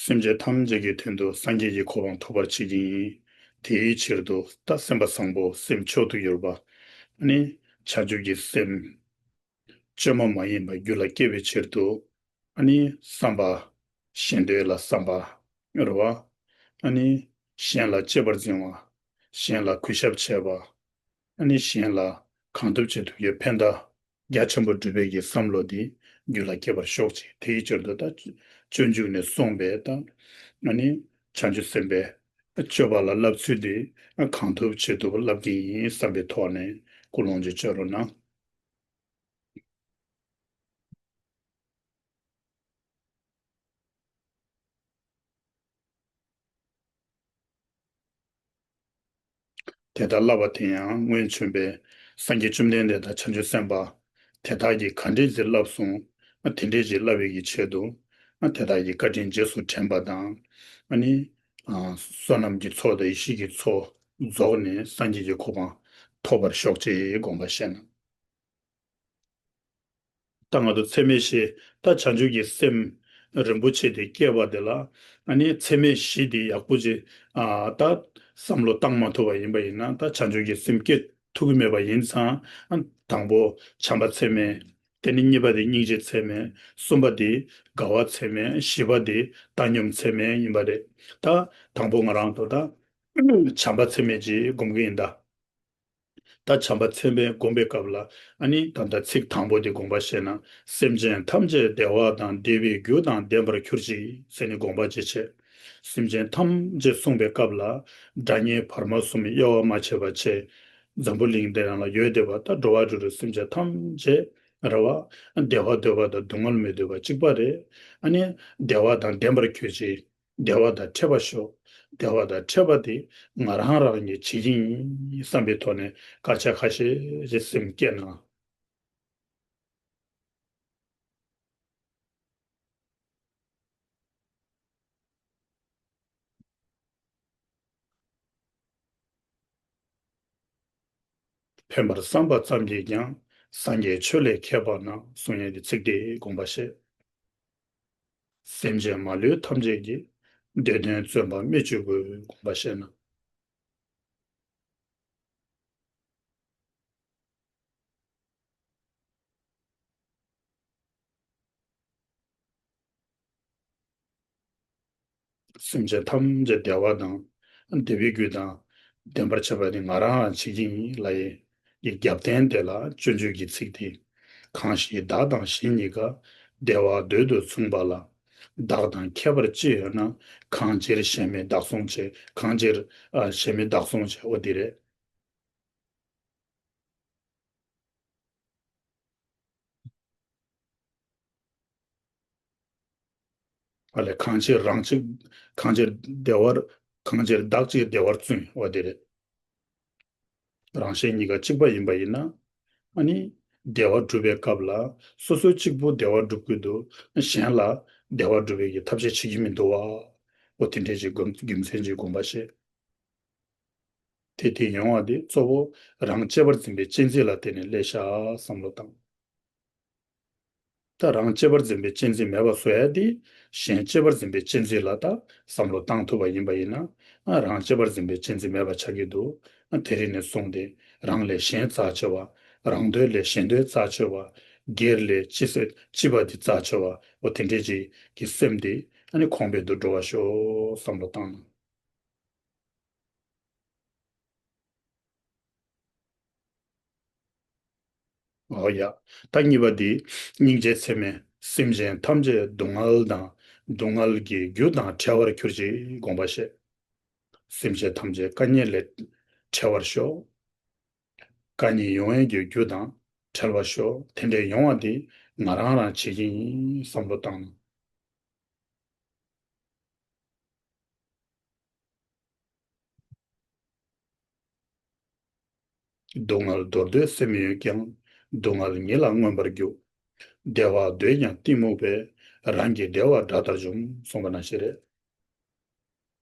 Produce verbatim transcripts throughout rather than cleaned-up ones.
སེམས་ཅན་ཐམས་ཅད་ཀྱི་དོན་དུ་སངས་རྒྱས་ཀྱི་གོ་འཕང་ཐོབ་པར་བྱེད་ཀྱི་ཡིན། དེའི་ཕྱིར་དུ་ད་སེམས་པ་བཟང་པོ་སེམས་མཆོག་ཏུ་གྱུར་པ། ཨ་ནི་བྱང་ཆུབ་ཀྱི་སེམས། བཅོས་མ་མ་ཡིན་པ་རྒྱུད་ལ་སྐྱེ་བའི་ཕྱིར་དུ། ཨ་ནི་བསམ་པ། གཞན་དོན་ལ་བསམ་པ། རེད་བ། ཨ་ནི་གཞན་ལ་གཅེས་པར་འཛིན་པ། གཞན་ལ་གུས་ཞབས་བྱེད་པ། ཨ་ནི་གཞན་ལ་གང་ཐུབ་ཅི་ཐུབ་ཀྱིས་ཕན་བཏགས། རྒྱ་ཆེན་པོ་སྒྲུབ་པའི་གི་བསམ་བློ་འདི་རྒྱུད་ལ་སྐྱེ་བར་ཤོག་ཅིག་དེའི་ཕྱིར་དུ་ད་སྤྱོད་འཇུག་ནས་གསུངས་པའི་ད། ཨ་ནི་བྱང་ཆུབ་སེམས་དཔའི་སྤྱོད་པ་ལ་བསླབ་ཚུལ་འདི་གང་ཐུབ་ཅི་ཐུབ་བསླབ་ཀྱི་ཡིན་བསམ་པའི་ཐོག་ནས་ཀུན་སློང་ཅིག་བཅོས་རོགས་གནང་། དེ་ལྟར་བསླབ་པ་དེ་ཡང་སྔོན་བྱོན་པའི་སངས་རྒྱས་བཅོམ་ལྡན་འདས་དང་བྱང་ཆུབ་སེམས་དཔའ་དེ་དག་གིས་ག་འདྲས་ཅིག་བསླབ་སོང་། དེ་འདྲས་ཅིག་བསླབ་པའི་གི་ཆེད་དུ་དེ་དག་གི་བཀའ་དྲིན་རྗེས་སུ་དྲན་པ་དང་། ཨ་ནི་བསོད་ནམས་ཀྱི་ཚོགས་དང་ཡེ་ཤེས་ཀྱི་ཚོགས་རྫོགས་ནས་སངས་རྒྱས་ཀྱི་གོ་འཕང་ཐོབ་པར་ཤོག་ཅེས་དགོངས་པ་བཞེས་ན། ད་ང་ཚོ་ཚད་མེད་བཞི་ད་བྱང་ཆུབ་ཀྱི་སེམས་རིན་པོ་ཆེ་དེ་སྐྱེས་པ་དེ་ལ། ཨ་ནི་ཚད་མེད་བཞི་དེ་ཡག་པོ་ཅིག་ཨ་ད་བསམ་བློ་བཏང་མ་ཐུབ་པ་ཡིན་པ་ཡིན་ན་ད་བྱང་ཆུབ་ཀྱི་སེམས་སྐྱེ་ཐུབ་ཀྱི་མེད་པ་ཡིན་ཙང་། ཨ་དང་པོ་བྱམས་པ་ཚད་མེད། དེ་ནི་གཉིས་པ་དེ་སྙིང་རྗེ་ཚད་མེད། གསུམ་པ་དེ་དགའ་བ་ཚད་མེད། བཞི་པ་དེ་བཏང་སྙོམས་ཚད་མེད་ཡིན་པ་རེད། ད་དང་པོ་ང་རང་ཚོ་ད་བྱམས་པ་ཚད་མེད་ཅིག་སྒོམ་གྱི་ཡིན་ད། ད་བྱམས་པ་ཚད་མེད་སྒོམ་པའི་སྐབས་ལ། ཨ་ནི་ད་ལྟ་ཚིག་དང་པོ་དེ་དགོངས་པ་བཞེས་ན། སེམས་ཅན་ཐམས་ཅད་བདེ་བ་དང་བདེ་བའི་རྒྱུ་དང་ལྡན་པར་གྱུར་ཅིག་ཟེར་ནས་དགོངས་པ་བཞེས་བྱས། སེམས་ཅན་ཐམས་ཅད་གསུངས་པའི་སྐབས་ལ། སྒྲ་སྙན་བར་མ་གསུམ་དབྱེ་བ་མ་ཕྱེ་བ་བྱས། འཛམ་བུ་གླིང་འདི་ནང་ལ་ཡོད་བསྡད་པ་ད་འགྲོ་བ་རིགས་དྲུག་སེམས་ཅན་ཐམས་ཅད་རེད་བ། བདེ་བ་འདོད་པ་དང་སྡུག་བསྔལ་མི་འདོད་པ་གཅིག་པ་རེད། ཨ་ནི་བདེ་བ་དང་ལྡན་པར་གྱུར་ཅིག་བདེ་བ་དང་འཕྲད་པར་ཤོག་བདེ་བ་དང་འཕྲད་པ་དེ་ང་རང་རང་གིས་བྱེད་ཀྱི་ཡིན་བསམ་པའི་ཐོག་ནས་དཀར་ཆག་ཁ་ཤས་ཤིག་སེམས་བསྐྱེད་ན། ཕན་པར་བསམ་པ་ཙམ་གྱིས་ཀྱང་། སངས་རྒྱས་ཆོས་ལས་ཁྱད་པར་ན། གསུང་ཡས་ཀྱི་ཚིག་དེ་དགོངས་པ་བཞེས། སེམས་ཅན་མ་ལུས་ཐམས་ཅད་ཀྱི། འདོད་དོན་བརྩོན་པ་སྨོས་ཅི་དགོས། དགོངས་པ་བཞེས་ན། སེམས་ཅན་ཐམས་ཅད་བདེ་བ་དང་། བདེ་བའི་རྒྱུ་དང་། ལྡན་པར་བྱེད་པ་ནི་ང་རང་རང་བྱེད་ཀྱི་ཡིན་ལབ་ཡས་ཀྱི་རྒྱབ་རྟེན་དེ་ལ་སྤྱོད་འཇུག་གི་ཚིག་དེ། གང་ཞིག་བདག་དང་གཞན་གཉིས་ཀ། བདེ་བ་འདོད་དུ་མཚུངས་པ་ལ། བདག་དང་ཁྱད་པར་ཅི་ཡོད་ན། གང་ཕྱིར་གཞན་མི་བདག་བཟུང་བྱེད། གང་ཕྱིར་ཨ་གཞན་མི་བདག་བཟུང་བྱེད། འོ་དེ་རེད། ཨ་ལས་གང་ཕྱིར་རང་གཅིག་གང་ཕྱིར་བདེ་བར། གང་ཕྱིར་བདག་གཅིག་བདེ་བར་བརྩོན། འོ་དེ་རེད། རང་གཞན་གཉིས་ཀ་གཅིག་པ་ཡིན་པ་ཡིན་ན། ཨ་ནི་བདེ་བ་སྒྲུབ་པའི་སྐབས་ལ་སོ་སོ་གཅིག་པུ་བདེ་བ་སྒྲུབ་ཀྱི་འདུག་གཞན་ལ་བདེ་བ་སྒྲུབ་པའི་གི་ཐབས་ཤེས་བྱེད་ཀྱི་མི་འདུག་བ། འོ་དེ་འདྲའི་ཅིག་རྒྱུ་མཚན་ཅིག་དགོངས་པ་བཞེས། དེ་དེ་ཡོང་བ་དེ་གཙོ་བོ་རང་གཅེས་པར་འཛིན་པའི་གཅེས་འཛིན་ལ་བརྟེན་ནས་སླེབས་ཤག་བསམ་བློ་བཏང་། ད་རང་གཅེས་པར་འཛིན་པའི་གཅེས་འཛིན་མེད་པ་བཟོ་ཡ་དེ། གཞན་གཅེས་པར་འཛིན་པའི་གཅེས་འཛིན་ལ་ད་བསམ་བློ་བཏང་ཐུབ་པ་ཡིན་པ་ཡིན་ན། ཨ་རང་གཅེས་པར་འཛིན་པའི་གཅེས་འཛིན་མེད་པ་ཆགས་ཀྱི་འདུག་ཨ་དེ་རིང་ནས་བཟུང་སྟེ་རང་ལས་གཞན་རྩ་ཆེ་བ། རང་འདོད་ལས་གཞན་འདོད་རྩ་ཆེ་བ། སྒེར་ལས་སྤྱི་སེ་སྤྱི་པ་དེ་རྩ་ཆེ་བ། འོ་དེ་འདྲས་ཅིག་གི་སེམས་དེ་ཨ་ནི་གོང་འཕེལ་དུ་འགྲོ་བ་ཤོག་བསམ་བློ་བཏང་ན། འོ་ཡ། ད་གཉིས་པ་འདི། སྙིང་རྗེ་ཚད་མེད། སེམས་ཅན་ཐམས་ཅད་སྡུག་བསྔལ་དང་། སྡུག་བསྔལ་གྱི་རྒྱུ་དང་བྲལ་བར་གྱུར་ཅིག་དགོངས་པ་བཞེས། སེམས་ཅན་ཐམས་ཅད་དཀའ་ངལ་ལས་བྲལ་བར་ཤོག་དཀའ་ངལ་ཡོང་ཡས་ཀྱི་རྒྱུ་དང་བྲལ་བར་ཤོག་དེ་འདྲའི་ཡོང་བ་འདི་ང་རང་རང་བྱེད་ཀྱི་ཡིན་བསམ་བློ་བཏང་ན། སྡུག་བསྔལ་འདོར་འདོད་སེམས་ཡོད་ཀྱང་། སྡུག་བསྔལ་ཉིད་ལ་མངོན་པར་རྒྱུག་བདེ་བ་འདོད་ཀྱང་གཏི་མུག་པས། རང་གི་བདེ་བ་དགྲ་ལྟར་འཇོམས། གསུངས་པ་ནང་བཞིན་རེད།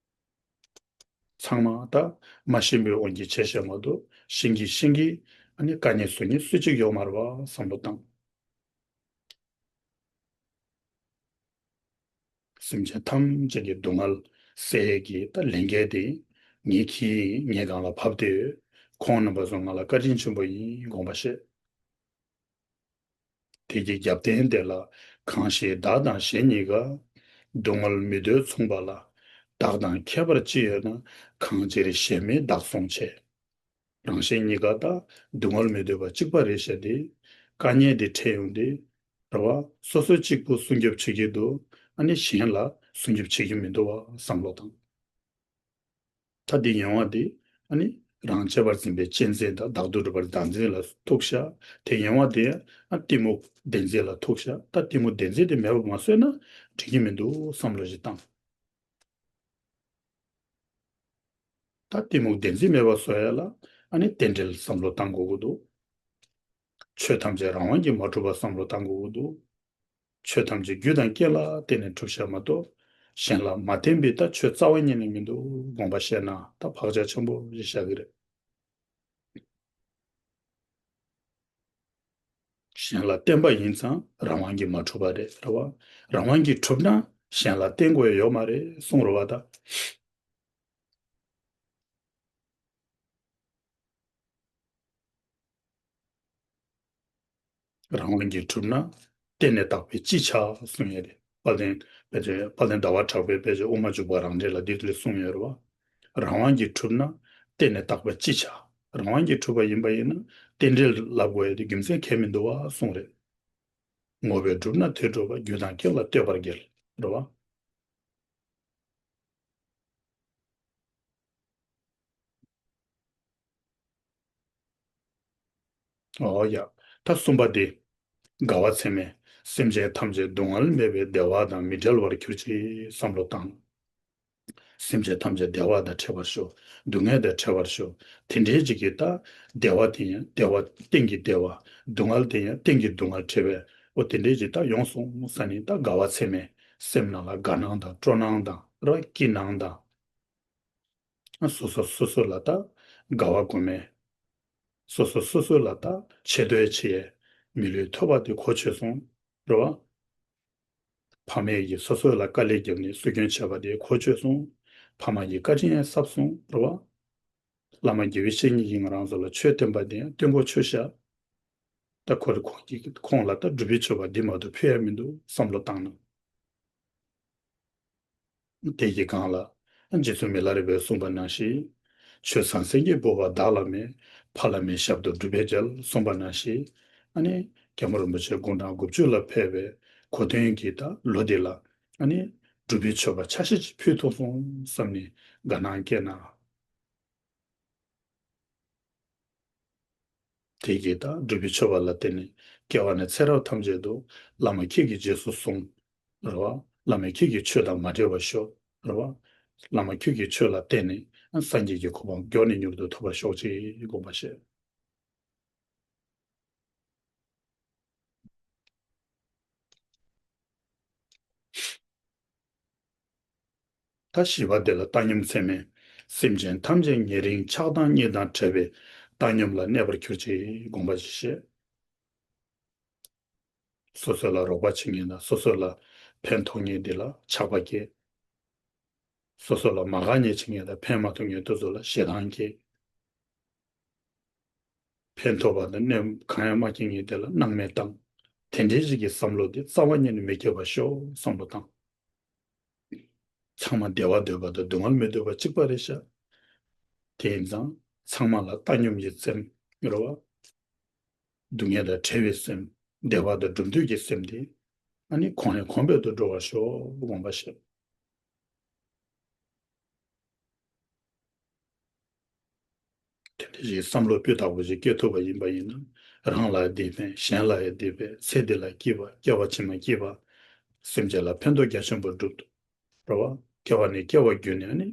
ཚང་མ་ད་མ་ཤེས་པའི་དབང་གིས་བྱས་བྱས་མ་གཏོགས་ཤེས་ཀྱི་ཤེས་ཀྱི། ཨ་ནི་དཀའ་ངལ་བཟོ་མཁན་སུ་གཅིག་ཡོད་མ་རེད་བ་བསམ་བློ་བཏང་། སེམས་ཅན་ཐམས་ཅད་ཀྱི་སྡུག་བསྔལ་སེལ་ཡས་ཀྱི་ད་ལས་འགན་དེ་ངས་འཁྱེར་ཡིན། ངས་སྒང་ལ་བབས་ཏེ་ཡོད། ཁོང་རྣམ་པ་ཚོ་ང་ལ་བཀའ་དྲིན་ཆེན་པོ་ཡིན་དགོངས་པ་བཞེས། དེ་གི་རྒྱབ་རྟེན་དེ་ལ་གང་ཞིག་བདག་དང་གཞན་གཉིས་ཀ། སྡུག་བསྔལ་མི་འདོད་མཚུངས་པ་ལ། བདག་དང་ཁྱད་པར་ཅི་ཡོད་ན། གང་ཕྱིར་གཞན་མེད་བདག་སྲུང་ཆེ། རང་གཞན་གཉིས་ཀ་ད་སྡུག་བསྔལ་མི་འདོད་པ་གཅིག་པ་རེད་ཤག་དེ། དཀའ་ངལ་དེ་འཕྲད་ཡོང་དུས། རེད་བ། སོ་སོ་གཅིག་པུ་སྲུང་སྐྱོབ་བྱེད་ཀྱི་འདུག་ཨ་ནི་གཞན་ལ་སྲུང་སྐྱོབ་བྱེད་ཀྱི་མི་འདུག་བ་བསམ་བློ་བཏང་། ད་དེ་ཡོང་བ་དེ་ཨ་ནི་རང་གཅེས་པར་འཛིན་པའི་གཅེས་འཛིན་དང་བདག་ཏུ་གྲུབ་པར་བདག་འཛིན་ལ་ཐུག་ཤག་དེ་ཡོང་བ་དེ་ཨ་གཏི་མུག་བདེན་འཛིན་ལ་ཐུག་ཤག་ད་གཏི་མུག་བདེན་འཛིན་དེ་མེད་པ་མ་བཟོས་ན་འགྲིག་གི་མི་འདུག་བསམ་བློ་ཞིག་བཏང་། ད་གཏི་མུག་བདེན་འཛིན་མེད་པ་བཟོ་ཡ་ལ་ཨ་ནི་རྟེན་འབྲེལ་བསམ་བློ་བཏང་དགོས་ཀྱི་འདུག་ཆོས་ཐམས་ཅད་རང་དབང་གིས་མ་གྲུབ་པ་བསམ་བློ་བཏང་དགོས་ཀྱི་འདུག་ཆོས་ཐམས་ཅད་རྒྱུ་དང་རྐྱེན་ལ་བརྟེན་ནས་གྲུབ་ཤག་མ་གཏོགས། གཞན་ལ་མ་བརྟེན་པའི་ད་ཆོས་རྩ་བ་ཉིད་ནས་མི་འདུག་དགོངས་པ་བཞེས་ན་ད་བག་ཆགས་ཆེན་པོ་ཞིག་བཞག་གི་རེད། གཞན་ལ་བརྟེན་པ་ཡིན་ཙང་རང་དབང་གིས་མ་གྲུབ་པ་རེད། རེད་བ། རང་དབང་གིས་གྲུབ་ན་གཞན་ལ་བརྟེན་དགོས་ཡ་ཡོད་མ་རེད་གསུངས་རེད་བ་ད། རང་དབང་གིས་གྲུབ་ན་བརྟེན་ནས་བཏགས་པའི་སྤྱི་ཆ་གསུང་ཡས་རེད། དཔལ་ལྡན་དཔེ་ཆ་དཔལ་ལྡན་ཟླ་བ་གྲགས་པའི་དཔེ་ཆ་དབུ་མ་འཇུག་པ་རང་འགྲེལ་ལ་འདི་འདྲ་གསུངས་ཡོད་རེད་བ། རང་དབང་གིས་གྲུབ་ན་བརྟེན་ནས་བཏགས་པའི་སྤྱི་ཆ། རང་དབང་གིས་གྲུབ་པ་ཡིན་པ་ཡིན་ན་རྟེན་འབྲེལ་ལབ་དགོས་ཡས་དེ་རྒྱུ་མཚན་གང་མི་འདུག་བ་གསུངས་རེད། དངོས་པོས་གྲུབ་ན་དེ་གྲུབ་པ། རྒྱུ་དང་རྐྱེན་ལ་ལྟོས་པར་འགལ། རེད་བ། ཨོ་ཡ། ད་གསུམ་པ་དེ། དགའ་བ་ཚད་མེད། སེམས་ཅན་ཐམས་ཅད་སྡུག་བསྔལ་མེད་པའི་བདེ་བ་དང་མི་འབྲལ་བར་གྱུར་ཅིག་བསམ་བློ་བཏང་། སེམས་ཅན་ཐམས་ཅད་བདེ་བ་དང་འཕྲད་པར་ཤོག་སྡུག་བསྔལ་དང་བྲལ་བར་ཤོག་དེ་འདྲའི་ཅིག་གི་ད་བདེ་བ་དེ་ཡང་བདེ་བ་གཏན་གྱི་བདེ་བ། སྡུག་བསྔལ་དེ་ཡང་གཏན་གྱི་སྡུག་བསྔལ་བྲལ་བའི་འོ་དེ་འདྲའི་ཅིག་ད་ཡོང་སོང་ས་ནི་ད་དགའ་བ་ཚད་མེད། སེམས་ནང་ལ་དགའ་སྣང་དང་སྤྲོ་སྣང་དང་ར་སྐྱིད་སྣང་དང་། སོ་སོ་སོ་སོ་ལ་ད་དགའ་བ་སྒོམ་མེད། སོ་སོ་སོ་སོ་ལ་ད་ཆེ་བསྟོད་བྱེད་ཡས་མི་ལུས་ཐོབ་པ་དེ་གོ་ཆོད་སོང་། རེད་བ། ཕ་མས་ཀྱིས་སོ་སོ་ལ་དཀའ་ལས་བརྒྱབ་ནས་སྲོལ་རྒྱུན་བྱས་པ་དེ་གོ་ཆོད་སོང་། ཕ་མ་གི་བཀའ་དྲིན་ཡང་བསབ་སོང་། རེད་བ། བླ་མ་དགེ་བའི་བཤེས་གཉེན་གྱིས་ང་རང་ཚོ་ལ་ཆོས་བསྟན་པ་དེ་ཡང་བསྟན་གོ་ཆོད་ཤག་ད་ཁོ་རེ་ཁོང་གིས་ཁོང་ལ་ད་སྒྲུབ་པའི་མཆོད་པ་འདི་མ་གཏོགས་ཕུལ་ཡ་མི་འདུག་བསམ་བློ་བཏང་ན། དེ་གི་སྒང་ལ། རྗེ་བཙུན་མི་ལ་རས་པས་གསུངས་པ་ནང་བཞིན། ཆོས་ཟང་ཟིང་གི་བུ་བ་བདག་ལ་མེད། ཕ་བླ་མའི་ཞབས་ཏོག་སྒྲུབ་པས་འཇལ་གསུངས་པ་ནང་བཞིན། ཨ་ནི། རྒྱལ་མོ་རིན་པོ་ཆེ་དགུང་གྲངས་དགུ་བཅུ་ལ་ཕེབས་པའི་གོ་སྟོན་གྱི་ད་ལོ་འདི་ལ། ཨ་ནི། སྒྲུབ་པའི་མཆོད་པ་ཆ་ཤས་ཅིག་ཕུལ་ཐུབ་སོང་བསམ་ནས་དགའ་སྣང་སྐྱེས་ན། དེ་གིས་ད་སྒྲུབ་པའི་མཆོད་པ་ལ་བརྟེན་ནས་སྐྱེ་བ་ནས་ཚེ་རབས་ཐམས་ཅད་དུ་བླ་མ་ཁྱེད་ཀྱི་རྗེས་སུ་བཟུང་། རེད་བ། བླ་མ་ཁྱེད་ཀྱི་ཆོས་དང་མ་འབྲལ་བར་ཤོག་རེད་བ། བླ་མ་ཁྱེད་ཀྱི་ཆོས་ལ་བརྟེན་ནས་སངས་རྒྱས་ཀྱི་གོ་འཕང་མགྱོགས་ནས་མྱུར་དུ་ཐོབ་པར་ཤོག་ཅེས་དགོངས་པ་བཞེས། ད་བཞི་པ་དེ་ལ་བཏང་སྙོམས་ཚད་མེད། སེམས་ཅན་ཐམས་ཅད་ཉེ་རིང་ཆགས་སྡང་གཉིས་དང་བྲལ་བའི་བཏང་སྙོམས་ལ་གནས་པར་གྱུར་ཅིག་དགོངས་པ་ཞིག་བཞེས། སོ་སོ་ལ་རོགས་པ་བྱེད་མཁན་དང་སོ་སོ་ལ་ཕན་ཐོགས་མཁན་དེ་ལ་ཆགས་པ་སྐྱེ། སོ་སོ་ལ་མ་དགའ་མཁན་བྱེད་མཁན་དང་ཕན་མ་ཐོགས་མཁན་དེ་ཚོ་ལ་ཞེ་སྡང་སྐྱེ། ཕན་ཐོགས་པ་དང་གནོད་གང་ཡང་མ་སྐྱེལ་མཁན་དེ་ལ་སྣང་མེད་བཏང་། དེ་འདྲའི་ཞིག་གི་བསམ་བློ་དེ་རྩ་བ་ཉིད་ནས་མི་སྐྱེ་བར་ཤོག་བསམ་བློ་བཏང་། ཚང་མ་བདེ་བ་འདོད་པ་དང་སྡུག་བསྔལ་མི་འདོད་པ་གཅིག་པ་རེད་ཤག་དེ་ཡིན་ཙང་ཚང་མ་ལ་བཏང་སྙོམས་ཀྱི་སེམས་ཡོད་རེད་བ། སྡུག་བསྔལ་དང་བྲལ་བའི་སེམས། བདེ་བ་དང་འགྲོ་འདོད་ཀྱི་སེམས་དེ། ཨ་ནི་གོང་ནས་གོང་འཕེལ་དུ་འགྲོ་བར་ཤོག་དགོངས་པ་བཞེས། དེ་འདྲ་ཞིག་བསམ་བློ་སྤུས་དག་པོ་ཞིག་སྐྱེ་ཐུབ་པ་ཡིན་པ་ཡིན་ན། རང་ལ་བདེ་ཕན། གཞན་ལ་ཡང་བདེ་ཕན། ཚེ་འདི་ལ་སྐྱིད་པ། སྐྱེ་བ་ཕྱི་མ་སྐྱིད་པ། སེམས་ཅན་ལ་ཕན་ཐོགས་རྒྱ་ཆེན་པོ་འགྲུབ་ཐུབ། རེད་བ། སྐྱེ་བ་ནས་སྐྱེ་བ་བརྒྱུད་ནས་ནི།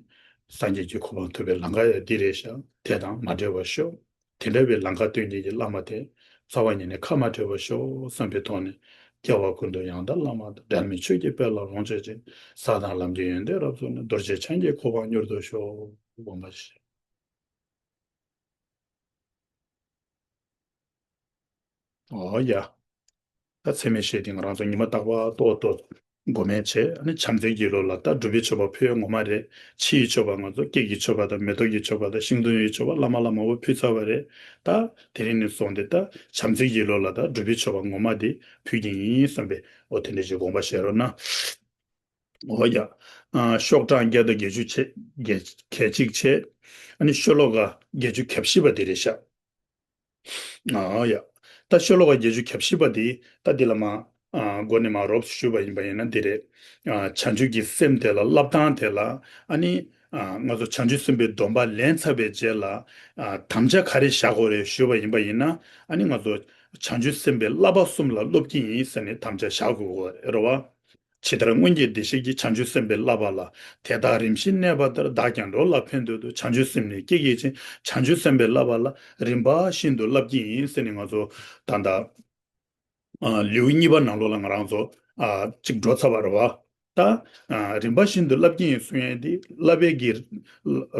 སངས་རྒྱས་ཀྱི་གོ་འཕང་ཐོབ་པའི་ལམ་ཁ་ཡང་འདི་རེད་ཤག་དེ་དང་མ་བྲལ་བར་ཤོག་དེ་འདྲ་བའི་ལམ་ཁ་སྟོན་མཁན་གྱི་བླ་མ་དེ། རྩ་བ་ཉིད་ནས་ཁ་མ་བྲལ་བར་ཤོག་བསམ་པའི་ཐོག་ནས། སྐྱེ་བ་ཀུན་ཏུ་ཡང་དག་བླ་མ་དང་། འབྲལ་མེད་ཆོས་ཀྱི་དཔལ་ལ་ལོངས་སྤྱོད་ཅིང་། ས་དང་ལམ་གྱི་ཡོན་ཏན་རབ་རྫོགས་ནས། རྡོ་རྗེ་འཆང་གི་གོ་འཕང་མྱུར་ཐོབ་ཤོག་དགོངས་པ་བཞེས། ཨོ་ཡ། ད་ཚད་མེད་བཤད་དེ་ང་རང་ཚོ་ཉི་མ་རྟག་པར་ཏོག་ཏོག་ མགོ་སྨད་བྱས། ཨ་ནི་བྱམས་བརྩེ་གི་བློ་ལ་ད་སྒྲུབ་པའི་མཆོད་པ་ཕུལ་ཡ་ངོ་མ་རེད། ཕྱི་ཡི་མཆོད་པ་ང་ཚོ་སྐྱེད་ཀྱི་མཆོད་པ་དང་མེ་ཏོག་གི་མཆོད་པ་དང་ཤིང་སྡོང་ཡི་མཆོད་པ་བླ་མ་ལ་མང་པོ་ཕུལ་ཚར་བ་རེད། ད་དེ་རིང་ནས་བཟུང་སྟེ་ད་བྱམས་བརྩེ་གི་བློ་ལ་ད་སྒྲུབ་པའི་མཆོད་པ་ངོ་མ་དེ་ཕུལ་གྱི་ཡིན་བསམ་པའི་འོ་དེ་འདྲ་ཞིག་དགོངས་པ་བཞེས་རོགས་གནང་། འོ་ཡ། ཨ། ཤོག་གྲངས་བརྒྱ་དང་བརྒྱད་ཅུ་བྱས། བརྒྱད་གྱ་གཅིག་བྱས། ཨ་ནི་ཤོ་ལོ་ཀ་བརྒྱད་ཅུ་གྱ་བཞི་པ་དེ་རེད་ཤག་ཨ་ཡ། ད་ཤོ་ལོ་ཀ་བརྒྱད་ཅུ་གྱ་བཞི་པ་དེ་ད་འདི་ལ་མ། ཨ། མགོ་ནས་མ་རོབ་ཞུས་པ་ཡིན་པ་ཡིན་ན་འདི་རེད། ཨ། བྱང་ཆུབ་ཀྱི་སེམས་དེ་ལ་བསླབ་སྟངས་དེ་ལ། ཨ་ནི། ཨ། ང་ཚོ་བྱང་ཆུབ་སེམས་དཔའི་སྡོམ་པ་ལེན་ཚར་བའི་རྗེས་ལ། ཨ། དམ་བཅའ་ག་རེ་བཞག་དགོས་རེད་ཞུས་པ་ཡིན་པ་ཡིན་ན། ཨ་ནི་ང་ཚོ་བྱང་ཆུབ་སེམས་དཔའི་བསླབ་པ་གསུམ་ལ་སློབ་ཀྱི་ཡིན་ཟེར་ནས་དམ་བཅའ་བཞག་དགོས་རེད་བ། ཇི་ལྟར་སྔོན་གྱི་བདེ་གཤེགས་ཀྱིས། བྱང་ཆུབ་སེམས་དཔའི་བསླབ་པ་ལ། དེ་ལྟར་རིམ་བཞིན་གནས་པ་ལྟར། བདག་ཀྱང་འགྲོ་ལ་ཕན་འདོད་དོ། བྱང་ཆུབ་སེམས་ནི་སྐྱེ་གལ་ཆེ། བྱང་ཆུབ་སེམས་དཔའི་བསླབ་པ་ལ། རིམ་པ་བཞིན་དུ་བསླབ་ཀྱི་ཡིན་ཟེར་ནས་ང་ཚོ་ད་ལྟ། ཨ། ལེའུ་གཉིས་པ་ནང་ལོགས་ལ་ང་རང་ཚོ། ཨ། གཅིག་འགྲོ་ཚར་བ་རེད་བ། ད། ཨ། རིམ་པ་བཞིན་དུ་བསླབ་ཀྱི་ཡིན་གསུང་ཡས་འདི་བསླབ་པའི་གི་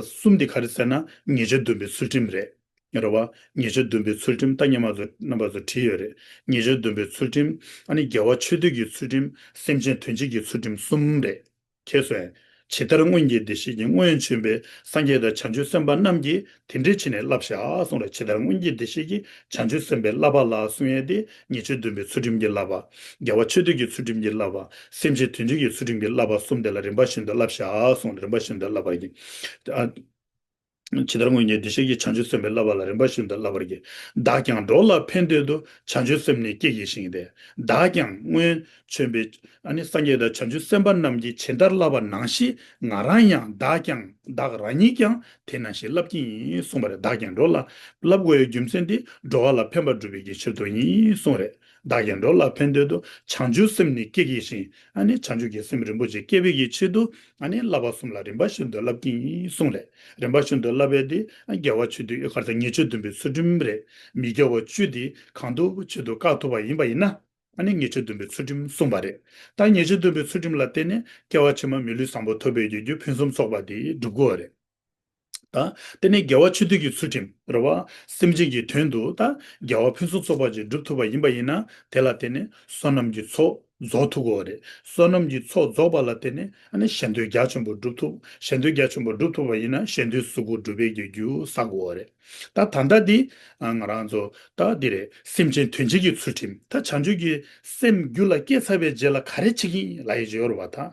གསུམ་འདི་ག་རེ་ཟེར་ན་ཉེས་སྤྱོད་སྡོམ་པའི་ཚུལ་ཁྲིམས་རེད། རེད་བ། ཉེས་སྤྱོད་སྡོམ་པའི་ཚུལ་ཁྲིམས་ད་སྔོན་མ་ཚོ་རྣམ་པ་ཚོ་བྲིས་ཡོད་རེད། ཉེས་སྤྱོད་སྡོམ་པའི་ཚུལ་ཁྲིམས། ཨ་ནི་དགེ་བ་ཆོས་སྡུད་ཀྱི་ཚུལ་ཁྲིམས། སེམས་ཅན་དོན་བྱེད་ཀྱི་ཚུལ་ཁྲིམས་གསུམ་རེད། མཁྱེན་སོང་ངས། ཇི་ལྟར་སྔོན་གྱི་བདེ་གཤེགས་ཀྱིས། སྔོན་བྱོན་པའི་སངས་རྒྱས་དང་བྱང་ཆུབ་སེམས་དཔའ་རྣམས་ཀྱིས་དེ་འདྲའི་ཕྱིར་ནས་བསླབ་བཞག་གསུངས་རེད། ཇི་ལྟར་སྔོན་གྱི་བདེ་གཤེགས་ཀྱིས། བྱང་ཆུབ་སེམས་དཔའི་བསླབ་པ་ལ་གསུང་ཡས་དེ་ཉེས་སྤྱོད་སྡོམ་པའི་ཚུལ་ཁྲིམས་ཀྱི་བསླབ་པ། དགེ་བ་ཆོས་སྡུད་ཀྱི་ཚུལ་ཁྲིམས་ཀྱི་བསླབ་པ། སེམས་ཅན་དོན་བྱེད་ཀྱི་ཚུལ་ཁྲིམས་ཀྱི་བསླབ་པ་གསུམ་དེ་ལ་རིམ་པ་བཞིན་དུ་བསླབ་བཞག་གསུངས། རིམ་པ་བཞིན་དུ་བསླབ་པར་གྱིས། ཨ། ཇི་ལྟར་སྔོན་གྱི་བདེ་གཤེགས་ཀྱིས། བྱང་ཆུབ་སེམས་དཔའི་བསླབ་པ་ལ། རིམ་པ་བཞིན་དུ་བསླབ་པར་གྱིས། བདག་ཀྱང་འགྲོ་ལ་ཕན་འདོད་དོ། བྱང་ཆུབ་སེམས་ནི་སྐྱེ་གལ་ཞིང་སྟེ། བདག་ཀྱང་སྔོན་བྱོན་པའི་ཨ་ནི་སངས་རྒྱས་དང་བྱང་ཆུབ་སེམས་དཔའ་རྣམས་ཀྱིས་ཇི་ལྟར་བསླབ་པ་ནང་བཞིན་ང་རང་ཡང་བདག་ཀྱང་བདག་རང་ཉིད་ཀྱང་དེ་ནང་བཞིན་བསླབ་ཀྱི་ཡིན་གསུངས་པ་རེད། བདག་ཀྱང་འགྲོ་ལ་བསླབ་དགོས་པའི་རྒྱུ་མཚན་དེ་འགྲོ་བ་ལ་ཕན་པ་སྒྲུབ་པའི་གི་ཕྱིར་དུ་ཡིན་གསུངས་རེད། བདག་ཀྱང་འགྲོ་ལ་ཕན་འདོད་དོ། བྱང་ཆུབ་སེམས་ནི་སྐྱེ་གལ་ཞིང་། ཨ་ནི་བྱང་ཆུབ་ཀྱི་སེམས་རིན་པོ་ཆེ་སྐྱེ་བའི་གི་ཆེད་དུ་ཨ་ནི་བསླབ་པ་གསུམ་ལ་རིམ་པ་བཞིན་དུ་བསླབ་ཀྱི་ཡིན་གསུངས་རེད། རིམ་པ་བཞིན་དུ་བསླབ་པའི་དེ་དགེ་བ་ཆོས་སྡུད་ག་རེ་ཟེར་ཉེས་སྤྱོད་སྡོམ་པའི་ཚུལ་ཁྲིམས་རེད། མི་དགེ་བ་བཅུ་དེ་གང་ཐུབ་ཆེད་དུ་བཀག་ཐུབ་པ་ཡིན་པ་ཡིན་ན། ཨ་ནི་ཉེས་སྤྱོད་སྡོམ་པའི་ཚུལ་ཁྲིམས་གསུངས་པ་རེད། ད་ཉེས་སྤྱོད་སྡོམ་པའི་ཚུལ་ཁྲིམས་ལ་བརྟེན་ནས་སྐྱེ་བ་ཕྱི་མ་མི་ལུས་བཟང་པོ་ཐོབ་པའི་རྒྱུ་རྒྱུ་ཕུན་སུམ་ཚོགས་པ་དེ་སྒྲུབ་དགོས་པ་རེད། ད་དེ་ནས་དགེ་བ་ཆོས་སྡུད་ཀྱི་ཚུལ་ཁྲིམས་རེད་བ། སེམས་ཅན་གྱི་དོན་དུ་ད་དགེ་བ་ཕུན་སུམ་ཚོགས་པ་ཅིག་སྒྲུབ་ཐུབ་པ་ཡིན་པ་ཡིན་ན་དེ་ལ་བརྟེན་ནས་བསོད་ནམས་ཀྱི་ཚོགས་རྫོགས་ཐུབ་ཀྱི་ཡོད་རེད། བསོད་ནམས་ཀྱི་ཚོགས་རྫོགས་པ་ལ་བརྟེན་ནས་ཨ་ནི་གཞན་དོན་རྒྱ་ཆེན་པོ་སྒྲུབ་ཐུབ། གཞན་དོན་རྒྱ་ཆེན་པོ་སྒྲུབ་ཐུབ་པ་ཡིན་ན་གཞན་དོན་གཟུགས་སྐུ་འགྲུབ་པའི་རྒྱུ་རྒྱུ་བསགས་ཀྱི་ཡོད་རེད། ད་ད་ལྟ་འདི་ང་རང་ཚོ་ད་འདི་རེད། སེམས་ཅན་དོན་བྱེད་ཀྱི་ཚུལ་ཁྲིམས། ད་བྱང་ཆུབ་ཀྱི་སེམས་རྒྱུད་ལ་སྐྱེས་ཚར་བའི་རྗེས་ལ་ག་རེ་བྱེད་ཀྱི་ཡིན་ལབ་ཡས་ཅིག་ཡོད་རེད་བ་ད།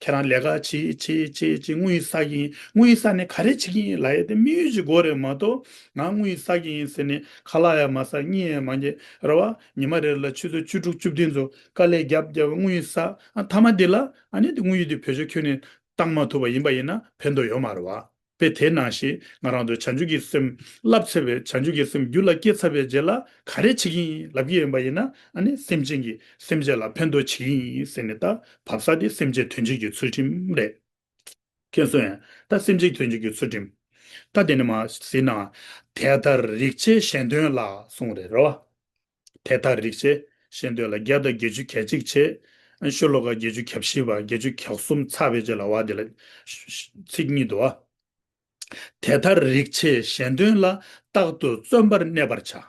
ཁྱེད་རང་ལས་ཀ་བྱེད་བྱེད་བྱེད་བྱེད་དངུལ་བསགས་ཀྱི་ཡིན། དངུལ་བསགས་ནས་ག་རེ་བྱེད་ཀྱི་ཡིན་ལབ་ཡས་དེ་དམིགས་ཡུལ་ཅིག་དགོས་རེད་མ་གཏོགས། ང་དངུལ་བསགས་ཀྱི་ཡིན་ཟེར་ནས་ཁ་ལག་ཡང་མ་ཟ་གཉིད་ཡང་མ་ཉལ་རེད་བ། ཉི་མ་རེ་ལ་ཆུ་ཚོད་བཅུ་དྲུག་བཅུ་བདུན་ཚོ་དཀའ་ལས་རྒྱབ་རྒྱབ་དངུལ་བསགས། ཨ་མཐའ་མ་འདི་ལ་ཨ་ནི་དེ་དངུལ་ཡུལ་དེ་བེད་སྤྱོད་ཁྱོན་ནས་བཏང་མ་ཐུབ་པ་ཡིན་པ་ཡིན་ན་ཕན་ཐོགས་ཡོད་མ་རེད་བ། དཔེ་དེ་ནང་བཞིན་ང་རང་ཚོས་བྱང་ཆུབ་ཀྱི་སེམས་བསླབ་ཚར་བའི་བྱང་ཆུབ་ཀྱི་སེམས་རྒྱུད་ལ་སྐྱེས་ཚར་བའི་རྗེས་ལ་ག་རེ་བྱེད་ཀྱི་ཡིན་ལབ་ཀྱི་ཡིན་པ་ཡིན་ན། ཨ་ནི་སེམས་ཅན་གྱི་སེམས་ཅན་ལ་ཕན་ཐོགས་བྱེད་ཀྱི་ཡིན་ཟེར་ནས། ད་བབས་ས་དེ་སེམས་ཅན་དོན་བྱེད་ཀྱི་ཚུལ་ཁྲིམས་རེད། མཁྱེན་སོང་ངས། ད་སེམས་ཅན་དོན་བྱེད་ཀྱི་ཚུལ་ཁྲིམས། ད་དེ་ནས་མར་གཟིགས་ན། དེ་ལྟར་རིགས་ཆད་གཞན་དོན་ལ་གསུངས་རེད་རོ། དེ་ལྟར་རིགས་ཆད་གཞན་དོན་ལ་བརྒྱ་དང་བརྒྱད་ཅུ་གྱ་གཅིག་བྱས། ཤོ་ལོ་ཀ་བརྒྱད་ཅུ་གྱ་བཞི་པ་བརྒྱད་ཅུ་གྱ་གསུམ་ཚར་བའི་རྗེས་ལ་བ་དེ་ལ་ཚིག་གཉིས་འདུག་བ། དེ་ལྟར་རིགས་ཆད་གཞན་དོན་ལ། རྟག་ཏུ་བརྩོན་པར་གནས་པར་བྱ།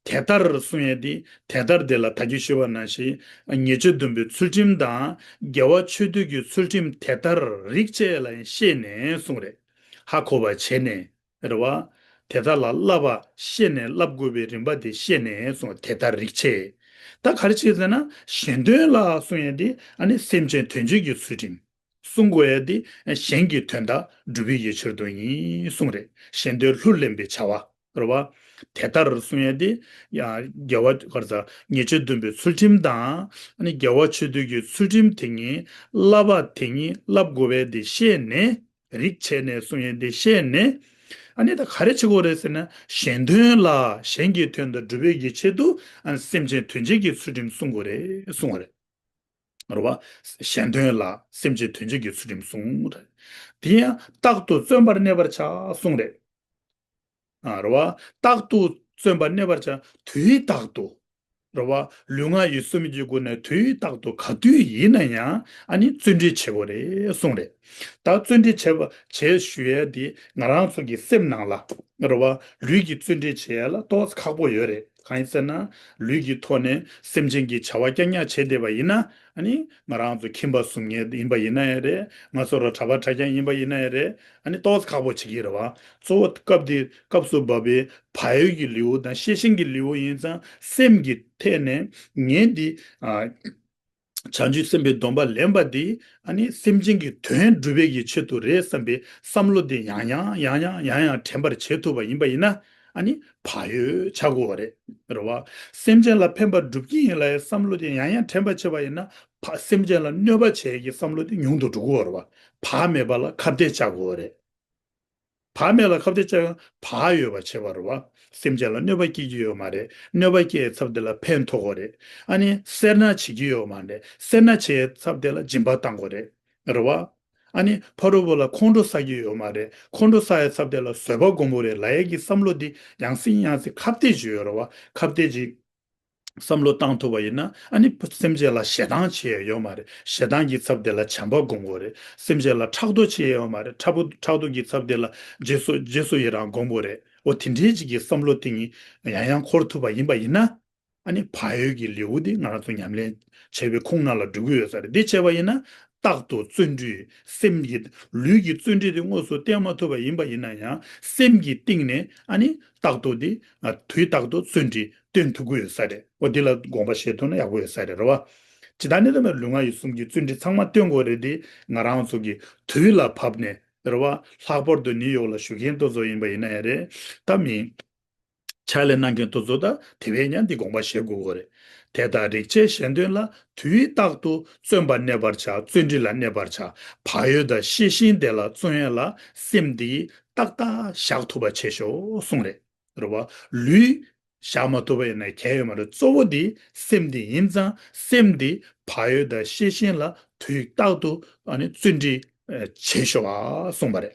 དེ་ལྟར་གསུང་ཡས་དེ། དེ་ལྟར་དེ་ལ་ད་གིན་ཞུས་པ་ནང་བཞིན་ཉེས་སྤྱོད་སྡོམ་པའི་ཚུལ་ཁྲིམས་དང་དགེ་བ་ཆོས་སྡུད་ཀྱི་ཚུལ་ཁྲིམས་དེ་ལྟར་རིགས་ཆད་ལ་ཤེས་ནས་གསུངས་རེད། ཧ་གོ་བ་བྱས་ནས་རེད་བ། དེ་ལྟར་ལ་བསླབ་པ་ཤེས་ནས་བསླབ་དགོས་པའི་རིམ་པ་དེ་ཤེས་ནས་གསུངས། དེ་ལྟར་རིགས་ཆད། ད་ག་རེ་བྱེད་ཟེར་ན་གཞན་དོན་ལ་གསུང་ཡས་དེ་ཨ་ནི་སེམས་ཅན་དོན་བྱེད་ཀྱི་ཚུལ་ཁྲིམས། གསུང་དགོས་ཡ་དེ་གཞན་གྱི་དོན་དག་སྒྲུབ་པའི་ཡིད་ཕྱིར་དུ་ཡིན་གསུངས་རེད། གཞན་དོན་ལྷུར་ལེན་པའི་བྱ་བ་རེད་བ། དེ་ལྟར་གསུང་ཡ་དེ་ཡང་དགེ་བ་ག་རེ་ཟ་ཉེས་སྤྱོད་སྡོམ་པའི་ཚུལ་ཁྲིམས་དང་ཨ་ནི་དགེ་བ་ཆོས་སྡུད་ཀྱི་ཚུལ་ཁྲིམས་དེ་ཉིད་བསླབ་པ་དེ་ཉིད་བསླབ་དགོས་པའི་དེ་ཤེས་ནས་རིགས་ཆད་ནས་གསུང་ཡ་དེ་ཤེས་ནས་ཨ་ནི་ད་ག་རེ་བྱེད་དགོས་རེད་ཟེར་ན་གཞན་དོན་ལ་གཞན་གྱི་དོན་དུ་སྒྲུབ་པའི་གི་ཆེད་དུ་ཨ་ནི་སེམས་ཅན་དོན་བྱེད་ཀྱི་ཚུལ་ཁྲིམས་སྲུང་དགོས་རེད་གསུང་བ་རེད། རེད་བ། གཞན་དོན་ལ་སེམས་ཅན་དོན་བྱེད་ཀྱི་ཚུལ་ཁྲིམས་སྲུང་རེད། དེ་ཡང་རྟག་ཏུ་བརྩོན་པར་གནས་པར་བྱ་གསུངས་རེད། ཨ་རེད་བ། རྟག་ཏུ་བརྩོན་པར་གནས་པར་བྱ། དུས་རྟག་ཏུ། རེད་བ། ལུས་ངག་ཡིད་གསུམ་གྱི་སྒོ་ནས་དུས་རྟག་ཏུ་ག་དུས་ཡིན་ན་ཡང་ཨ་ནི་བརྩོན་འགྲུས་བྱེད་དགོས་རེད་གསུངས་རེད། ད་བརྩོན་འགྲུས་བྱེད་པ་བྱེད་ཞུ་ཡས་དེ་ང་རང་ཚོ་གི་སེམས་ནང་ལ་རེད་བ། ལུས་ཀྱི་བརྩོན་འགྲུས་བྱེད་ཡས་ལ་ཏོག་ཙམ་ཁག་པོ་ཡོད་རེད། གང་ཡིན་ཟེར་ན། ལུས་ཀྱི་ཐོག་ནས་སེམས་ཅན་གྱི་བྱ་བ་རྐྱང་རྐྱང་བྱེད་བསྡད་པ་ཡིན་ན། ཨ་ནི་ང་རང་ཚོ་ཁྱིམ་པ་བཟུང་མཁན་ཡིན་པ་ཡིན་ན་ཡང་རེད། ང་ཚོ་ར་གྲྭ་པ་གྲྭ་རྐྱང་ཡིན་པ་ཡིན་ན་ཡང་རེད། ཨ་ནི་ཏོག་ཙམ་ཁག་པོ་བྱེད་ཀྱི་རེད་བ། གཙོ་བོ་སྐབས་དེ་སྐབས་སུ་བབས་པའི་བག་ཡོད་ཀྱི་ལེའུ་དང་ཤེས་བཞིན་གྱི་ལེའུ་ཡིན་ཙང་སེམས་ཀྱི་ཐད་ནས་ངས་འདི། ཨ། བྱང་ཆུབ་སེམས་དཔའི་སྡོམ་པ་ལེན་པ་འདི། ཨ་ནི་སེམས་ཅན་གྱི་དོན་སྒྲུབ་པའི་གི་ཆེད་དུ་རེད་བསམ་པའི་བསམ་བློ་འདི་ཡང་ཡང་ཡང་ཡང་ཡང་ཡང་དྲན་པར་བྱེད་ཐུབ་པ་ཡིན་པ་ཡིན་ན། ཨ་ནི་བག་ཡོད་ཆགས་དགོས་པ་རེད། རེད་བ། སེམས་ཅན་ལ་ཕན་པ་སྒྲུབ་ཀྱི་ཡིན་ལབ་ཡའི་བསམ་བློ་འདི་ཡང་ཡང་དྲན་པར་བྱེད་པ་ཡིན་ན། བ་སེམས་ཅན་ལ་གནོད་པ་བྱེད་ཀྱི་བསམ་བློ་འདི་ཉུང་དུ་འགྲོ་གི་ཡོད་རེད་བ། བག་མེད་པ་ལ་ཁ་གཏད་བཅག་དགོས་པ་རེད། བག་མེད་ལ་ཁ་གཏད་བཅག་ཡང་བག་ཡོད་པ་བྱེད་པ་རེད་བ། སེམས་ཅན་ལ་གནོད་པ་སྐྱེལ་གྱི་ཡོད་མ་རེད། གནོད་པ་སྐྱེལ་ཚབ་དེ་ལ་ཕན་ཐོགས་དགོས་རེད། ཨ་ནི་སེར་སྣ་བྱེད་ཀྱི་ཡོད་མ་རེད། སེར་སྣ་བྱེད་ཚབ་དེ་ལ་སྦྱིན་པ་བཏང་དགོས་རེད། རེད་བ། ཨ་ནི་ཕ་རོལ་པོ་ལ་ཁོང་ཁྲོ་ཟ་གི་ཡོད་མ་རེད། ཁོང་ཁྲོ་ཟ་ཡའི་ཚབ་དེ་ལ་བཟོད་པ་སྒོམ་དགོས་རེད་ལབ་ཡས་ཀྱི་བསམ་བློ་འདི་ཡང་སེ་ཡང་སེ་ཁ་གཏད་བཅོལ་ཡོད་རེད་བ། ཁ་གཏད་ཅིག་བསམ་བློ་བཏང་ཐུབ་པ་ཡིན་ན། ཨ་ནི་སེམས་ཅན་ལ་ཞེ་སྡང་བྱེད་ཡས་ཡོད་མ་རེད། ཞེ་སྡང་གི་ཚབ་དེ་ལ་བྱམས་པ་སྒོམ་དགོས་རེད། སེམས་ཅན་ལ་ཕྲག་དོག་བྱེད་ཡས་ཡོད་མ་རེད། ཕྲག་པོ་ཕྲག་དོག་གི་ཚབ་དེ་ལ་རྗེས་སུ་རྗེས་སུ་ཡི་རང་སྒོམ་དགོས་རེད། འོ་དེ་འདྲའི་ཅིག་གི་བསམ་བློ་དེ་ཉིད་ཡང་ཡང་འཁོར་ཐུབ་པ་ཡིན་པ་ཡིན་ན། ཨ་ནི་བག་ཡོད་ཀྱི་ལེའུ་དེ་ང་རང་ཚོ་ཉམས་ལེན་བྱེད་པའི་ཁོངས་ནང་ལ་འགྲོ་གི་ཡོད་ས་རེད། འདི་བྱས་པ་ཡིན་ན་རྟག་ཏུ་བརྩོན་འགྲུས། སེམས་ཀྱི་ལུས་ཀྱི་བརྩོན་འགྲུས་དེ་དངོས་སུ་བསྟེན་མ་ཐུབ་པ་ཡིན་པ་ཡིན་ན་ཡང་། སེམས་ཀྱི་གཏིང་ནས་ཨ་ནི་རྟག་ཏུ་དེ་དུས་རྟག་ཏུ་བརྩོན་འགྲུས་བསྟེན་ཐུབ་ཀྱི་ཡོད་ས་རེད། འོ་འདི་ལ་དགོངས་པ་བཞེས་ཐུབ་ན་ཡག་པོ་ཡོད་ས་རེད། རེད་བ། ཇི་ལྟར་ནི་དམ་པའི་ལུས་ངག་ཡིད་གསུམ་གྱི་བརྩོན་འགྲུས་ཚང་མ་བསྟེན་དགོས་རེད་དེ། ང་རང་ཚོ་གི་དུས་ལ་བབས་ནས་རེད་བ། ལྷག་པར་དུ་ནིའུ་ཡོག་ལ་བཞུགས་མཁན་དེ་ཚོ་ཡིན་པ་ཡིན་ན་ཡང་རེད། ད་མི་ཕྱག་ལས་གནང་མཁན་དེ་ཚོ་ད་དེ་བས་ཀྱང་འདི་དགོངས་པ་བཞེས་དགོས་ཀྱི་རེད། དེ་ལྟར་རིགས་ཆད་གཞན་དོན་ལ། དུས་རྟག་ཏུ་བརྩོན་པར་གནས་པར་བྱ། བརྩོན་འགྲུས་ལ་གནས་པར་བྱ། བག་ཡོད་དང་ཤེས་བཞིན་དེ་ལ་བརྩོན་ཡས་ལ། སེམས་འདི་ཏག་ཏག་བཞག་ཐུབ་པ་བྱེད་ཤོག་གསུངས་རེད། རེད་བ། ལུས་བཞག་མ་ཐུབ་པ་ཡིན་ན་གལ་ཡོད་མ་རེད། གཙོ་བོ་འདི་སེམས་འདི་ཡིན་ཙང་། སེམས་འདི་བག་ཡོད་དང་ཤེས་བཞིན་ལ་དུས་རྟག་ཏུ་ཨ་ནི་བརྩོན་འགྲུས་བྱེད་ཤོག་ཨ་གསུངས་པ་རེད།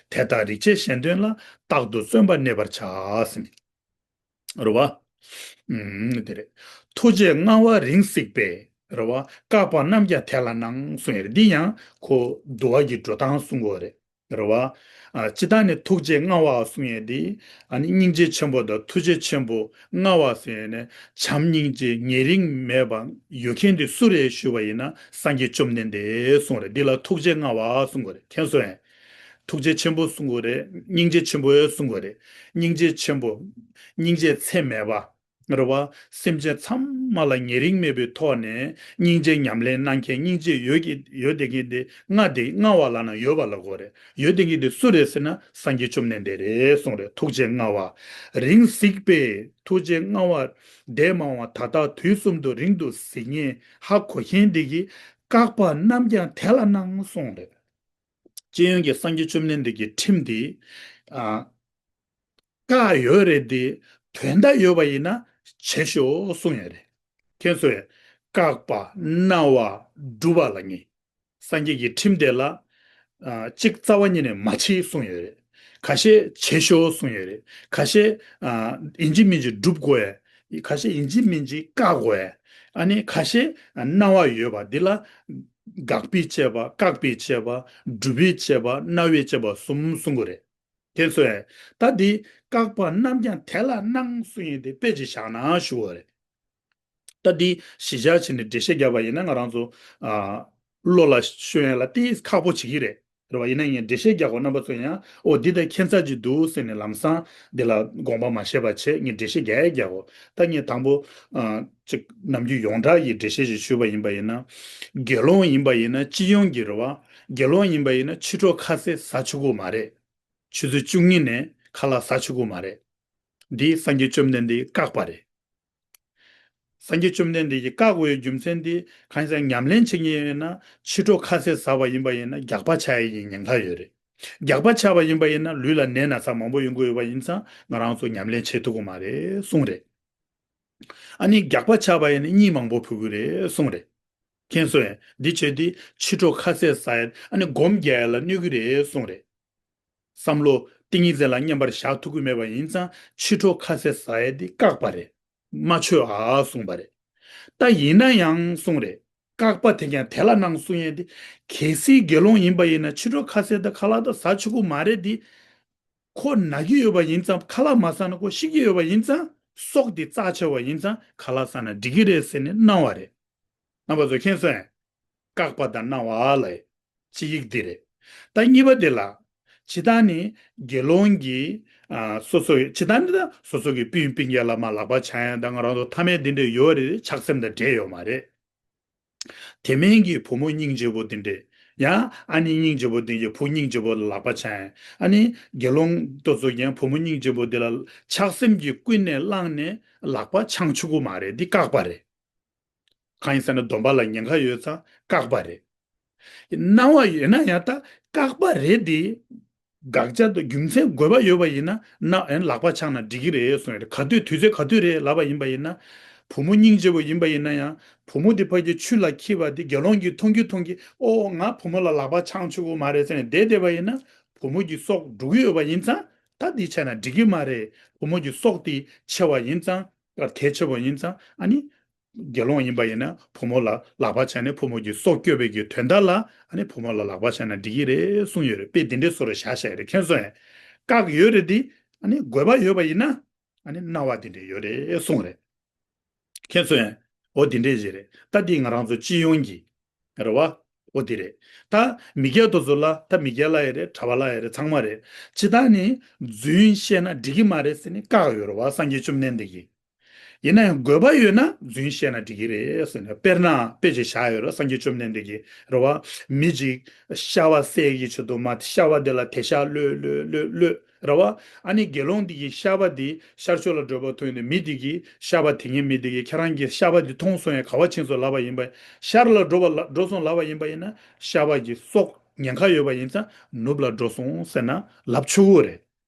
དེ་ལྟར་རིགས་ཆད་གཞན་དོན་ལ། རྟག་ཏུ་བརྩོན་པར་གནས་པར་བྱ་ཟེར་ནས། རེད་བ། ཨུམ། དེ་རེད། ཐུགས་རྗེས་མངའ་བ་རིང་གཟིགས་པས། རེད་བ། བཀག་པ་རྣམས་ཀྱང་དེ་ལ་སྣང་གསུངས་ཡོད་རེད། འདི་ཡང་ཁོ་འདུལ་བ་གི་འགྲོ་སྟངས་གསུང་གི་ཡོད་རེད། རེད་བ། ཨ། ཇི་ལྟར་ནི་ཐུགས་རྗེས་མངའ་བ་གསུང་ཡས་འདི། ཨ་ནི་སྙིང་རྗེ་ཆེན་པོ་དང་ཐུགས་རྗེ་ཆེན་པོ་མངའ་བ་ཟེར་ནས་བྱམས་སྙིང་རྗེ་ཉེ་རིང་མེད་པ་ཡོད་མཁན་དེ་སུ་རེད་ཞུས་པ་ཡིན་ན། སངས་རྒྱས་བཅོམ་ལྡན་འདས་གསུངས་རེད། འདི་ལ་ཐུགས་རྗེས་མངའ་བ་གསུང་དགོས་རེད། མཁྱེན་སོང་ངས། ཐུགས་རྗེ་ཆེན་པོ་གསུང་དགོས་རེད། སྙིང་རྗེ་ཆེན་པོ་གསུང་དགོས་རེད། སྙིང་རྗེ་ཆེན་པོ། སྙིང་རྗེ་ཚད་མེད་པ། རེད་བ། སེམས་ཅན་ཚང་མ་ལ་ཉེ་རིང་མེད་པའི་ཐོག་ནས་སྙིང་རྗེ་ཉམས་ལེན་གནང་མཁན། སྙིང་རྗེ་ཡོད་ཀྱི་ཡོད་བསྡད་མཁན་དེ། མངའ་དེ། མངའ་བ་ལབ་ན་ཡོད་པ་ལབ་དགོས་རེད། ཡོད་བསྡད་མཁན་དེ་སུ་རེད་ཟེར་ན། སངས་རྒྱས་བཅོམ་ལྡན་འདས་རེད་གསུངས་རེད། ཐུགས་རྗེས་མངའ་བ་རིང་གཟིགས་པས། ཐུགས་རྗེས་མངའ་བ་འདས་མ་འོངས་པ་ད་ལྟ་དུས་གསུམ་དུ་རིང་དུ་གཟིགས་མཁན། ཧ་གོ་མཁན་དེ་གིས་བཀག་པ་རྣམས་ཀྱང་དེ་ལ་སྣང་གསུངས་རེད། སྤྱི་ཡོངས་ཀྱི་སངས་རྒྱས་བཅོམ་ལྡན་འདས་ཀྱི་ཁྲིམས་འདི། ཨ། བཀག་ཡོད་རེད་དེ། དོན་དག་ཡོད་པ་ཡིན་ན་བྱེད་ཤོག་གསུངས་ཡོད་རེད། མཁྱེན་སོང་ངས། བཀག་པ་སྨྲ་བ་སྒྲུབ་པ་ལ་ངེས། སངས་རྒྱས་ཀྱི་ཁྲིམས་དེ་ལ། ཨ། གཅིག་རྩ་བ་ཉིད་ནས་མ་བྱེད་གསུངས་ཡོད་རེད། ཁ་ཤས་བྱེད་ཤོག་གསུངས་ཡོད་རེད། ཁ་ཤས། ཨ། ཡིན་གཅིག་མིན་གཅིག་སྒྲུབ་དགོས་ཡ། ཁ་ཤས་ཡིན་གཅིག་མིན་གཅིག་བཀག་དགོས་ཡ། ཨ་ནི་ཁ་ཤས་སྨྲ་བ་ཡོད་པ་འདི་ལ། དགག་པའི་དཔྱད་པ། བཀག་པའི་དཔྱད་པ། སྒྲུབ་པའི་དཔྱད་པ། སྨྲ་བའི་དཔྱད་པ་གསུམ་གསུང་གི་རེད། མཁྱེན་སོང་ངས། ད་འདི་བཀག་པ་རྣམས་ཀྱང་དེ་ལ་སྣང་གསུང་ཡས་དེ་དཔེ་ཅིག་བཞག་ན་ཞུ་བ་རེད། ད་འདི་གཞི་བཞག་བྱས་ནས་འགྲེལ་བཤད་རྒྱག་པ་ཡིན་ན། ང་རང་ཚོ། ཨ། བློ་ལ་ཤོད་ཡས་ལ་ཏིས་ཁག་པོ་བྱེད་ཀྱི་རེད། རེད་བ། ཡིན་ན་ངས་འགྲེལ་བཤད་རྒྱག་གོ། རྣམ་པ་ཚོ་ཡང་འོ་འདི་ད་ཁྱད་མཚར་ཅིག་འདུག་ཟེར་ནས་ལམ་སང་འདི་ལ་དགོངས་པ་མ་བཞེས་པ་བྱས། ངས་འགྲེལ་བཤད་རྒྱག་ཡས་རྒྱག་གོ། ད་ངས་དང་པོ། ཨ། ཅིག་ནམ་རྒྱུན་ཡོངས་གྲགས་ཀྱི་འགྲེལ་བཤད་ཅིག་ཞུས་པ་ཡིན་པ་ཡིན་ན། དགེ་སློང་ཡིན་པ་ཡིན་ན། སྤྱི་ཡོངས་ཀྱི་རེད་བ། དགེ་སློང་ཡིན་པ་ཡིན་ན་ཕྱི་དྲོ་ཁ་ཟས་ཟ་ཆོག་གི་མ་རེད། ཆུ་ཚོད་བཅུ་གཉིས་ནས་ཁ་ལག་ཟ་ཆོག་གི་མ་རེད། འདི་སངས་རྒྱས་བཅོམ་ལྡན་འདས་ཀྱིས་བཀག་པ་རེད། སངས་རྒྱས་བཅོམ་ལྡན་འདས་ཀྱིས་བཀག་དགོས་པའི་རྒྱུ་མཚན་འདི། གང་ཡིན་ཟེར་ན་ཉམས་ལེན་བྱེད་མཁན་ཡིན་ན། ཕྱི་དྲོ་ཁ་ཟས་ཟ་བ་ཡིན་པ་ཡིན་ན་རྒྱགས་པ་ཆགས་ཡས་ཀྱི་ཉེན་ཁ་ཡོད་རེད། རྒྱགས་པ་ཆགས་པ་ཡིན་པ་ཡིན་ན་ལུས་ལ་ནད་ན་ཚ་མང་པོ་ཡོང་གི་ཡོད་པ་ཡིན་ཙང་། ང་རང་ཚོ་ཉམས་ལེན་བྱེད་ཐུབ་ཀྱི་མ་རེད་གསུངས་རེད། ཨ་ནི་རྒྱགས་པ་ཆགས་པ་ཡིན་ན་གཉིད་མང་པོ་ཕུག་གི་རེད་གསུངས་རེད། མཁྱེན་སོང་ངས། འདི་བྱས་ཏེ་ཕྱི་དྲོ་ཁ་ཟས་ཟ་ཡས། ཨ་ནི་སྒོམ་རྒྱག་ཡས་ལ་གནོད་ཀྱི་རེད་གསུངས་རེད། བསམ་བློ་ཏིང་ངེ་འཛིན་ལ་མཉམ་པར་བཞག་ཐུབ་ཀྱི་མེད་པ་ཡིན་ཙང་། ཕྱི་དྲོ་ཁ་ཟས་ཟ་ཡས་འདི་བཀག་པ་རེད། མ་བྱོས་ཨ་གསུངས་པ་རེད། ད་ཡིན་ན་ཡང་གསུངས་རེད། བཀག་པ་དེ་ཀྱང་དེ་ལ་སྣང་གསུང་ཡས་འདི། གལ་སྲིད་དགེ་སློང་ཡིན་པ་ཡིན་ན་ཕྱི་དྲོ་ཁ་ཟས་དང་ཁ་ལག་དང་ཟ་ཆོག་གི་མ་རེད་འདི། ཁོ་ན་གི་ཡོད་པ་ཡིན་ཙང་། ཁ་ལག་མ་ཟ་ན་ཁོ་ཤི་གི་ཡོད་པ་ཡིན་ཙང་། སྲོག་འདི་རྩ་ཆེ་བ་ཡིན་ཙང་ག་ལ་ཟ་ན་འགྲིག་གི་རེད་ཟེར་ནས་གནང་བ་རེད། རྣམ་པ་ཚོ་མཁྱེན་སོང་ངས། བཀག་པ་དང་གནང་བ་ལ་ཡི་སྤྱི་ཡིག་འདི་རེད། ད་གཉིས་པ་འདི་ལ། ཇི་ལྟར་ནི་དགེ་སློང་གིས་ཨ་སོ་སོ་ཇི་ལྟར་ནི་ད་སོ་སོ་གི་སྤུན་སྤུན་ཀྱག་ལ་མར་ལག་པ་འཆང་ཡ་ད་ང་རང་ཚོ་ཐ་མལ་འདི་འདྲ་ཡོད་རེད། ཆགས་སེམས་དང་འབྲེལ་ཡོད་མ་རེད། དེ་མིན་གྱི་བུ་མོ་སྙིང་རྗེ་པོ་དེ་འདྲས། ཡང་ཨ་ནེ་སྙིང་རྗེ་པོ་དེ་གྱི་བུ་སྙིང་རྗེ་པོ་ལ་ལག་པ་འཆང་། ཨ་ནི་དགེ་སློང་དེ་ཚོ་ཡང་བུ་མོ་སྙིང་རྗེ་པོ་དེ་ལ་ཆགས་སེམས་ཀྱིས་ཀུན་ནས་བསླངས་ནས་ལག་པ་འཆང་ཆོག་གི་མ་རེད། འདི་བཀག་པ་རེད། གང་ཡིན་ཟེར་ན་སྡོམ་པ་ལ་ཉེན་ཁ་ཡོད་ཙང་བཀག་པ་རེད། གནང་བ་ཡོད་ན་ཡང་ད་བཀག་པ་རེད་དེ། དགག་བྱ་དང་རྒྱུ་མཚན་དགོས་པ་ཡོད་པ་ཡིན་ན་ན་ཡང་ལག་པ་འཆང་ན་འགྲིག་གི་རེད་གསུངས་ཡོད་རེད། ག་དུས་དུས་ཚོད་ག་དུས་རེད་ལབ་པ་ཡིན་པ་ཡིན་ན། བུ་མོ་སྙིང་རྗེ་པོ་ཡིན་པ་ཡིན་ན་ཡང་བུ་མོ་དེ་ཕ་གི་ཆུ་ལ་འཁྱེར་བ་དེ་དགེ་སློང་གིས་མཐོང་རྒྱུ་མཐོང་གི་ཨོ་ང་བུ་མོ་ལ་ལག་པ་འཆང་ཆོག་གི་མ་རེད་ཟེར་ནས་བསྡད་བསྡད་པ་ཡིན་ན་བུ་མོ་གི་སྲོག་འགྲོ་གི་ཡོད་པ་ཡིན་ཙང་ད་འདི་བྱས་ན་འགྲིག་གི་མ་རེད། བུ་མོ་གི་སྲོག་དེ་ཆེ་བ་ཡིན་ཙང་གལ་ཆེ་བ་ཡིན་ཙང་ཨ་ནི། དགེ་སློང་ཡིན་པ་ཡིན་ན་བུ་མོ་ལ་ལག་པ་འཆང་ནས་བུ་མོ་གི་སྲོག་སྐྱོབ་པའི་གི་དོན་དག་ལ་ཨ་ནི་བུ་མོ་ལ་ལག་པ་འཆང་ན་འགྲིག་གི་རེད་གསུངས་ཡོད་རེད། དཔེ་འདི་འདྲའི་བཟོ་འདྲ་བཞག་བཞག་ཡོད་རེད། མཁྱེན་སོང་ངས། བཀག་ཡོད་རེད་དེ། ཨ་ནི་དགོས་པ་ཡོད་པ་ཡིན་ན་ཨ་ནི་གནང་བ་འདི་འདྲ་ཡོད་རེད་གསུངས་རེད། མཁྱེན་སོང་ངས། འོ་འདི་འདྲས་ཞིག་རེད། ད་འདི་ང་རང་ཚོ་སྤྱི་ཡོངས་ཀྱི་རེད་བ། འོ་འདི་རེད། ད་མི་སྐྱ་དེ་ཚོ་ལ་ད་མི་སྐྱ་ལ་ཡི་རེད། གྲྭ་པ་ལ་ཡི་རེད། ཚང་མ་རེད། ཇི་ལྟར་ནི་རྫུན་བཤད་ན་འགྲིག་གི་མ་རེད་ཟེར་ནས་བཀག་ཡོད་རེད་བ། སངས་རྒྱས་བཅོམ་ལྡན་འདས་ཀྱིས། ཡིན་ན་ཡང་དགོས་པ་ཡོད་ན་རྫུན་བཤད་ན་འགྲིག་གི་རེད་ཟེར་ནས་དཔེར་ན་དཔེ་ཅིག་བཞག་ཡོད་རེད། སངས་རྒྱས་བཅོམ་ལྡན་འདས་ཀྱིས་རེད་བ། མི་ཅིག་ཤ་བ་བསད་ཀྱི་ཆེད་དུ་མ་ཤ་བ་དེ་ལ་དེ་ཤ་གློད་གློད་གློད་གློད། རེད་བ། ཨ་ནི་དགེ་སློང་འདི་གིས་ཤ་བ་འདི་ཤར་ཕྱོགས་ལ་བགྲོད་པ་མཐོང་ཡོང་དུས་མི་འདི་གིས་ཤ་བ་དེ་ཉིད་མི་འདི་གིས་ཁྱེད་རང་གིས་ཤ་བ་འདི་མཐོང་སོང་ཡང་ག་བ་ཕྱིན་སོང་ལབ་པ་ཡིན་པ། ཤར་ལ་འགྲོ་བ་ལ་འགྲོ་སོང་ལབ་པ་ཡིན་པ་ཡིན་ན་ཤ་བ་གི་སྲོག་ཉེན་ཁ་ཡོད་པ་ཡིན་ཙང་ནུབ་ལ་འགྲོ་སོང་ཟེར་ན་ལབ་ཆོག་གི་རེད།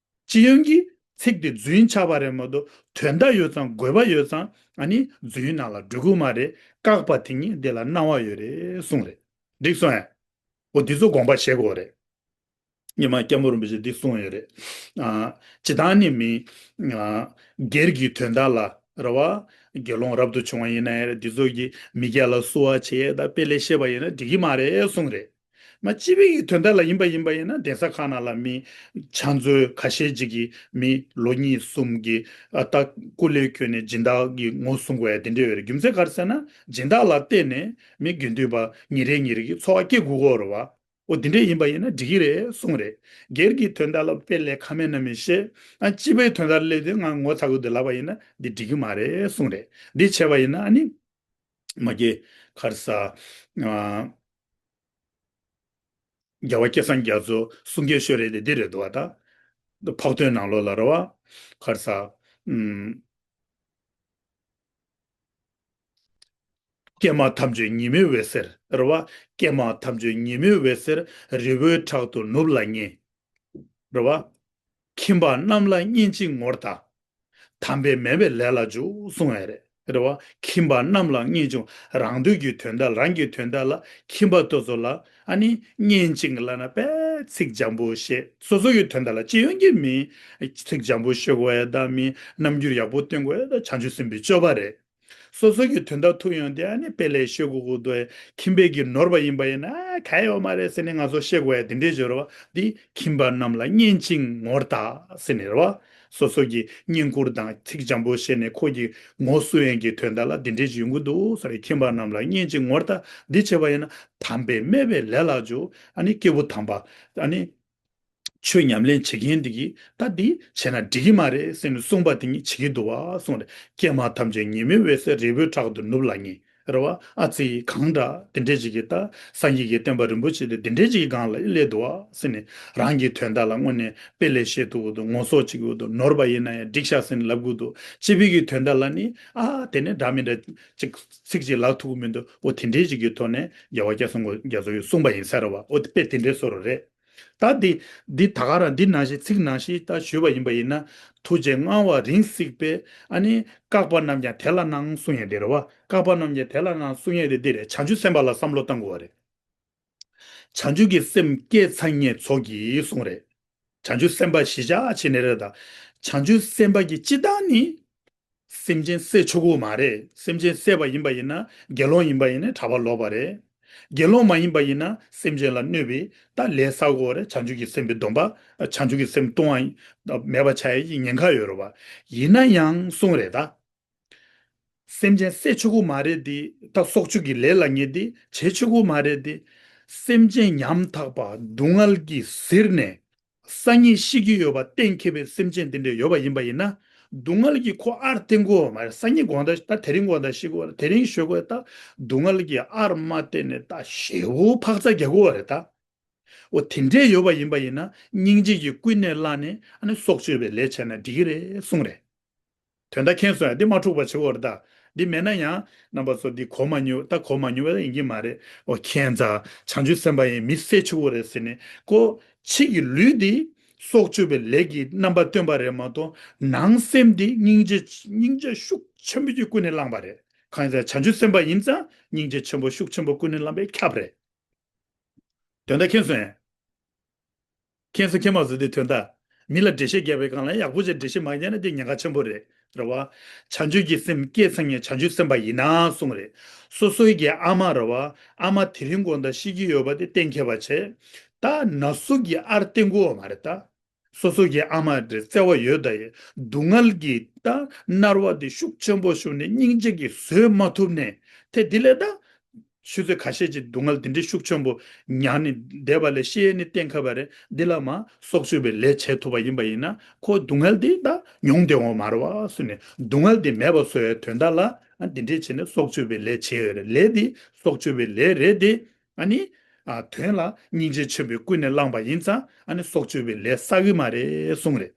སྤྱི་ཡོངས་ཀྱི་ཚིག་དེ་རྫུན་ཆགས་པ་རེད་མ་གཏོགས་དོན་དག་ཡོད་ཙང་དགོས་པ་ཡོད་ཙང་ཨ་ནི་རྫུན་ནང་ལ་འགྲོ་གི་མ་རེད། བཀག་པ་དེ་ཉིད་འདི་ལ་གནང་བ་ཡོད་རེད་གསུངས་རེད། འགྲིག་སོང་ངས། འོ་འདི་ཚོ་དགོངས་པ་བཞེས་དགོས་རེད། སྔོན་མ་སྐྱབས་མགོན་རིན་པོ་ཆེས་འདི་གསུངས་ཡོད་རེད། ཨ། ཇི་ལྟར་ནི་མི། ཨ། སྒེར་གྱི་དོན་དག་ལ་རེད་བ། དགེ་སློང་རབ་ཏུ་བྱུང་བ་ཡིན་ན་ཡང་རེད། འདི་ཚོ་གིས་མི་སྐྱ་ལ་བསུ་བ་བྱེད་ཡས་དང་དཔེ་ལེགས་བཤད་པ་ཡིན་ན་འགྲིག་གི་མ་རེད་གསུངས་རེད། མ་སྤྱི་པའི་གི་དོན་དག་ལ་ཡིན་པ་ཡིན་པ་ཡིན་ན་གདན་ས་ཁག་ནང་ལ་མི་ཕྱག་མཛོད་ཁ་ཤས་ཅིག་གིས་མི་ལོ་གཉིས་གསུམ་གྱི་ཨ་ད་སྐུ་ལས་བསྐྱོན་ནས་སྦྱིན་བདག་གི་ངོ་བཟུང་དགོས་ཡ་དེ་འདྲ་ཡོད་རེད། རྒྱུ་མཚན་ག་རེ་ཟེར་ན་སྦྱིན་བདག་ལ་བརྟེན་ནས་མི་དགེ་འདུན་པ་ཉིན་རེ་ཉིན་རེ་གི་འཚོ་བ་སྐྱེལ་དགོས་ཀྱི་ཡོད་རེད་བ། འོ་དེ་འདྲས་ཡིན་པ་ཡིན་ན་འགྲིག་གི་རེད་གསུངས་རེད། སྒེར་གྱི་དོན་དག་ལ་དཔེ་ལས་ཁ་མེད་ན་མི་ཤེས། ཨ་སྤྱི་པའི་དོན་དག་སླེབས་དུས་ང་ངོ་ཚ་གི་འདུག་ལབ་པ་ཡིན་ན་འདི་འགྲིག་གི་མ་རེད་གསུངས་རེད། འདི་བྱས་པ་ཡིན་ན་ཨ་ནི་མ་གི་ག་རེ་ཟ། ཨ། རྒྱལ་བ་སྐལ་བཟང་རྒྱ་མཚོ་གསུང་སྐད་ཤོད་རེད་དེ་འདི་རེད་འདུག་བ་ད། འཕགས་བསྟོད་ནང་ལོགས་ལ་རེད་བ། ག་རེ་ཟ། ཨུམ། ཀྱེ་མ་ཐམས་ཅད་ཉིན་མོའི་འོད་ཟེར་རེད་བ། ཀྱེ་མ་ཐམས་ཅད་ཉིན་མོའི་འོད་ཟེར་རི་བོའི་ཕྲག་ཏུ་ནུབ་ལ་ངེས། རེད་བ། ཁྱིམ་པ་རྣམས་ལ་བསྙེན་ཅིང་ངོ་ལྟ། དམ་པས་མེད་པའི་ལས་ལ་འཇུག་གསུང་བས་རེད། རེད་བ། ཁྱིམ་པ་རྣམས་ལ་བསྙེན་ཅིང་རང་འདོད་ཀྱི་དོན་དག་རང་གི་དོན་དག་ལ་ཁྱིམ་པ་དེ་ཚོ་ལ་ཨ་ནི་བསྙེན་ཅིང་ལབ་ན་དཔེ་ཚིག་འཇམ་པོ་བཤད། སོ་སོ་ཡི་དོན་དག་ལ་སྤྱི་ཡོངས་ཀྱི་མི་ཚིག་འཇམ་པོ་བཤད་དགོས་ཡ་དང་མི་རྣམ་འགྱུར་ཡག་པོ་སྟོན་དགོས་ཡ་ད་བྱང་ཆུབ་སེམས་དཔའི་སྤྱོད་པ་རེད། སོ་སོ་གི་དོན་དག་ཐུག་ཡོང་དུས་ཨ་ནི་དཔེ་ལས་ཤོད་དགོས་ཀྱི་འདུག་ཁྱིམ་པས་ཀྱིས་ནོར་བ་ཡིན་པ་ཡིན་ན་ཨ་ག་ཡོད་མ་རེད་ཟེར་ནས་ང་ཚོ་བཤད་དགོས་ཡ་དེ་འདྲས་བརྗོད་རོགས། འདི་ཁྱིམ་པ་རྣམས་ལ་བསྙེན་ཅིང་ངོ་ལྟ་ཟེར་ནས་རེད་བ། སོ་སོ་གི་བསྙེན་བཀུར་དང་ཚིག་འཇམ་པོ་བཤད་ནས་ཁོ་གི་ངོ་སུ་ཡན་གྱི་དོན་དག་ལ་འདི་འདྲས་ཅིག་ཡོང་གི་འདུག་ཟེར། ཁྱིམ་པ་རྣམས་ལ་བསྙེན་ཅིང་ངོ་ལྟ། འདི་བྱས་པ་ཡིན་ན་དམ་པས་སྨད་པའི་ལས་ལ་འཇུག་ཨ་ནི་སྐྱེས་བུ་དམ་པ་ཨ་ནི། ཆོས་ཉམས་ལེན་བྱེད་མཁན་འདི་གིས་ད་འདི་བྱས་ན་འགྲིག་གི་མ་རེད་ཟེར་ནས་གསུངས་པ་དེ་ཉིད་བྱེད་ཀྱི་འདུག་བ་གསུངས་རེད། ཀྱེ་མ་ཐམས་ཅད་ཉིན་མོའི་འོད་ཟེར་རི་བོའི་ཕྲག་ཏུ་ནུབ་ལ་ངེས། རེད་བ། ཨ་ཙི་གང་འདྲ་དེ་འདྲས་ཅིག་གིས་ད་སངས་རྒྱས་ཀྱི་བསྟན་པ་རིན་པོ་ཆེ་དེ་དེ་འདྲས་ཅིག་གི་སྒང་ལ་སླེབས་འདུག་བ་ཟེར་ནས་རང་གི་དོན་དག་ལ་དངོས་གནས་དཔེ་ལས་བཤད་ཐུབ་ཀྱི་འདུག་ངོ་སོ་བྱེད་ཀྱི་འདུག་ནོར་བ་ཡིན་ན་ཡང་འགྲིག་ཤག་ཟེར་ནས་ལབ་ཀྱི་འདུག་སྤྱི་པའི་གི་དོན་དག་ལ་ནི་ཨ་དེ་ནས་འདྲ་མི་འདྲ་ཅིག་ཚིག་ཅིག་ལབ་ཐུབ་ཀྱི་མི་འདུག་འོ་དེ་འདྲས་ཅིག་གི་ཐོག་ནས་རྒྱལ་བ་སྐལ་བཟང་རྒྱ་མཚོ་ཡིས་གསུངས་པ་ཡིན་ས་རེད་བ། འོ་དེ་དཔེ་དེ་འདྲས་བཟོ་འདྲ་རེད། ད་འདི་འདི་ད་ག་རང་འདི་ནང་བཞིན་ཚིག་ནང་བཞིན་ད་ཞུས་པ་ཡིན་པ་ཡིན་ན། ཐུགས་རྗེ་མངའ་བ་རིང་བསྲེགས་པས་ཨ་ནི་བཀག་པ་རྣམས་ཀྱང་དེ་ལ་གནང་གསུང་ཡས་དེ་རེད་བ། བཀག་པ་རྣམས་ཀྱང་དེ་ལ་གནང་གསུང་ཡས་དེ་འདི་རེད། བྱང་ཆུབ་སེམས་དཔའ་ལ་བསམ་བློ་བཏང་དགོས་པ་རེད། བྱང་ཆུབ་ཀྱི་སེམས་བསྐྱེད་ཚར་མཁན་ཚོ་གིས་གསུང་རེད། བྱང་ཆུབ་སེམས་དཔའ་གཞིར་བཞག་བྱས་ནས་རེད་ད། བྱང་ཆུབ་སེམས་དཔའ་གི་སྤྱི་བཏང་ནི། སེམས་ཅན་བསད་ཆོག་གི་མ་རེད། སེམས་ཅན་བསད་པ་ཡིན་པ་ཡིན་ན་དགེ་སློང་ཡིན་པ་ཡིན་ན་གྲྭ་པ་ལོག་པ་རེད། དགེ་སློང་མ་ཡིན་པ་ཡིན་ན་སེམས་ཅན་ལ་གནོད་པའི་ད་ལས་བསགས་དགོས་རེད། བྱང་ཆུབ་ཀྱི་སེམས་པའི་སྡོམ་པ། བྱང་ཆུབ་ཀྱི་སེམས་གཏོང་བ་མེད་པ་ཆགས་ཡས་ཀྱི་ཉེན་ཁ་ཡོད་རེད་བ། ཡིན་ན་ཡང་གསུང་རེད་ད། སེམས་ཅན་བསད་ཆོག་གི་མ་རེད་དེ། ད་སྲོག་གཅོད་ཀྱི་ལས་ལ་ངེས་དེ་བྱེད་ཆོག་གི་མ་རེད་དེ། སེམས་ཅན་ཉམ་ཐག་པ་སྡུག་བསྔལ་གྱིས་གཟིར་ནས་སང་ཉིན་ཤི་གི་ཡོད་པ་གཏན་འཁེལ་བའི་སེམས་ཅན་དེ་འདྲ་ཡོད་པ་ཡིན་པ་ཡིན་ན། སྡུག་བསྔལ་གྱིས་ཁོ་ཨར་བསྟན་དགོས་མ་རེད། སང་ཉིན་དགོང་དག་ད་དེ་རིང་དགོང་དག་ཤི་དགོས་རེད། དེ་རིང་ཤི་དགོས་རེད། ད་སྡུག་བསྔལ་གྱིས་ཨར་མ་བསྟན་ནས་ད་ཞེ་པོ་འཕག་འཚག་རྒྱག་དགོས་རེད་ད། འོ་དེ་འདྲས་ཡོད་པ་ཡིན་པ་ཡིན་ན་སྙིང་རྗེ་གིས་ཀུན་ནས་བསླངས་ནས་ཨ་ནི་སྲོག་གཅོད་པའི་ལས་བྱས་ན་འགྲིག་གི་རེད་གསུངས་རེད། དོན་དག་མཁྱེན་སོང་ཡ། འདི་མ་འཁྲུག་པ་བྱེད་དགོས་རེད་ད། འདི་མེད་ན་ཡང་རྣམ་པ་ཚོ་འདི་གོ་མ་མྱོང་། ད་གོ་མ་མྱོང་བ་ཡིན་གྱི་མ་རེད། འོ་ཁྱད་མཚར། བྱང་ཆུབ་སེམས་དཔའ་ཡིན་མི་བསད་ཆོག་གི་རེད་ཟེར་ནས་ཁོ་ཕྱི་གི་ལུས་འདི་སྲོག་གཅོད་པའི་ལས་ཀྱི་རྣམ་པ་སྟོན་པ་རེད་མ་གཏོགས། ནང་སེམས་འདི་སྙིང་རྗེ་སྙིང་རྗེ་ཤུགས་ཆེན་པོ་ཅིག་ཀུན་ནས་བསླངས་པ་རེད། གང་ཡིན་ཟེར་ན་བྱང་ཆུབ་སེམས་དཔའ་ཡིན་ཙང་སྙིང་རྗེ་ཆེན་པོ་ཤུགས་ཆེན་པོ་ཀུན་ནས་བསླངས་པས་ཁྱབ་རེད། དོན་དག་མཁྱེན་སོང་ཡ། མཁྱེན་སོང་མཁྱེན་མ་སོང་དེ་དོན་དག་མི་ལ་འགྲེལ་བཤད་རྒྱབ་པའི་སྒང་ལ་ཡག་པོ་བྱས་འགྲེལ་བཤད་མ་རྒྱབ་ན་དེ་ཉེན་ཁ་ཆེན་པོ་རེད། རེད་བ། བྱང་ཆུབ་ཀྱི་སེམས་བསྐྱེད་ཚར་མཁན་བྱང་ཆུབ་སེམས་དཔའ་ཡིན་ན་གསུངས་རེད། སོ་སོའི་གི་ཨ་མ་རེད་བ། ཨ་མ་དེ་རིང་དགོང་དག་ཤི་གི་ཡོད་པ་དེ་གཏན་འཁེལ་བ་བྱས། ད་ན་ཟུག་གི་ཨར་བསྟན་དགོས་མ་རེད་ད། སོ་སོ་གི་ཨ་མ་དེ་བརྩེ་བ་ཡོད་ད་ཡོད། སྡུག་བསྔལ་གྱི་ད་མནར་བ་དེ་ཤུགས་ཆེན་པོ་ཞུགས་ནས་སྙིང་རྗེ་གིས་བཟོད་མ་ཐུབ་ནས་དེ་དེ་ལས་ད་ཆུ་ཚོད་ཁ་ཤས་ཅིག་སྡུག་བསྔལ་དེ་འདྲའི་ཤུགས་ཆེན་པོ་མྱངས་ནས་བསྡད་པ་ལས་ཤི་ཡས་ནི་གཏན་འཁེལ་བ་རེད། འདི་ལ་མ་སྲོག་གཅོད་པའི་ལས་བྱེད་ཐུབ་པ་ཡིན་པ་ཡིན་ན་ཁོ་སྡུག་བསྔལ་དེ་ད་མྱོང་བསྡད་འོང་མ་རེད་བ་ཟེར་ནས། སྡུག་བསྔལ་དེ་མེད་པ་བཟོ་ཡའི་དོན་དག་ལ་ཨ་འདི་འདྲའི་བྱས་ནས་སྲོག་གཅོད་པའི་ལས་བྱེད་ཡོད་རེད། ལས་དེ་སྲོག་གཅོད་པའི་ལས་རེད་དེ། ཨ་ནི། ཨ་དོན་ལ་སྙིང་རྗེ་ཆེན་པོས་ཀུན་ནས་བསླངས་པ་ཡིན་ཙང་ཨ་ནི་སྲོག་གཅོད་པའི་ལས་བསགས་ཀྱི་མ་རེད་གསུངས་རེད།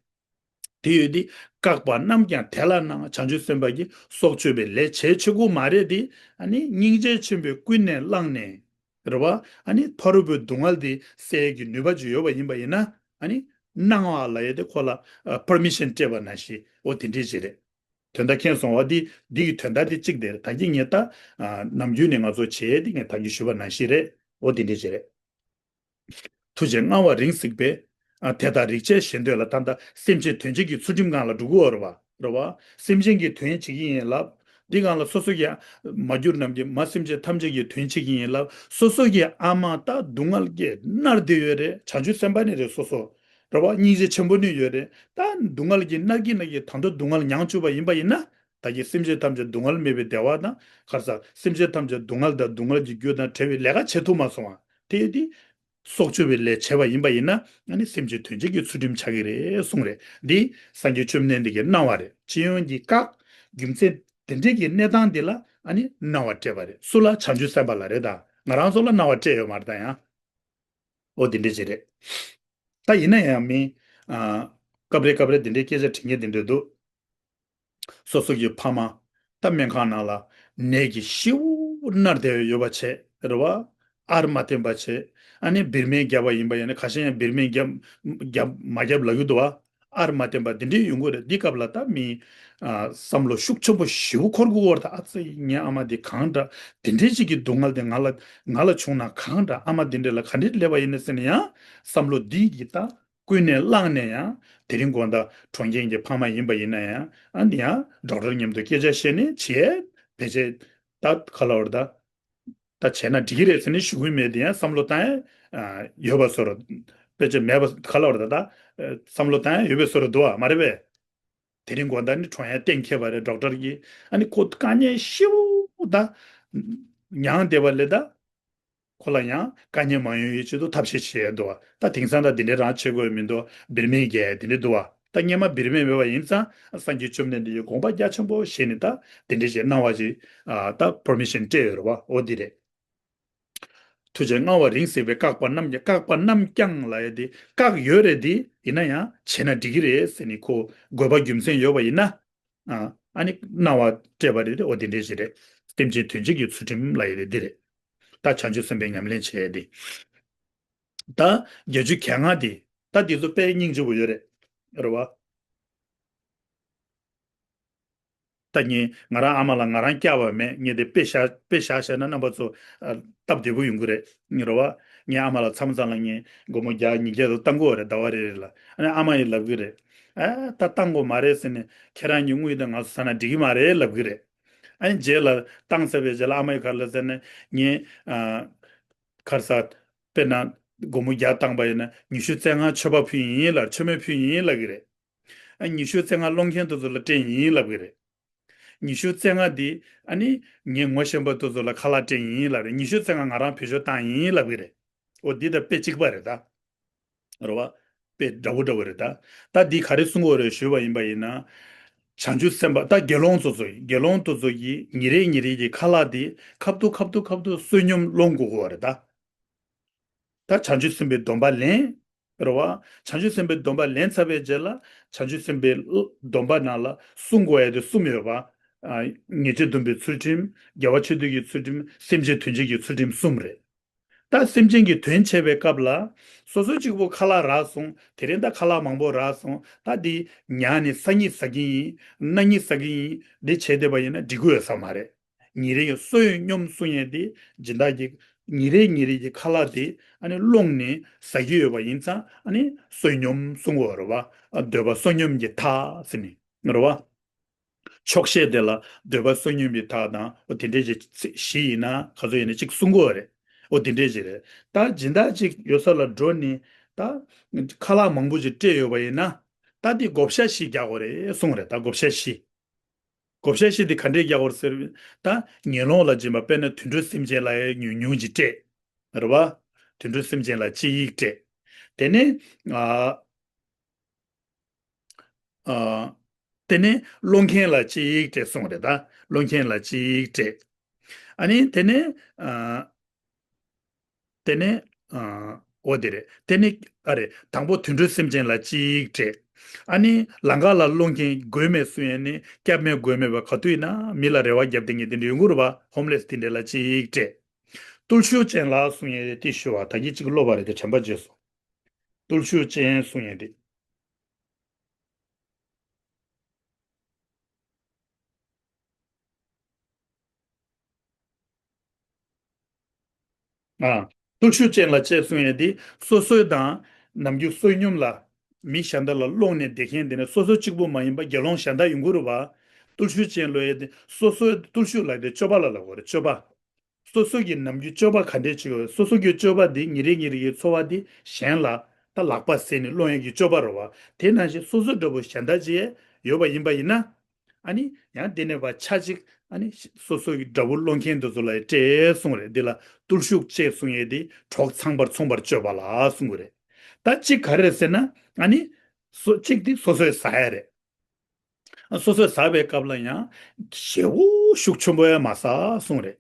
དེ་ཡོད་དེ། བཀག་པ་རྣམས་ཀྱང་དེ་ལ་སྣང་། བྱང་ཆུབ་སེམས་དཔའ་གིས་སྲོག་གཅོད་པའི་ལས་བྱེད་ཆོག་གི་མ་རེད་དེ། ཨ་ནི་སྙིང་རྗེ་ཆེན་པོས་ཀུན་ནས་བསླངས་ནས། རེད་བ། ཨ་ནི་ཕ་རོལ་པོའི་སྡུག་བསྔལ་དེ་སེལ་གྱི་ནུས་པ་ཅིག་ཡོད་པ་ཡིན་པ་ཡིན་ན། ཨ་ནི་གནང་བ་ལབ་ཡས་དེ་ཁོ་ལ་པར་མི་ཤན་སྤྲད་པ་ནང་བཞིན་འོ་དེ་འདྲས་ཅིག་རེད། དོན་དག་མཁྱེན་སོང་བ། འདི་འདི་གི་དོན་དག་དེ་གཅིག་དེ་རེད། ད་གིན་ངས་ད་ནམ་རྒྱུན་ནས་ང་ཚོ་བྱས་ཏེ་ངས་ད་གིན་ཞུས་པ་ནང་བཞིན་རེད། འོ་དེ་འདྲས་ཅིག་རེད། ཐུགས་རྗེས་མངའ་བ་རིང་གཟིགས་པས། དེ་དག་རིགས་བཅས་གཞན་དོན་ལ། ད་ལྟ་སེམས་ཅན་དོན་བྱེད་ཀྱི་ཚུལ་ཁྲིམས་སྒང་ལ་འགྲོ་གི་ཡོད་རེད་བ། རེད་བ། སེམས་ཅན་གྱི་དོན་བྱེད་ཀྱི་ཡིན་ལབ། འདི་སྒང་ལ་སོ་སོ་གི་མ་གྱུར་ནམ་མཁའི་མ་སེམས་ཅན་ཐམས་ཅད་ཀྱི་དོན་བྱེད་ཀྱི་ཡིན་ལབ། སོ་སོ་གི་ཨ་མ་ད་སྡུག་བསྔལ་གྱིས་མནར་བསྡད་ཡོད་རེད། བྱང་ཆུབ་སེམས་དཔའ་ནི་རེད། སོ་སོ། རེད་བ། སྙིང་རྗེ་ཆེན་པོ་ནི་ཡོད་རེད། ད་སྡུག་བསྔལ་གྱིས་མནར་གྱིན་མནར་གྱིན་ད་དུང་སྡུག་བསྔལ་མྱོང་བཅུག་པ་ཡིན་པ་ཡིན་ན། ད་གིན་སེམས་ཅན་ཐམས་ཅད་སྡུག་བསྔལ་མེད་པའི་བདེ་བ་དང་། ག་རེ་ཟེར། སེམས་ཅན་ཐམས་ཅད་སྡུག་བསྔལ་དང་སྡུག་བསྔལ་གྱི་རྒྱུ་དང་བྲལ་བའི་ལས་ཀ་བྱེད་ཐུབ་མ་སོང་བ། དེ་ཡོད་དེ། སྲོག་གཅོད་པའི་ལས་བྱས་པ་ཡིན་པ་ཡིན་ན། ཨ་ནི་སེམས་ཅན་དོན་བྱེད་ཀྱི་ཚུལ་ཁྲིམས་ཆགས་ཀྱི་རེད་གསུངས་རེད། འདི་སངས་རྒྱས་བཅོམ་ལྡན་འདས་ཀྱིས་གནང་བ་རེད། སྤྱི་ཡོངས་ཀྱི་བཀག་རྒྱུ་མཚན་དེ་འདྲས་ཀྱི་གནས་སྟངས་འདི་ལ་ཨ་ནི་གནང་བ་སྤྲད་པ་རེད། སུ་ལ། བྱང་ཆུབ་སེམས་དཔའ་ལ་རེད་ད། ང་རང་ཚོ་ལ་གནང་བ་སྤྲད་ཡོད་མ་རེད་ད་ཡང་། འོ་དེ་འདྲས་ཅིག་རེད། ད་ཡིན་ན་ཡང་མི། ཨ། སྐབས་རེ་སྐབས་རེ་དེ་འདྲའི་སྐད་ཆ་དྲི་མཁན་དེ་འདྲས་འདུག། སོ་སོ་གི་ཕ་མ་ད་སྨན་ཁང་ནང་ལ་ནད་ཀྱིས་ཞེ་པོ་མནར་བསྡད་ཡོད་པ་བྱས། རེད་བ། ཨར་མ་བསྟན་པ་བྱས། ཨ་ནི་བིར་སྨན་བརྒྱབ་པ་ཡིན་པ་ཡིན་ན། ཁ་ཤས་ཡང་བིར་སྨན་བརྒྱབ་བརྒྱབ་མ་བརྒྱབ་ལབ་ཀྱི་འདུག་བ། ཨར་མ་བསྟན་པ་འདི་འདྲའི་ཡོང་གི་རེད། འདི་སྐབས་ལ་ད་མི། ཨ། བསམ་བློ་ཤུགས་ཆེན་པོ་ཞེ་པོ་འཁོར་གྱི་ཡོད་རེད་ད། ཨ་ཙི། ངའི་ཨ་མ་འདི་གང་འདྲ། འདི་འདྲའི་ཅིག་གི་སྡུག་བསྔལ་དེ་ང་ལ་ང་ལ་བྱུང་ན་གང་འདྲ། ཨ་མ་འདི་འདྲ་ལ་ག་འདྲས་སླེབས་པ་ཡིན་ན་ཟེར་ནས་ཡང་བསམ་བློ་འདི་གིས་ད། ཀུན་ནས་བསླངས་ནས་ཡང་། དེ་རིང་དགོང་དག་གྲོངས་མཁན་གྱི་ཕ་མ་ཡིན་པ་ཡིན་ན་ཡང་། ཨ་ནི་ཡང་ཌོག་ཊར་མཉམ་དུ་སྐད་ཆ་བཤད་ནས་བྱས། ཕལ་ཆེར་ད་ག་ལབ་རེད་ད། ད་བྱས་ན་འགྲིག་གི་རེད་ཟེར་ནས་ཞུ་གི་མེད་དེ། ཡང་བསམ་བློ་བཏང་ཡ་ཡོད་པ་བཟོ་འདྲ། ཕལ་ཆེར་མེད་པ་ག་ལབ་རེད་ད། ད་བསམ་བློ་བཏང་ཡ་ཡོད་པའི་བཟོ་འདྲ་འདུག་བ། མ་རེད་པས། དེ་རིང་དགོང་དག་ནི་གྲོངས་ཡ་གཏན་འཁེལ་བ་རེད། ཌོག་ཊར་གྱིས། ཨ་ནི་ཁོ་དཀའ་ངལ་ཞེ་པོ་ད་མྱངས་བསྡད་པ་ལས་ད། ཁོ་ལ་ཡང་དཀའ་ངལ་མ་ཡོང་ཡའི་ཆེད་དུ་ཐབས་ཤེས་བྱས་འདུག་བ། ད་དེང་སང་ད་འདི་འདྲའི་རང་བྱེད་དགོས་མི་འདུག། བིར་སྨན་རྒྱག་དེ་འདྲ་འདུག་བ། ད་སྔོན་མ་བིར་སྨན་མེད་པ་ཡིན་ཙང་། སངས་རྒྱས་བཅོམ་ལྡན་འདས་ཀྱིས་དགོངས་པ་རྒྱ་ཆེན་པོ་བཞེས་ནས་ད་དེ་འདྲ་ཞིག་གནང་བ་ཞིག། ཨ། ད་པར་མི་ཤན་སྤྲད་ཡོད་རེད་བ། འོ་འདི་རེད། ཐུགས་རྗེས་མངའ་བ་རིང་གཟིགས་པས། བཀག་པ་རྣམས་ཀྱང་། བཀག་པ་རྣམས་ཀྱང་ལབ་ཡ་དེ་བཀག་ཡོད་རེད་དེ། ཡིན་ན་ཡང་བྱས་ན་འགྲིག་གི་རེད་ཟེར་ནས་ཁོ་དགོས་པ་རྒྱུ་མཚན་ཡོད་པ་ཡིན་ན། ཨ། ཨ་ནི་གནང་བ་སྤྲད་པ་རེད་དེ། འོ་དེ་འདྲས་ཞིག་རེད། སེམས་ཅན་དོན་བྱེད་ཀྱི་ཚུལ་ཁྲིམས་ལབ་ཡ་དེ་འདི་རེད། ད་བྱང་ཆུབ་སེམས་དཔའི་ཉམས་ལེན་བྱས་ཏེ། ད་བརྒྱད་ཅུ་གྱ་ལྔ་དེ། ད་འདི་ཚོ་དཔེ་སྙིང་རྗེ་པོ་ཡོད་རེད། རེད་བ། ད་ངས་ང་རང་ཨ་མ་ལ་ང་རང་བསྐྱལ་བ་མེད། ངས་དེ་དཔེ་བཞག་དཔེ་བཞག་བཤད་ན་རྣམ་པ་ཚོ། ཨ། སྟབས་བདེ་པོ་ཡོང་གི་རེད། རེད་བ། ངའི་ཨ་མ་ལ་མཚམས་མཚམས་ལ་ངས་སྒོར་མོ་བརྒྱ་ཉིས་བརྒྱ་དུ་བཏང་གི་ཡོད་རེད། ཟླ་བ་རེ་རེ་ལ། ཨ་ནི་ཨ་མ་ཡིས་ལབ་གི་རེད། ཨ། ད་བཏང་དགོས་མ་རེད་ཟེར་ནས། ཁྱེད་རང་གཉིས་དངུལ་དེ་ང་ཚོ་ཟ་ན་འགྲིག་གི་མ་རེད་ལབ་གི་རེད། ཨ་ནི་རྗེས་ལ་བཏང་ཚར་བའི་རྗེས་ལ་ཨ་མ་ཡིས་ག་རེ་ལབ་ཟེར་ན། ངས། ཨ། ག་རེ་ཟ། དཔེར་ན་སྒོར་མོ་བརྒྱ་བཏང་པ་ཡིན་ན་ཉི་ཤུ་རྩ་ལྔ་མཆོད་པ་ཕུལ་ཡིན་ལབ། མཆོད་མེ་ཕུལ་ཡིན་ལབ་ཀྱི་རེད། ཨ་ཉི་ཤུ་རྩ་ལྔ་སློང་མཁན་དེ་ཚོ་ལ་སྤྲད་ཡིན་ལབ་ཀྱི་རེད། ཉི་ཤུ་རྩ་ལྔ་འདི་ཨ་ནི་ངའི་ངོ་ཤེས་པ་དེ་ཚོ་ལ་ཁ་ལག་སྤྲད་ཡིན་ལབ་རེད། ཉི་ཤུ་རྩ་ལྔ་ང་རང་བེད་སྤྱོད་བཏང་ཡིན་ལབ་ཀྱི་རེད། འོ་འདི་དང་དཔེ་གཅིག་པ་རེད་ད། རེད་བ། དཔེ་འདྲ་བོ་འདྲ་བོ་རེད་ད། ད་འདི་ག་རེ་གསུང་གི་ཡོད་རེད་ཞུས་པ་ཡིན་པ་ཡིན་ན། བྱང་ཆུབ་སེམས་དཔའ་ད་དགེ་སློང་དེ་ཚོ་ཡིན། དགེ་སློང་དེ་ཚོ་ཡིས་ཉིན་རེ་ཉིན་རེ་གི་ཁ་ལག་འདི་ཁ་ཐུག་ཁ་ཐུག་ཁ་ཐུག་བསོད་སྙོམས་སློང་དགོས་ཀྱི་ཡོད་རེད་ད། ད་བྱང་ཆུབ་སེམས་དཔའི་སྡོམ་པ་ལེན། རེད་བ། བྱང་ཆུབ་སེམས་དཔའི་སྡོམ་པ་ལེན་ཚར་བའི་རྗེས་ལ་བྱང་ཆུབ་སེམས་དཔའི་སྡོམ་པ་ནང་ལ་བསྲུང་དགོས་ཡ་དེ་གསུམ་ཡོད་པ། ཨ། ཉེས་སྤྱོད་སྡོམ་པའི་ཚུལ་ཁྲིམས། དགེ་བ་ཆོས་སྡུད་ཀྱི་ཚུལ་ཁྲིམས། སེམས་ཅན་དོན་བྱེད་ཀྱི་ཚུལ་ཁྲིམས་གསུམ་རེད། ད་སེམས་ཅན་གྱི་དོན་བྱེད་པའི་སྐབས་ལ། སོ་སོ་གཅིག་པུ་ཁ་ལག་རག་སོང་། དེ་རིང་ད་ཁ་ལག་མང་པོ་རག་སོང་། ད་འདི་ཉལ་ནས་སང་ཉིན་ཟ་གི་ཡིན། གནངས་ཉིན་ཟ་གི་ཡིན། འདི་བྱས་བསྡད་པ་ཡིན་ན་འགྲིག་གི་ཡོད་ས་མ་རེད། ཉིན་རེའི་བསོད་སྙོམས་གསུང་ཡས་དེ་སྦྱིན་བདག་གི་ཉིན་རེ་ཉིན་རེ་གི་ཁ་ལག་དེ་ཨ་ནི་སློང་ནས་ཟ་གི་ཡོད་པ་ཡིན་ཙང་ཨ་ནི་བསོད་སྙོམས་གསུང་གི་ཡོད་རེད་བ། འདོད་པ་བསོད་སྙོམས་ཀྱི་མཐའ་ཟེར་ནས་རེད་བ། ཆོག་ཤེས་དེ་ལ་འདོད་པ་བསོད་སྙོམས་ཀྱི་མཐའ་དང་འོ་དེ་འདྲས་ཀྱི་ཚིག་བཞི་ཡིན་ན་ག་ཚོད་ཡིན་ན་གཅིག་གསུང་གི་ཡོད་རེད། འོ་དེ་འདྲས་ཀྱི་རེད། ད་སྦྱིན་བདག་ཅིག་ཡོད་ས་ལ་འགྲོ་ནས་ད་ཁ་ལག་མང་པོ་ཅིག་སྤྲད་ཡོད་པ་ཡིན་ན་ད་དེ་བགོ་བཤའ་བཞི་རྒྱག་དགོས་རེད་གསུངས་རེད། ད་བགོ་བཤའ་བཞི། བགོ་བཤའ་བཞི་དེ་ག་འདྲས་རྒྱག་དགོས་ཟེར་བ་ཡིན་ན། ད་ཉེ་ལོང་ལ་སྦྱིན་པ་དཔེར་ན་དུད་འགྲོ་སེམས་ཅན་ལ་ཡང་ཉུང་ཉུང་ཅིག་སྤྲད། རེད་བ། དུད་འགྲོ་སེམས་ཅན་ལ་གཅིག་སྤྲད། དེ་ནས་ཨ་ཨ་དེ་ནས་སློང་མཁན་ལ་གཅིག་སྤྲད་གསུངས་རེད་ད། སློང་མཁན་ལ་གཅིག་སྤྲད། ཨ་ནི་དེ་ནས་ཨ། དེ་ནས་ཨ། འོ་དེ་རེད། དེ་ནས་ཨ་རེད། དང་པོ་དུད་འགྲོ་སེམས་ཅན་ལ་གཅིག་སྤྲད། ཨ་ནི་ལམ་ཁ་ལ་སློང་མཁན་མགོ་མེད་གསུང་ཡས་ནི་སྐྱབས་མེད་མགོན་མེད་པ་ག་དུས་ཡིན་ན་མི་ལ་རེ་བ་བརྒྱབ་བསྡད་མཁན་དེ་འདྲ་ཡོང་གི་རེད་བ། ཧོམ་ལེ་སི་དེ་འདྲ་ལ་གཅིག་སྤྲད། བརྟུལ་ཞུགས་ཅན་ལ་གསུང་ཡས་དེ་ཞུ་བ་ད་གིན་གཅིག་ཀློག་པ་རེད་དེ་དྲན་པ་བརྗེད་སོང་། བརྟུལ་ཞུགས་ཅན་གསུང་ཡས་དེ། ཨ། བརྟུལ་ཞུགས་ཅན་ལ་གཅིག་གསུང་ཡས་དེ་སོ་སོའི་དང་ནམ་རྒྱུན་བསོད་སྙོམས་ལ་མི་གཞན་དག་ལ་སློང་ནས་བསྡད་མཁན་དེ་ནི་སོ་སོ་གཅིག་པུ་མ་ཡིན་པ་དགེ་སློང་གཞན་དག་ཡོང་གི་རེད་བ། བརྟུལ་ཞུགས་ཅན་ལབ་ཡས་དེ་སོ་སོའི་བརྟུལ་ཞུགས་ལབ་དེ་སྤྱོད་པ་ལ་ལབ་དགོས་རེད། སྤྱོད་པ། སོ་སོ་གི་ནམ་རྒྱུན་སྤྱོད་པ་ག་འདྲས་བྱེད་དགོས། སོ་སོ་གི་སྤྱོད་པ་དེ་ཉིན་རེ་ཉིན་རེ་གི་འཚོ་བ་དེ་གཞན་ལ་ད་ལག་པ་བཟས་ནས་སློང་ཡས་ཀྱི་སྤྱོད་པ་རེད་བ། དེ་ནང་བཞིན་སོ་སོ་འདྲ་པོ་གཞན་དག་ཅིག་ཡོད་པ་ཡིན་པ་ཡིན་ན། ཨ་ནི་ཡང་དེ་ནས་པ་ཆ་གཅིག་ཨ་ནི་སོ་སོ་གི་དགྲ་བོ་སློང་མཁན་དེ་ཚོ་ལ་སྤྲད་གསུངས་རེད། འདི་ལ་བརྟུལ་ཞུགས་ཅན་གསུང་ཡས་དེ་གྲོགས་ཚངས་པར་མཚུངས་པར་སྤྱོད་པ་ལ་གསུང་གི་རེད། ད་གཅིག་ག་རེ་རེད་ཟེར་ན་ཨ་ནི་སོ་གཅིག་དེ་སོ་སོས་ཟ་ཡས་རེད། ཨ་སོ་སོས་ཟ་བའི་སྐབས་ལ་ཡང་ཞེ་པོ་ཤུགས་ཆེན་པོ་ཡང་མ་ཟ་གསུངས་རེད།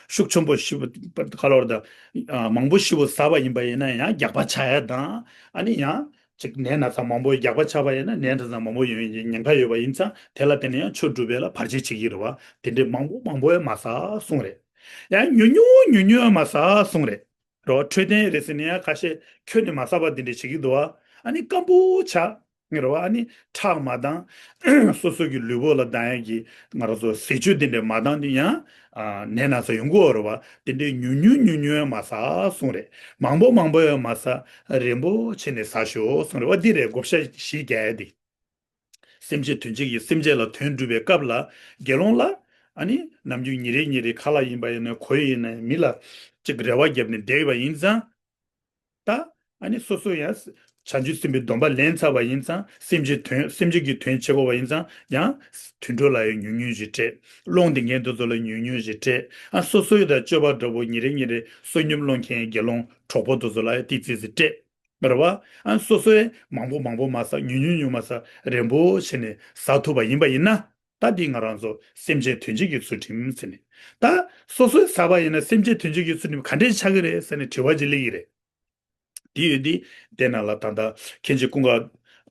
ཤུགས་ཆེན་པོ་ཞེ་པོ་ག་ལབ་དགོས་རེད་ད། ཨ་མང་པོ་ཞེ་པོ་ཟ་བ་ཡིན་པ་ཡིན་ན་ཡང་རྒྱགས་པ་ཆགས་ཡས་དང་ཨ་ནི་ཡང་ཅིག་ནད་ན་ཚ་མང་པོ་རྒྱགས་པ་ཆགས་པ་ཡིན་ན་ནད་ན་ཚ་མང་པོ་ཡོང་ཡས་ཀྱི་ཉེན་ཁ་ཡོད་པ་ཡིན་ཙང་དེ་ལ་བརྟེན་ནས་ཡང་ཆོས་སྒྲུབ་པ་ལ་བར་ཆད་བྱེད་ཀྱི་རེད་བ། དེ་འདྲའི་མང་པོ་མང་པོ་ཡང་མ་ཟ་གསུངས་རེད། ཡང་ཉུང་ཉུང་ཉུང་ཉུང་ཡང་མ་ཟ་གསུངས་རེད། རེད་བ། འཕྲོད་བསྟེན་རེད་ཟེར་ནས་ཡང་ཁ་ཤས་ཁྱོན་ནས་མ་ཟ་བ་དེ་འདྲ་བྱེད་ཀྱི་འདུག་བ། ཨ་ནི་སྐམ་པོ་ཆགས། ངེས་རེད་བ། ཨ་ནི་ཁྲག་མ་འདང་། སོ་སོ་གི་ལུས་པོ་ལ་འདང་ཡག་གི་ང་རང་ཚོ་ཟས་བཅུད་དེ་འདྲ་མ་འདང་དེ་ཡང་ཨ་ནད་ན་ཚ་ཡོང་གི་ཡོད་རེད་བ། དེ་འདྲའི་ཉུང་ཉུང་ཉུང་ཉུང་མ་ཟ་གསུངས་རེད། མང་པོ་མང་པོ་ཡང་མ་ཟ། རན་པོ་བྱས་ནས་ཟ་ཤོག་གསུངས་རེད་བ། འདི་རེད་བགོ་བཤའ་བཞི་རྒྱག་ཡ་དེ། སེམས་ཅན་དོན་བྱེད་ཀྱི་སེམས་ཅན་ལ་དོན་སྒྲུབ་པའི་སྐབས་ལ་དགེ་སློང་ལ་ཨ་ནི་ནམ་རྒྱུན་ཉིན་རེ་ཉིན་རེ་ཁ་ལག་ཡིན་པ་ཡིན་ན་གོས་ཡིན་ན་མི་ལ་ཅིག་རེ་བ་བརྒྱབ་ནས་བསྡད་པ་ཡིན་ཙང་། ད་ཨ་ནི་སོ་སོ་ཡང་བྱང་ཆུབ་སེམས་དཔའི་སྡོམ་པ་ལེན་ཚར་བ་ཡིན་ཙང་སེམས་ཅན་དོན་སེམས་ཅན་གྱི་དོན་བྱེད་དགོས་པ་ཡིན་ཙང་ཡང་དུད་འགྲོ་ལ་ཡང་ཉུང་ཉུང་ཞིག་སྤྲད། སློང་བསྡད་མཁན་དེ་ཚོ་ལ་ཉུང་ཉུང་ཞིག་སྤྲད། ཨ་སོ་སོའི་ད་སྤྱོད་པ་འདྲ་པོ་ཉིན་རེ་ཉིན་རེ་བསོད་སྙོམས་སློང་མཁན་དགེ་སློང་གྲོགས་པོ་དེ་ཚོ་ལ་ཡང་ཏིག་ཙི་ཙི་སྤྲད། རེད་བ། ཨ་སོ་སོས་མང་པོ་མང་པོ་མ་ཟ། ཉུང་ཉུང་ཉུང་མ་ཟ། རན་པོ་བྱས་ནས་ཟ་ཐུབ་པ་ཡིན་པ་ཡིན་ན། ད་འདི་ང་རང་ཚོ་སེམས་ཅན་དོན་བྱེད་ཀྱི་ཚུལ་ཁྲིམས་ཟེར་ནས། ད་སོ་སོས་ཟ་བ་ཡིན་ན་སེམས་ཅན་དོན་བྱེད་ཀྱི་ཚུལ་ཁྲིམས་ག་འདྲས་ཆགས་ཀྱི་རེད་ཟེར་ནས་དྲི་བ་ཅིག་སླེབས་ཀྱི་རེད། དེ་ཡོད་དེ། དེ་ནང་ལ་ད་ལྟ་མཁན་ཆེན་ཀུན་དགའ་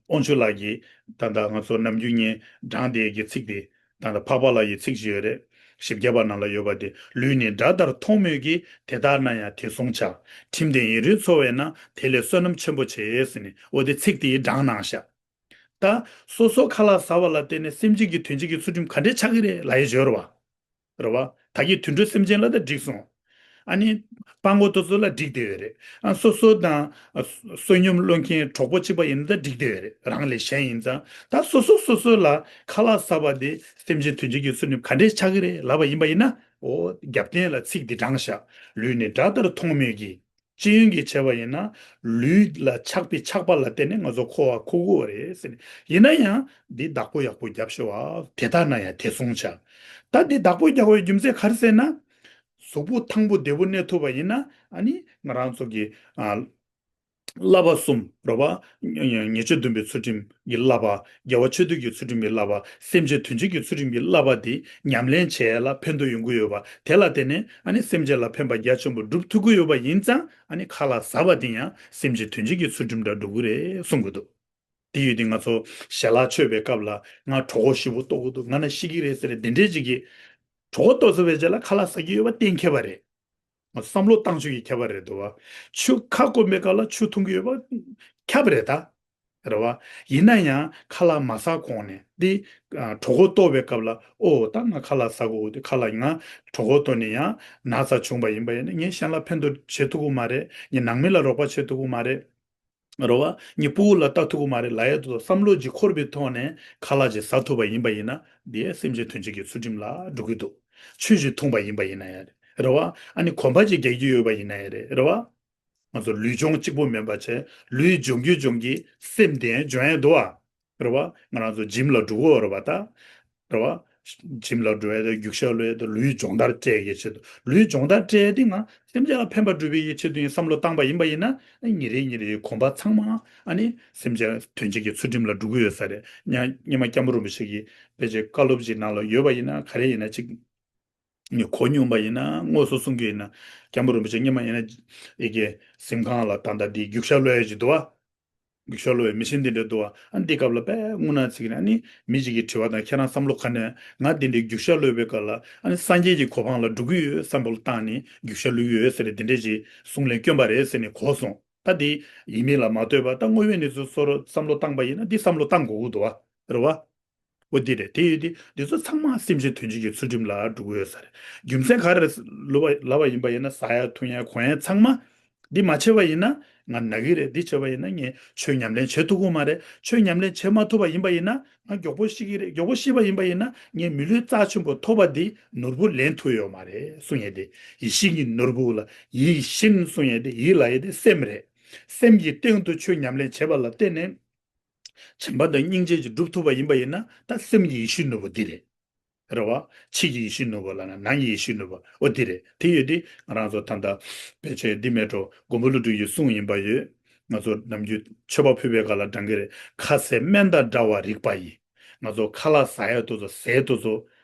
དབང་ཕྱུག་ལགས་ཀྱིས་ད་ལྟ་ང་ཚོ་ནམ་རྒྱུན་ངས་བགྲངས་བསྡད་ཀྱི་ཚིག་དེ། ད་ལྟ་འཕགས་པ་ལ་ཡི་ཚིག་ཅིག་ཡོད་རེད། བཞི་བརྒྱ་པ་ནང་ལ་ཡོད་པ་དེ། ལུས་ནི་དགྲ་ལྟར་མཐོང་མོད་ཀྱི། དེ་ལྟར་ན་ཡང་དེ་བསྲུང་བྱ། ཁྲིམས་དེ་ཡུན་རིང་འཚོ་བས་ན། དེ་ལས་བསོད་ནམས་ཆེན་པོ་ཆེ་ཟེར་ནས་འོ་དེ་ཚིག་དེ་བགྲངས་གནང་ཤག་ད་སོ་སོ་ཁ་ལག་ཟ་བ་ལ་བརྟེན་ནས་སེམས་ཅན་གྱི་དོན་བྱེད་ཀྱི་ཚུལ་ཁྲིམས་ག་འདྲས་ཆགས་ཀྱི་རེད་ལབ་ཡས་ཅིག་ཡོད་རེད་བ། རེད་བ། ད་གིན་དུད་འགྲོ་སེམས་ཅན་ལ་ད་འགྲིག་སོང་། ཨ་ནི། སྤྲང་པོ་དེ་ཚོ་ལ་འགྲིག་བསྡད་ཡོད་རེད། ཨ་སོ་སོ་དང་། ཨ་བསོད་སྙོམས་སློང་མཁན་གྲོགས་པོ་གཅིག་པ་ཡིན་ན་ད་འགྲིག་བསྡད་ཡོད་རེད། རང་ལས་གཞན་ཡིན་ཙང་། ད་སོ་སོ་སོ་སོ་ལ་ཁ་ལག་ཟ་བ་དེ་སེམས་ཅན་དོན་བྱེད་ཀྱི་ཚུལ་ཁྲིམས་ག་འདྲས་ཆགས་ཀྱི་རེད་ལབ་པ་ཡིན་པ་ཡིན་ན། འོ་རྒྱབ་རྟེན་ལ་ཚིག་འདི་དྲངས་བཞག་ལུས་ནི་དགྲ་ལྟར་མཐོང་མོད་ཀྱི། ཅི་ཡོན་གྱིས་བྱས་པ་ཡིན་ན་ལུས་ལ་ཆགས་པའི་ཆགས་པ་ལ་བརྟེན་ནས་ང་ཚོ་འཁོར་བར་འཁོར་དགོས་པ་རེད་ཟེར་ནས། ཡིན་ན་ཡང་འདི་བདག་པོ་ཡག་པོ་རྒྱབ་ཤོག་ཨ། དེ་ལྟ་ན་ཡང་དེ་གསུངས་བྱ། ད་འདི་བདག་པོ་རྒྱག་པའི་རྒྱུ་མཚན་ག་རེ་ཟེར་ན། གཟུགས་པོ་ཐང་པོ་བདེ་པོ་གནས་ཐུབ་པ་ཡིན་ན་ཨ་ནི་ང་རང་ཚོ་གི་ཨ། བསླབ་པ་གསུམ་རེད་བ། ཉེས་སྤྱོད་སྡོམ་པའི་ཚུལ་ཁྲིམས་ཀྱི་བསླབ་པ། དགེ་བ་ཆོས་སྡུད་ཀྱི་ཚུལ་ཁྲིམས་ཀྱི་བསླབ་པ། སེམས་ཅན་དོན་བྱེད་ཀྱི་ཚུལ་ཁྲིམས་ཀྱི་བསླབ་པ་འདི་ཉམས་ལེན་བྱས་ལ་ཕན་ཐོགས་ཡོང་གི་ཡོད་པ་དེ་ལ་བརྟེན་ནས་ཨ་ནི་སེམས་ཅན་ལ་ཕན་པ་རྒྱ་ཆེན་པོ་སྒྲུབ་ཐུབ་ཀྱི་ཡོད་པ་ཡིན་ཙང་ཨ་ནི་ཁ་ལག་ཟ་བ་དེ་ཡང་སེམས་ཅན་དོན་བྱེད་ཀྱི་ཚུལ་ཁྲིམས་འདྲ་འགྲོ་གི་རེད་གསུང་གི་འདུག་དེ་ཡོད་དུས་ང་ཚོ་ཞལ་ལག་མཆོད་པའི་སྐབས་ལ་ང་གྲོད་ཁོག་ཞེ་པོ་ལྟོགས་ཀྱི་འདུག་ང་ན་ཤི་གི་རེད་ཟེར་དེ་འདྲས་ཅིག་གིས་གྲོད་ཁོག་ལྟོགས་ཚར་བའི་རྗེས་ལ་ཁ་ལག་ཟ་གི་ཡོད་པ་གཏན་འཁེལ་བ་རེད། བསམ་བློ་བཏང་ཆོག་གི་ཁྱད་པར་རེད་འདུག་བ། ཆུ་ཁ་སྐོམ་པའི་སྐབས་ལ་ཆུ་འཐུང་གི་ཡོད་པ་ཁྱབ་རེད་ད། རེད་བ། ཡིན་ན་ཡང་ཁ་ལག་མ་ཟ་གོང་ནས་འདི་གྲོད་ཁོག་ལྟོགས་པའི་སྐབས་ལ་ཨོ་ད་ང་ཁ་ལག་ཟ་དགོས་འདུག་ཁ་ལག་ང་གྲོད་ཁོག་ལྟོགས་ནས་ཡང་ན་ཚ་བྱུང་པ་ཡིན་པ་ཡིན་ན་ངས་གཞན་ལ་ཕན་ཐོགས་བྱེད་ཐུབ་ཀྱི་མ་རེད། ངས་ནང་མི་ལ་རོགས་པ་བྱེད་ཐུབ་ཀྱི་མ་རེད། རེད་བ། ངས་སྤུ་གུ་ལ་ལྟ་ཐུབ་ཀྱི་མ་རེད་ལབ་ཡས་དེ་ཚོ་བསམ་བློ་ཅིག་འཁོར་བའི་ཐོག་ནས་ཁ་ལག་ཅིག་ཟ་ཐུབ་པ་ཡིན་པ་ཡིན་ན་འདི་ཡང་སེམས་ཅན་དོན་བྱེད་ཀྱི་ཚུལ་ཁྲིམས་ལ་འགྲོ་གི་འདུག་ཆོས་ཅིག་འཐུང་པ་ཡིན་པ་ཡིན་ན་ཡང་རེད་རེད་བ། ཨ་ནི་གོམ་པ་ཅིག་རྒྱག་རྒྱུ་ཡོད་པ་ཡིན་ན་ཡང་རེད་རེད་བ། ང་ཚོ་ལུས་སྦྱོང་གཅིག་པོ་མིན་པ་བྱས་ལུས་སྦྱོང་རྒྱུ་སྦྱོང་གི་སེམས་དེ་སྦྱོང་ཡས་འདུག་བ། རེད་བ། ང་རང་ཚོ་ཇིམ་ལ་འགྲོ་གི་ཡོད་རེད་བ་ད། རེད་བ། ཇིམ་ལ་འགྲོ་ཡས་དང་རྒྱུག་ཤར་གློད་ཡས་དང་ལུས་སྦྱོང་བརྡར་སྤྲད་ཡས་ཆེད་དུ་ལུས་སྦྱོང་བརྡར་སྤྲད་ཡས་དེ་ང་སེམས་ཅན་ལ་ཕན་པ་སྒྲུབ་པའི་ཡས་ཆེད་དུ་ཡིན་བསམ་བློ་བཏང་པ་ཡིན་པ་ཡིན་ན་ཉིན་རེ་ཉིན་རེའི་གོམ་པ་ཚང་མ་ཨ་ནི་སེམས་ཅན་དོན་བྱེད་ཀྱི་ཚུལ་ཁྲིམས་ལ་འགྲོ་གི་ཡོད་ས་རེད། ཉ་སྔོན་མ་སྐྱབས་མགོན་རིན་པོ་ཆེ་གིས་ཕལ་ཆེར་བཀའ་སློབ་ཅིག་ནང་ལ་ཡོད་པ་ཡིན་ན་ག་རེ་ཡིན་ན་ཅིག་ངས་གོ་མྱོང་པ་ཡིན་ན་དངོས་སུ་གསུང་གི་ཡིན་ན་སྐྱབས་མགོན་རིན་པོ་ཆེ་སྔོན་མ་ཡིན་ན་ཨི་གེ་གཟིམ་ཁང་ལ་ད་ལྟ་འདི་རྒྱུག་ཤར་གློད་ཡས་ཅིག་འདུག་བ། རྒྱུག་ཤར་གློད་པའི་མི་ཆེན་འདི་འདྲ་འདུག་བ། ཨ་ནི་འདི་སྐབས་ལ་དཔེ་དངོས་གནས་ཚིག་ནས་ཨ་ནི་མི་གཅིག་གིས་དྲི་བ་དང་ཁྱེད་རང་བསམ་བློ་ག་ནས་ང་འདི་འདྲའི་རྒྱུག་ཤར་གློད་པའི་སྐབས་ལ་ཨ་ནི་སངས་རྒྱས་ཀྱི་གོ་འཕང་ལ་འགྲོ་གི་ཡོད་བསམ་བློ་བཏང་ནས་རྒྱུག་ཤར་གློད་ཀྱི་ཡོད་ཟེར་ནས་འདི་འདྲས་ཅིག་གསུང་ལན་བསྐྱོན་པ་རེད་ཟེར་ནས་གོ་སོང་། ད་འདི་ཡིན་མིན་ལ་མ་ལྟོས་པར་ད་དངོས་ཡོད་གནས་ཚུལ་བཟོ་རོགས་བསམ་བློ་བཏང་པ་ཡིན་ན་འདི་བསམ་བློ་བཏང་དགོས་ཀྱི་འདུག་བ། རེད་བ། འོ་འདི་རེད། དེ་ཡོད་དེ་འདི་ཚོ་ཚང་མ་སེམས་ཅན་དོན་བྱེད་ཀྱི་ཚུལ་ཁྲིམས་ལ་འགྲོ་གི་ཡོད་ས་རེད། རྒྱུ་མཚན་ག་རེ་ལབ་པ་ལབ་པ་ཡིན་པ་ཡིན་ན་ཟ་ཡ་འཐུང་ཡ་གོན་ཡ་ཚང་མ་འདི་མ་བྱས་པ་ཡིན་ན་ང་ན་གི་རེད། འདི་བྱས་པ་ཡིན་ན་ངས་ཆོས་ཉམས་ལེན་བྱེད་ཐུབ་ཀྱི་མ་རེད། ཆོས་ཉམས་ལེན་བྱེད་མ་ཐུབ་པ་ཡིན་པ་ཡིན་ན་ང་མགྱོགས་པོ་ཤི་གི་རེད། མགྱོགས་པོ་ཤི་བ་ཡིན་པ་ཡིན་ན་ངས་མི་ལུས་རྩ་ཆེན་པོ་ཐོབ་པ་འདི་ནོར་བུ་ལེན་ཐུབ་ཡོད་མ་རེད་གསུང་ཡས་དེ། ཡིད་བཞིན་གྱི་ནོར་བུ་ལ་ཡིད་བཞིན་གསུང་ཡས་དེ་ཡིད་ལ་ཡས་དེ་སེམས་རེད། སེམས་ཀྱི་སྟེང་དུ་ཆོས་ཉམས་ལེན་བྱེད་པ་ལ་བརྟེན་ནས། བྱམས་པ་དང་སྙིང་རྗེ་ཅིག་སྒྲུབ་ཐུབ་པ་ཡིན་པ་ཡིན་ན་ད་སེམས་ཀྱི་ཡིད་བཞིན་ནོར་བུ་འདི་རེད། རེད་བ། ཕྱི་གི་ཡིད་བཞིན་ནོར་བུ་ལབ་ན་ནང་གི་ཡིད་བཞིན་ནོར་བུ་ཨོ་འདི་རེད། དེ་ཡོད་དེ་ང་རང་ཚོ་ད་ལྟ་བེད་སྤྱོད་འདི་མེད་འགྲོ་མགོན་པོ་ཀླུ་སྒྲུབ་ཀྱི་གསུང་ཡིན་པ་ཡོད། ང་ཚོ་ནམ་རྒྱུན་མཆོད་པ་ཕུལ་བའི་སྐབས་ལ་བགྲང་གི་རེད། ཁ་ཟས་སྨན་དང་འདྲ་བར་རིག་པ་ཡིས། ང་ཚོ་ཁ་ལག་ཟ་ཡ་དེ་ཚོ་ཟས་དེ་ཚོ་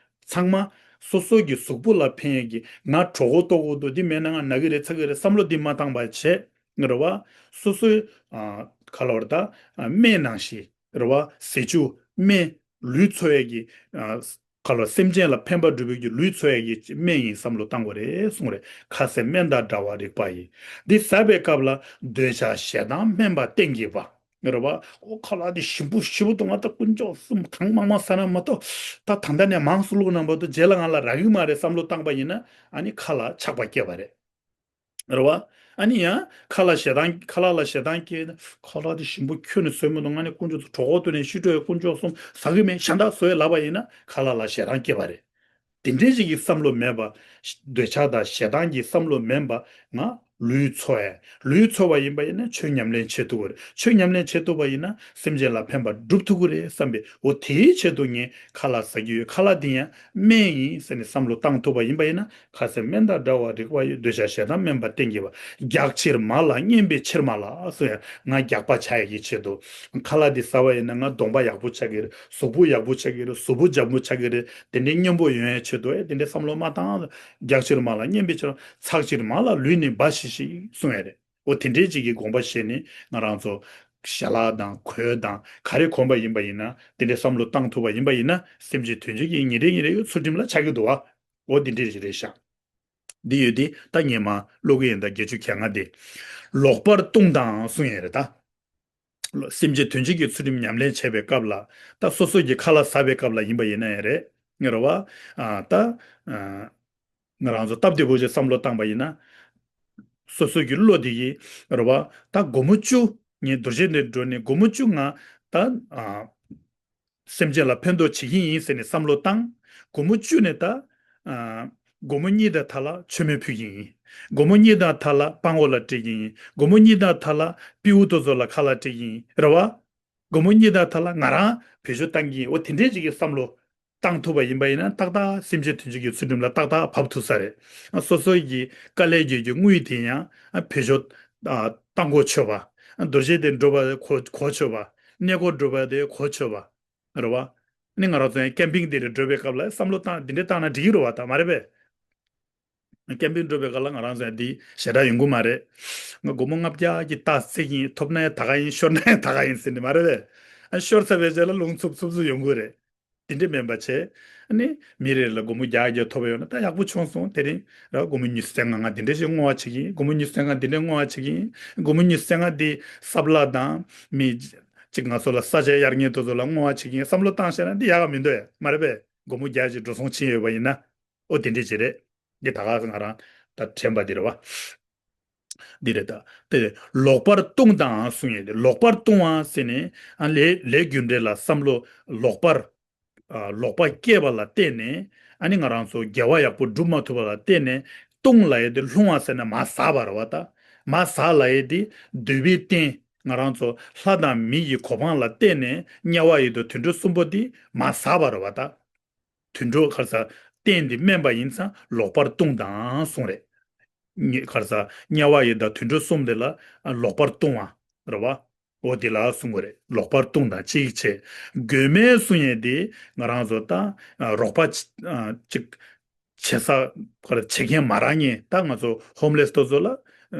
ཚང་མ་སོ་སོ་གི་གཟུགས་པོ་ལ་ཕན་ཡས་ཀྱི་ང་གྲོད་ཁོག་ལྟོགས་ཀྱི་འདུག་འདི་མེད་ན་ང་ན་གི་རེད་ཚ་གི་རེད་བསམ་བློ་འདི་མ་བཏང་པ་བྱས། རེད་བ། སོ་སོའི་ཨ་ག་ལབ་རེད་ད། ཨ་སྨན་ནང་བཞིན་རེད་བ། ཟས་བཅུད་སྨན་ལུས་འཚོ་ཡས་ཀྱི་ཨ་ག་ལབ་སེམས་ཅན་ལ་ཕན་པ་སྒྲུབ་པའི་གི་ལུས་འཚོ་ཡས་ཀྱི་སྨན་ཡིན་བསམ་བློ་བཏང་དགོས་རེད་གསུངས་རེད། ཁ་ཟས་སྨན་དང་འདྲ་བར་རིག་པ་ཡིས། འདི་ཟ་བའི་སྐབས་ལ་འདོད་ཆགས་ཞེ་སྡང་དམན་པ་གཏན་གྱིས་པ། རེད་བ། ཨོ་ཁ་ལག་འདི་ཞིམ་པོ་ཞིམ་པོ་འདུག་ང་ད་དཀོན་མཆོག་གསུམ་གང་མང་མང་ཟ་ན་མ་གཏོགས་ད་ད་ལྟ་ནས་མང་སུ་བླུགས་ན་མ་གཏོགས་རྗེས་ལ་ང་ལ་རག་གི་མ་རེད་བསམ་བློ་བཏང་པ་ཡིན་ན་ཨ་ནི་ཁ་ལ་ཆགས་པ་སྐྱེས་པ་རེད། རེད་བ། ཨ་ནི་ཡང་ཁ་ལ་ཞེ་སྡང་ཁ་ལག་ལ་ཞེ་སྡང་སྐྱེས་ན་ཁ་ལག་དེ་ཞིམ་པོ་ཁྱོན་ནས་བཟོས་མི་འདུག་ང་ནི་དཀོན་མཆོག་ཚོ་གྲོད་ཁོག་ཏུ་ནས་ཤི་འགྲོ་ཡ་དཀོན་མཆོག་གསུམ་ཟ་གི་མེད་གཞན་དག་བཟོ་ཡ་ལབ་པ་ཡིན་ན་ཁ་ལག་ལ་ཞེ་སྡང་སྐྱེས་པ་རེད། དེ་འདྲའི་ཞིག་གི་བསམ་བློ་མེད་པ། འདོད་ཆགས་དང་ཞེ་སྡང་གི་བསམ་བློ་མེད་པ་ང་ལུས་འཚོ་ཡ། ལུས་འཚོ་བ་ཡིན་པ་ཡིན་ན་ཆོས་ཉམས་ལེན་བྱེད་ཐུབ་ཀྱི་རེད། ཆོས་ཉམས་ལེན་བྱེད་ཐུབ་པ་ཡིན་ན་སེམས་ཅན་ལ་ཕན་པ་སྒྲུབ་ཐུབ་ཀྱི་རེད་བསམ་པའི་འོ་དེའི་ཆེད་དུ་ངས་ཁ་ལག་ཟ་གི་ཡོད། ཁ་ལག་འདི་ཡང་སྨན་ཡིན་ཟེར་ནས་བསམ་བློ་བཏང་ཐུབ་པ་ཡིན་པ་ཡིན་ན། ཁ་ཟས་སྨན་དང་འདྲ་བར་རིག་པ་ཡི། འདོད་ཆགས་ཞེ་སྡང་དམན་པ་གཏན་གྱི་བ། རྒྱགས་ཕྱིར་མ་ལ་སྙན་པའི་ཕྱིར་མ་ལ་ཟེར་ཡང་ང་རྒྱགས་པ་ཆགས་ཡག་གི་ཆེད་དུ། ཁ་ལག་འདི་ཟ་བ་ཡིན་ན་ང་གདོང་པ་ཡག་པོ་ཆགས་ཀྱི་རེད། གཟུགས་པོ་ཡག་པོ་ཆགས་ཀྱི་རེད། གཟུགས་པོ་འཇམ་པོ་ཆགས་ཀྱི་རེད། དེ་འདྲའི་སྙོམས་པོ་ཡོང་ཡག་ཆེད་དུ་ཨེ་དེ་འདྲའི་བསམ་བློ་མ་བཏང་། རྒྱགས་ཕྱིར་མ་ལ་སྙན་པའི་ཕྱིར། ཚགས་ཕྱིར་མ་ལ་ལུས་ནི་འབའ་ཞིག་ཞིག་གསུང་ཡག་རེད། འོ་དེ་འདྲའི་ཅིག་གི་དགོངས་པ་བཞེས་ནས་ང་རང་ཚོ་ཞལ་ལག་དང་གོས་དང་ག་རེ་གོན་པ་ཡིན་པ་ཡིན་ན་དེ་འདྲའི་བསམ་བློ་བཏང་ཐུབ་པ་ཡིན་པ་ཡིན་ན་སེམས་ཅན་དོན་བྱེད་ཀྱི་ཉིན་རེ་ཉིན་རེ་ཚུལ་ཁྲིམས་ལ་ཆགས་ཀྱི་འདུག་བ། འོ་དེ་འདྲའི་རེད་ཤག་འདི་ཡོད་དེ་ད་ངས་མ་ཀློག་གི་ཡིན། ད་བརྒྱད་ཅུ་གྱ་ལྔ་དེ། ལོག་པར་ལྟུང་དང་གསུང་ཡས་རེད་ད། སེམས་ཅན་དོན་བྱེད་ཀྱི་ཚུལ་ཁྲིམས་ཉམས་ལེན་བྱེད་པའི་སྐབས་ལ་ད་སོ་སོ་གྱི་ཁ་ལག་ཟ་བའི་སྐབས་ལ་ཡིན་པ་ཡིན་ན་ཡང་རེད། ངས་རེད་བ། ཨ་ད་ཨ་ང་རང་ཚོ་སྟབས་བདེ་པོ་ཞིག་བསམ་བློ་བཏང་པ་ཡིན་ན། སོ་སོ་གི་བློ་དེ་ཡིས་རེད་བ། ད་སྒོར་མོ་བཅུ་ངས་རྡོ་རྗེ་གདན་འགྲོ་ནས་སྒོར་མོ་བཅུ་ང་ད་ཨ་སེམས་ཅན་ལ་ཕན་ཐོགས་བྱེད་ཀྱི་ཡིན་ཟེར་ནས་བསམ་བློ་བཏང་། སྒོར་མོ་བཅུ་ནས་ད་ཨ་ སྒོར་མོ་གཉིས་དང་ཐ་ལ་མཆོད་མེ་ཕུལ་གྱི་ཡིན། སྒོར་མོ་གཉིས་དང་ཐ་ལ་སྤྲང་པོ་ལ་སྤྲད་ཀྱི་ཡིན། སྒོར་མོ་གཉིས་དང་ཐ་ལ་སྤྲེའུ་དེ་ཚོ་ལ་ཁ་ལག་སྤྲད་ཀྱི་ཡིན། རེད་བ། སྒོར་མོ་གཉིས་དང་ཐ་ལ་ང་རང་བེད་སྤྱོད་བཏང་གི་ཡིན། འོ་དེ་འདྲས་ཅིག་གི་བསམ་བློ་བཏང་ཐུབ་པ་ཡིན་པ་ཡིན་ན་ཏག་ཏག་སེམས་ཅན་དོན་བྱེད་ཀྱི་ཚུལ་ཁྲིམས་ལ་ཏག་ཏག་བབས་ཐུབ་ས་རེད། སོ་སོ་ཡི་དཀའ་ལས་བརྒྱབ་ཀྱི་དངུལ་དེ་ཡང་བེད་སྤྱོད་བཏང་གོ་ཆོད་པ། རྡོ་རྗེ་གདན་འགྲོ་བ་གོ་གོ་ཆོད་པ། གནས་སྐོར་འགྲོ་བ་དེ་གོ་ཆོད་པ། རེད་བ། ནི་ང་རང་ཚོ་ཡང་ཀེམ་པིང་དེ་རེད་འགྲོ་བའི་སྐབས་ལ་བསམ་བློ་བཏང་འདི་འདྲས་བཏང་ན་འགྲིག་གི་རེད་བ། ད་མ་རེད་པས། ཀེམ་པིང་འགྲོ་བའི་སྐབས་ལ་ང་རང་ཚོ་ཡང་འདི་ཞེ་དྲག་ཡོང་གི་མ་རེད། ང་སྒོར་མོ་ལྔ་བརྒྱ་གི་རྟགས་བརྩེགས་ཡིན། ཐོབ་ན་ཡང་ད་ག་ཡིན། ཤོར་ན་ཡང་ད་ག་ཡིན་ཟེར་ནི་མ་རེད་པས། ཨ་ཤོར་ཚར་བའི་རྗེས་ལ་ལོང་ཚུབ་ཚུབ་ཚུབ་ཡོང་གི་རེད། དེ་འདྲས་མིན་པ་བྱས། ཨ་ནི་མི་རེ་ལ་སྒོར་མོ་བརྒྱ་བརྒྱ་ཐོབ་ཡོང་ན་ད་ཡག་པོ་བྱུང་སོང་། དེ་རིང་ར་སྒོར་མོ་ཉི་ཤུ་རྩ་ལྔ་ང་འདི་འདྲས་ཞིག་བསྔོ་བ་བྱེད་ཀྱི་ཡིན། སྒོར་མོ་ཉི་ཤུ་རྩ་ལྔ་འདི་འདྲས་བསྔོ་བ་བྱེད་ཀྱི་ཡིན། སྒོར་མོ་ཉི་ཤུ་རྩ་ལྔ་འདི་ས་བླ་དང་མི་གཅིག་ང་ཚོ་ལ་ས་ཆ་གཡར་མཁན་དེ་ཚོ་ལ་བསྔོ་བ་བྱེད་ཀྱི་ཡིན་བསམ་བློ་བཏང་བྱས་ན་འདི་ཡག་ག་མི་འདུག་ཡ། མ་རེད་པས། སྒོར་མོ་བརྒྱ་ཅིག་འགྲོ་སོང་ཕྱིན་ཡོད་པ་ཡིན་ན། ཨོ་དེ་འདྲས་ཅིག་རེད། འདི་ད་ག་ང་རང་ད་དྲན་པ་འདི་རེད་བ། འདི་རེད་ད། དེ་ལོག་པར་ལྟུང་དང་གསུང་ཡས་དེ། ལོག་པར་ལྟུང་བ་ཟེར་ནས་ཨ་ལས་ལས་རྒྱུ་འབྲས་ལ་བསམ་བློ་ལོག་པར། ཨ་ལོག་པ་སྐྱེས་པ་ལ་བརྟེན་ནས་ཨ་ནི་ང་རང་ཚོ་དགེ་བ་ཡག་པོ་སྒྲུབ་མ་ཐུབ་པ་ལ་བརྟེན་ནས་ལྟུང་ལབ་ཡས་དེ་ལྷུང་བ་ཟེར་ན་མར་ཟག་པ་རེད་བ་ད། མར་ཟག་ལབ་ཡས་དེ་འདོད་པའི་རྟེན་ང་རང་ཚོ་ལྷ་དང་མི་ཡི་གོ་འཕང་ལ་བརྟེན་ནས་དམྱལ་བ་ཡི་དྭགས་དུད་འགྲོ་གསུམ་པོ་དེ་མར་ཟག་པ་རེད་བ་ད། དུད་འགྲོ་ག་རེ་ཟ། རྟེན་འདི་དམན་པ་ཡིན་ཙང་ལོག་པར་ལྟུང་དང་གསུངས་རེད། ཉེ་ག་རེ་ཟ། དམྱལ་བ་ཡི་དྭགས་དུད་འགྲོ་གསུམ་དེ་ལ་ལོག་པར་ལྟུང་བ་རེད་བ། འོ་དེ་ལ་གསུང་གི་རེད། ལོག་པར་ལྟུང་དང་གཅིག་བྱས། དགོས་མེད་གསུང་ཡས་དེ་ང་རང་ཚོ་ད་རོགས་པ་ཅིག་བྱེད་ས་ག་རེ་བྱེད་མཁན་མ་རག་མཁན། ད་ང་ཚོ་ཧོམ་ལེས་དེ་ཚོ་ལ་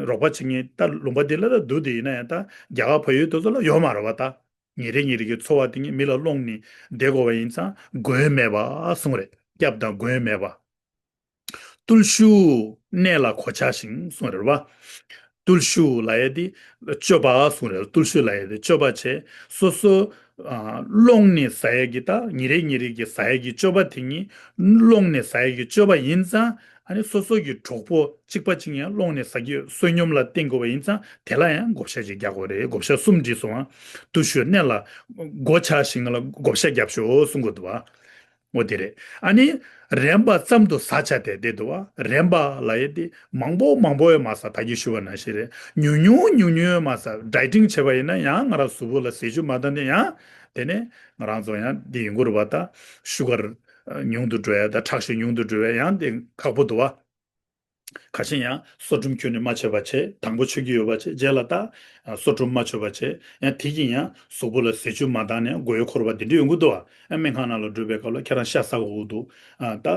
རོགས་པ་བྱེད་མཁན་ད་ལུང་པ་དེ་ལ་ད་འདུག་དེ་ཡིན་ན་ཡང་ད་རྒྱ་གར་བལ་ཡུལ་དེ་ཚོ་ལ་ཡོད་མ་རེད་བ་ད། ཉིན་རེ་ཉིན་རེ་གི་འཚོ་བ་དེ་ཉིད་མི་ལ་སློང་ནས་བསྡད་དགོས་པ་ཡིན་ཙང་དགོས་མེད་པ་གསུངས་རེད། སྐྱབས་དང་མགོན་མེད་པ། བརྟུལ་ཞུགས་གནས་ལ་གོ་ཆ་ཞིང་གསུངས་རེད་བ། བརྟུལ་ཞུགས་ལབ་ཡས་དེ་སྤྱོད་པ་གསུངས་རེད། བརྟུལ་ཞུགས་ལབ་ཡས་དེ་སྤྱོད་པ་བྱས་སོ་སོ་ཨ་སློང་ནས་ཟ་ཡས་ཀྱི་ད་ཉིན་རེ་ཉིན་རེ་གི་ཟ་ཡས་ཀྱི་སྤྱོད་པ་དེ་ཉིད་སློང་ནས་ཟ་ཡས་ཀྱི་སྤྱོད་པ་ཡིན་ཙང་ཨ་ནི་སོ་སོ་གི་གྲོགས་པོ་གཅིག་པ་གཅིག་ཡང་སློང་ནས་ཟ་རྒྱུ་བསོད་སྙོམས་ལ་བརྟེན་དགོས་པ་ཡིན་ཙང་དེ་ལ་ཡང་བགོ་བཤའ་ཅིག་རྒྱག་དགོས་རེད། བགོ་བཤའ་གསུམ་བྲིས་སོང་ཨ། བརྟུལ་ཞུགས་གནས་ལ་གོ་ཆ་ཞིང་ལ་བགོ་བཤའ་རྒྱབ་ཤོག་གསུང་གི་འདུག་བ། འོ་དེ་རེད། ཨ་ནི་རན་པ་ཙམ་དུ་ཟ་བྱ་སྟེ་དེ་འདུག་བ། རན་པ་ལབ་ཡས་དེ་མང་པོ་མང་པོ་ཡང་མ་ཟ། ད་གིན་ཞུས་པ་ནང་བཞིན་རེད། ཉུང་ཉུང་ཉུང་ཉུང་ཡང་མ་ཟ། ཌའི་ཊིང་བྱས་པ་ཡིན་ན་ཡང་ང་རང་གཟུགས་པོ་ལ་ཟས་བཅུད་མ་འདང་ནས་ཡང་དེ་ནས་ང་རང་ཚོ་ཡང་དེ་ཡོང་གི་རེད་བ། ད་ཤུ་གར་ཉུང་དུ་འགྲོ་ཡ་ད་ཁྲག་ཤེད་ཉུང་དུ་འགྲོ་ཡ་ཡང་དེ་ཁག་པོ་འདུག་བ། ཁ་ཤས་ཡང་སོ་ཁྲུམ་ཁྱོན་ནས་མ་མཆོད་པ་བྱས། དང་པོ་མཆོད་ཀྱི་ཡོད་པ་བྱས། རྗེས་ལ་ད་སོ་ཁྲུམ་མ་མཆོད་པ་བྱས། ཡང་དེ་གིས་ཡང་གཟུགས་པོ་ལ་ཟས་བཅུད་མ་འདང་ནས་མགོ་ཡུ་འཁོར་བ་འདི་འདྲ་ཡོང་གི་འདུག་ཨ། སྨན་ཁང་ནང་ལ་འགྲོ་བའི་སྐབས་ལ་ཁྱེད་རང་ཤ་ཟ་དགོས་འདུག་ཨ། ད་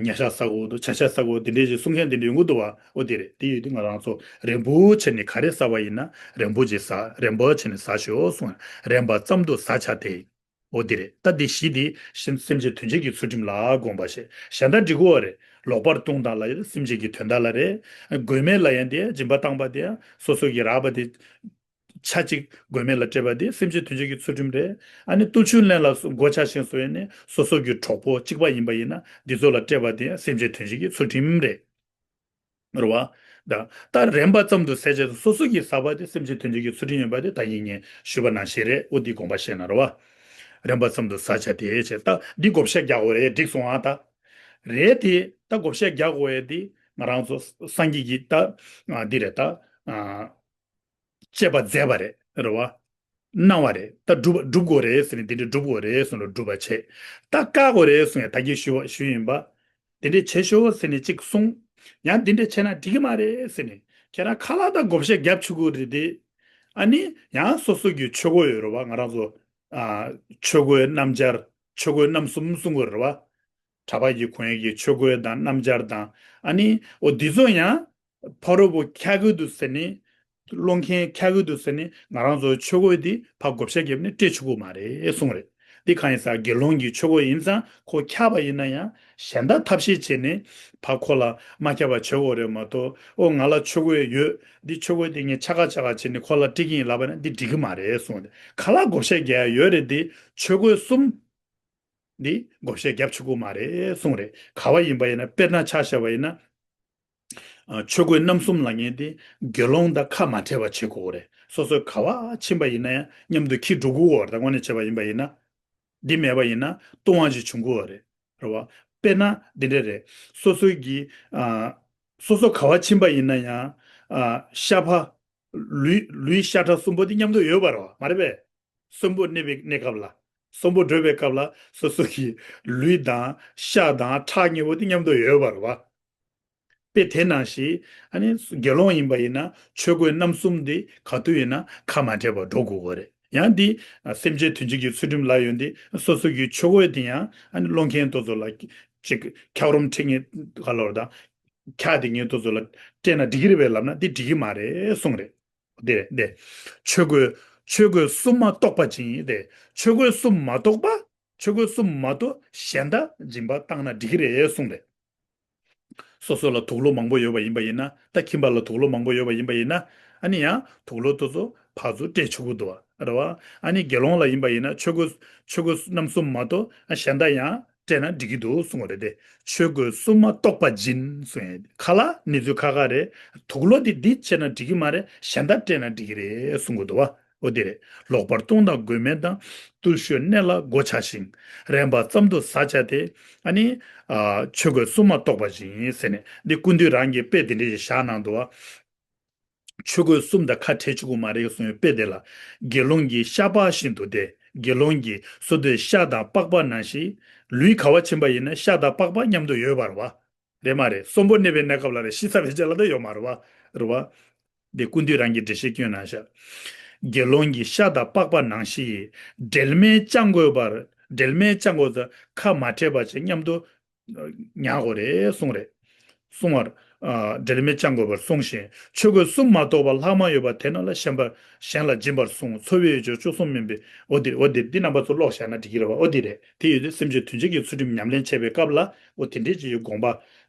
ཉ་ཤ་ཟ་དགོས་འདུག་བྱ་ཤ་ཟ་དགོས་འདི་འདྲ་ཞིག་གསུང་མཁན་འདི་འདྲ་ཡོང་གི་འདུག་ཨ། འོ་དེ་རེད། དེ་ཡོད་དུས་ང་རང་ཚོ་རན་པོ་བྱས་ནས་ག་རེ་ཟ་བ་ཡིན་ན་རན་པོ་ཅིག་ཟ། རན་པོ་བྱས་ནས་ཟ་ཤོག་གསུངས། རན་པ་ཙམ་དུ་ཟ་བྱ་སྟེ། འོ་དེ་རེད། ད་འདི་བཞི་དེ་སེམས་སེམས་ཅན་དོན་བྱེད་ཀྱི་ཚུལ་ཁྲིམས་ལ་དགོངས་པ་བཞེས། གཞན་དག་འགྲིག་གོ་རེད། ལོག་པར་ལྟུང་དང་ལ་ཡོད་སེམས་ཅན་གྱི་དོན་དག་ལ་རེད། དགོས་མེད་ལ་ཡང་དེ་སྦྱིན་པ་བཏང་པ་དེ་སོ་སོ་གི་རག་པ་དེ་ཆ་གཅིག་དགོས་མེད་ལ་སྤྲད་པ་དེ་སེམས་ཅན་དོན་བྱེད་ཀྱི་ཚུལ་ཁྲིམས་རེད། ཨ་ནི་བརྟུལ་ཞུགས་གནས་ལ་གོ་ཆ་ཞིང་སོ་ཡོད་ནས་སོ་སོ་གི་གྲོགས་པོ་གཅིག་པ་ཡིན་པ་ཡིན་ན་འདི་ཚོ་ལ་སྤྲད་པ་དེ་སེམས་ཅན་དོན་བྱེད་ཀྱི་ཚུལ་ཁྲིམས་རེད། རེད་བ། ད་ད་རན་པ་ཙམ་དུ་ཟས་བྱས་སོ་སོ་གིས་ཟ་བ་དེ་སེམས་ཅན་དོན་བྱེད་ཀྱི་ཚུལ་ཁྲིམས་ཡིན་པ་དེ་ད་ཡིན་ངས་ཞུས་པ་ནང་བཞིན་རེད། འོ་འདི་དགོངས་པ་བཞེས་ན་རེད་བ། རན་པ་ཙམ་དུ་ཟ་བྱ་དེ་བྱས་ད་འདི་བགོ་བཤའ་རྒྱག་དགོས་རེད། འགྲིག་སོང་ཨ། ད་རེད་དེ་ད་བགོ་བཤའ་རྒྱག་དགོས་ཡས་དེ་ང་རང་ཚོ་སངས་རྒྱས་ཀྱིས་ད་འདི་རེད་ད། བཅས་པ་མཛད་པ་རེད། རེད་བ། གནང་བ་རེད། ད་སྒྲུབ་སྒྲུབ་དགོས་རེད་ཟེར་ནས་འདི་འདྲ་སྒྲུབ་དགོས་རེད་གསུངས་ལ་སྒྲུབ་པ་བྱས། ད་བཀག་དགོས་རེད་གསུངས་ཡ་ད་གིན་ཞུ་བ་ཞུས་ཡིན་པ། འདི་འདྲ་བྱེད་ཤོག་ཟེར་ནས་གཅིག་གསུངས། ཡང་འདི་འདྲ་བྱས་ན་འགྲིག་གི་མ་རེད་ཟེར་ནས་ཁྱེད་རང་ཁ་ལག་དང་བགོ་བཤའ་རྒྱབ་ཆོག་གི་རེད་དེ། ཨ་ནི་ཡང་སོ་སོ་གི་ཆོས་གོས་ཡོད་རེད་བ། ང་རང་ཚོ་ཨ་ཆོས་གོས་སྣམ་སྦྱར་ཆོས་གོས་རྣམ་གསུམ་གསུང་གི་རེད་བ། གྲྭ་པ་གི་གོན་ཡས་ཀྱི་ཆོས་གོས་དང་སྣམ་སྦྱར་དང་ཨ་ནི་འོ་འདི་ཚོ་ཡང་། ཕ་རོལ་པོ་འཁྱག་གི་འདུག་ཟེར་ནས། སློང་མཁན་འཁྱག་གི་འདུག་ཟེར་ནས་ང་རང་ཚོའི་ཆོས་གོས་འདི་ཕར་བགོ་བཤའ་བརྒྱབ་ནས་སྤྲད་ཆོག་གི་མ་རེད་གསུངས་རེད། འདི་གང་ཡིན་ཟེར་དགེ་སློང་གི་ཆོས་གོས་ཡིན་ཙང་ཁོ་འཁྱག་པ་ཡིན་ན་ཡང་གཞན་དག་ཐབས་ཤེས་བྱས་ནས་ཕར་ཁོ་ལ་མ་འཁྱག་པ་བྱེད་དགོས་རེད་མ་གཏོགས། ཨོ་ང་ལ་ཆོས་གོས་ཡོད། འདི་ཆོས་གོས་འདི་ངས་ཆ་ག་ཆ་ག་བྱས་ནས་ཁོ་ལ་སྤྲད་ཀྱི་ཡིན་ལབ་པ་ན་འདི་འགྲིག་གི་མ་རེད་གསུངས་རེད། ཁ་ལག་བགོ་བཤའ་རྒྱག་ཡ་ཡོད་རེད་དེ་ཆོས་གོས་གསུམ། འདི་བགོ་བཤའ་རྒྱབ་ཆོག་གི་མ་རེད་གསུངས་རེད། ག་བ་ཡིན་པ་ཡིན་ན་དཔེར་ན་ཆ་བཞག་པ་ཡིན་ན། ཨ་ཆོས་གོས་རྣམ་གསུམ་ལ་ངེས་ཏེ་དགེ་སློང་དང་ཁ་མ་འབྲལ་བ་བྱེད་དགོས་རེད། སོ་སོའི་ག་བ་ཕྱིན་པ་ཡིན་ན་ཡང་མཉམ་དུ་འཁྱིད་འགྲོ་དགོས་རེད། དངོས་གནས་བྱས་པ་ཡིན་པ་ཡིན་ན། འདི་མེད་པ་ཡིན་ན་ལྟུང་བ་ཞིག་བྱུང་གི་རེད། རེད་བ། དཔེར་ན་འདི་འདྲ་རེད། སོ་སོའི་གི་ཨ་སོ་སོ་ག་བ་ཕྱིན་པ་ཡིན་ན་ཡང་ཨ་ཤ་ཕ་ལུས་ལུས་ཤ་ཁྲག་གསུམ་པོ་དེ་མཉམ་དུ་ཡོད་པ་རེད་བ། མ་རེད་པས། གསོན་པོར་གནས་པའི་གནས་སྐབས་ལ། གསོན་པོར་སྡོད་པའི་སྐབས་ལ་སོ་སོ་གི་ལུས་དང་ཤ་དང་ཁྲག་གཉིས་པོ་དེ་མཉམ་དུ་ཡོད་པ་རེད་བ། དཔེ་དེ་ནང་བཞིན་ཨ་ནི་དགེ་སློང་ཡིན་པ་ཡིན་ན་ཆོས་གོས་རྣམ་གསུམ་དེ་ག་དུས་ཡིན་ན་ཁ་མ་བྲལ་བར་འགྲོ་དགོས་ཀྱི་རེད། ཡང་འདི་སེམས་ཅན་དོན་བྱེད་ཀྱི་ཚུལ་ཁྲིམས་ལ་ཡོད་འདི་སོ་སོ་གི་ཆོས་གོས་དེ་ཡང་ཨ་ནི་སློང་མཁན་དེ་ཚོ་ལ་ཅིག་འཁྱགས་རོམ་འཁྲིད་མཁན་ག་ལོར་དང་འཁྱགས་དེ་ངས་དེ་ཚོ་ལ་སྤྲད་ན་འགྲིག་གི་རེད་པས་ལབ་ན་འདི་འགྲིག་གི་མ་རེད་གསུངས་རེད། འདི་རེད་འདི། ཆོས་གོས་ཆོས་གོས་གསུམ་མ་གཏོགས་པ་སྦྱིན་ཏེ། ཆོས་གོས་གསུམ་མ་གཏོགས་པ། ཆོས་གོས་གསུམ་མ་གཏོགས་གཞན་དག་སྦྱིན་པ་བཏང་ན་འགྲིག་གི་རེད་གསུངས་རེད། སོ་སོ་ལ་དུག་ལོག་མང་པོ་ཡོད་པ་ཡིན་པ་ཡིན་ན། ད་ཁྱིམ་པ་ལ་དུག་ལོག་མང་པོ་ཡོད་པ་ཡིན་པ་ཡིན་ན། ཨ་ནི་ཡང་དུག་ལོག་དེ་ཚོ་ཕར་ཚུར་སྤྲད་ཆོག་གི་འདུག་བ། རེད་བ། ཨ་ནི་དགེ་སློང་ལ་ཡིན་པ་ཡིན་ན་ཆོས་གོས་ཆོས་གོས་རྣམ་གསུམ་མ་གཏོགས་གཞན་དག་ཡང་སྤྲད་ན་འགྲིག་གི་འདུག་གསུང་བ་རེད་དེ། ཆོས་གོས་གསུམ་མ་གཏོགས་པ་སྦྱིན་གསུང་ཡས་ཁ་ལ་གནས་ཚུལ་ཁག་ཁག་རེད། དུག་ལོག་དེ་འདི་བྱས་ན་འགྲིག་གི་མ་རེད། གཞན་དག་སྤྲད་ན་འགྲིག་གི་རེད་གསུང་གི་འདུག་བ། འོ་དེ་རེད། ལོག་པར་ལྟུང་དང་མགོན་མེད་དང་། བརྟུལ་ཞུགས་གནས་ལ་མགོ་ཆགས་ཤིང་། རན་པ་ཙམ་དུ་ཟ་བྱ་སྟེ། ཨ་ནི། ཨ་ཆོས་གོས་གསུམ་མ་གཏོགས་པ་སྦྱིན་ཟེར་ནས་འདི་ཀུན་འདུས་རང་གི་དཔེ་དེ་འདྲ་ཞིག་བཞག་གནང་འདུག་བ། ཆོས་གོས་གསུམ་དང་ཁ་བྲལ་ཆོག་གི་མ་རེད་གསུངས་པའི་དཔེ་དེ་ལ། དགེ་སློང་གི་ཤ་པགས་བཞིན་དུ་སྟེ། དགེ་སློང་གི་སོ་སོའི་ཤ་དང་པགས་པ་ནང་བཞིན། ལུས་ག་བ་ཕྱིན་པ་ཡིན་ན་ཤ་དང་པགས་པ་མཉམ་དུ་ཡོད་པ་རེད་བ། རེད་མ་རེད། གསོན་པོར་གནས་པའི་གནས་སྐབས་ལ་རེད། ཤི་ཚར་བའི་རྗེས་ལ་ད་ཡོད་མ་རེད་བ། རེད་བ། འདི་ཀུན་འདུས་རང་གི་འགྲེལ་བཤད་སྐྱོན་གནང་ཤག་དགེ་སློང་གི་ཤ་དང་པགས་པ་ནང་བཞིན། འབྲལ་མེད་བཅང་དགོས་པར། འབྲལ་མེད་བཅང་དགོས་ཟེར་ཁ་མ་བྲལ་བ་བྱས་མཉམ་དུ་ཉར་དགོས་རེད་གསུངས་རེད། གསུང་བར། ཨ་འབྲལ་མེད་བཅང་དགོས་པར་གསུངས་ཤིང་། ཆོས་གོས་གསུམ་མ་གཏོགས་པ་ལྷག་མ་ཡོད་པ་དེ་རྣམས་ལ་གཞན་པར་གཞན་ལ་སྦྱིན་པར་གསུངས། འཚོ་བའི་ཡོ་བྱད་བཅུ་གསུམ་མིན་པའི། འོ་དེ་འོ་དེ་འདི་རྣམ་པ་ཚོ་ཀློག་བཞག་ན་འགྲིག་གི་རེད་བ། འོ་དེ་རེད། དེ་ཡོད་དུས་སེམས་ཅན་དོན་བྱེད་ཀྱི་ཚུལ་ཁྲིམས་ཉམས་ལེན་བྱེད་པའི་སྐབས་ལ་འོ་དེ་འདྲའི་ཅིག་ཡོད་དགོངས་པ།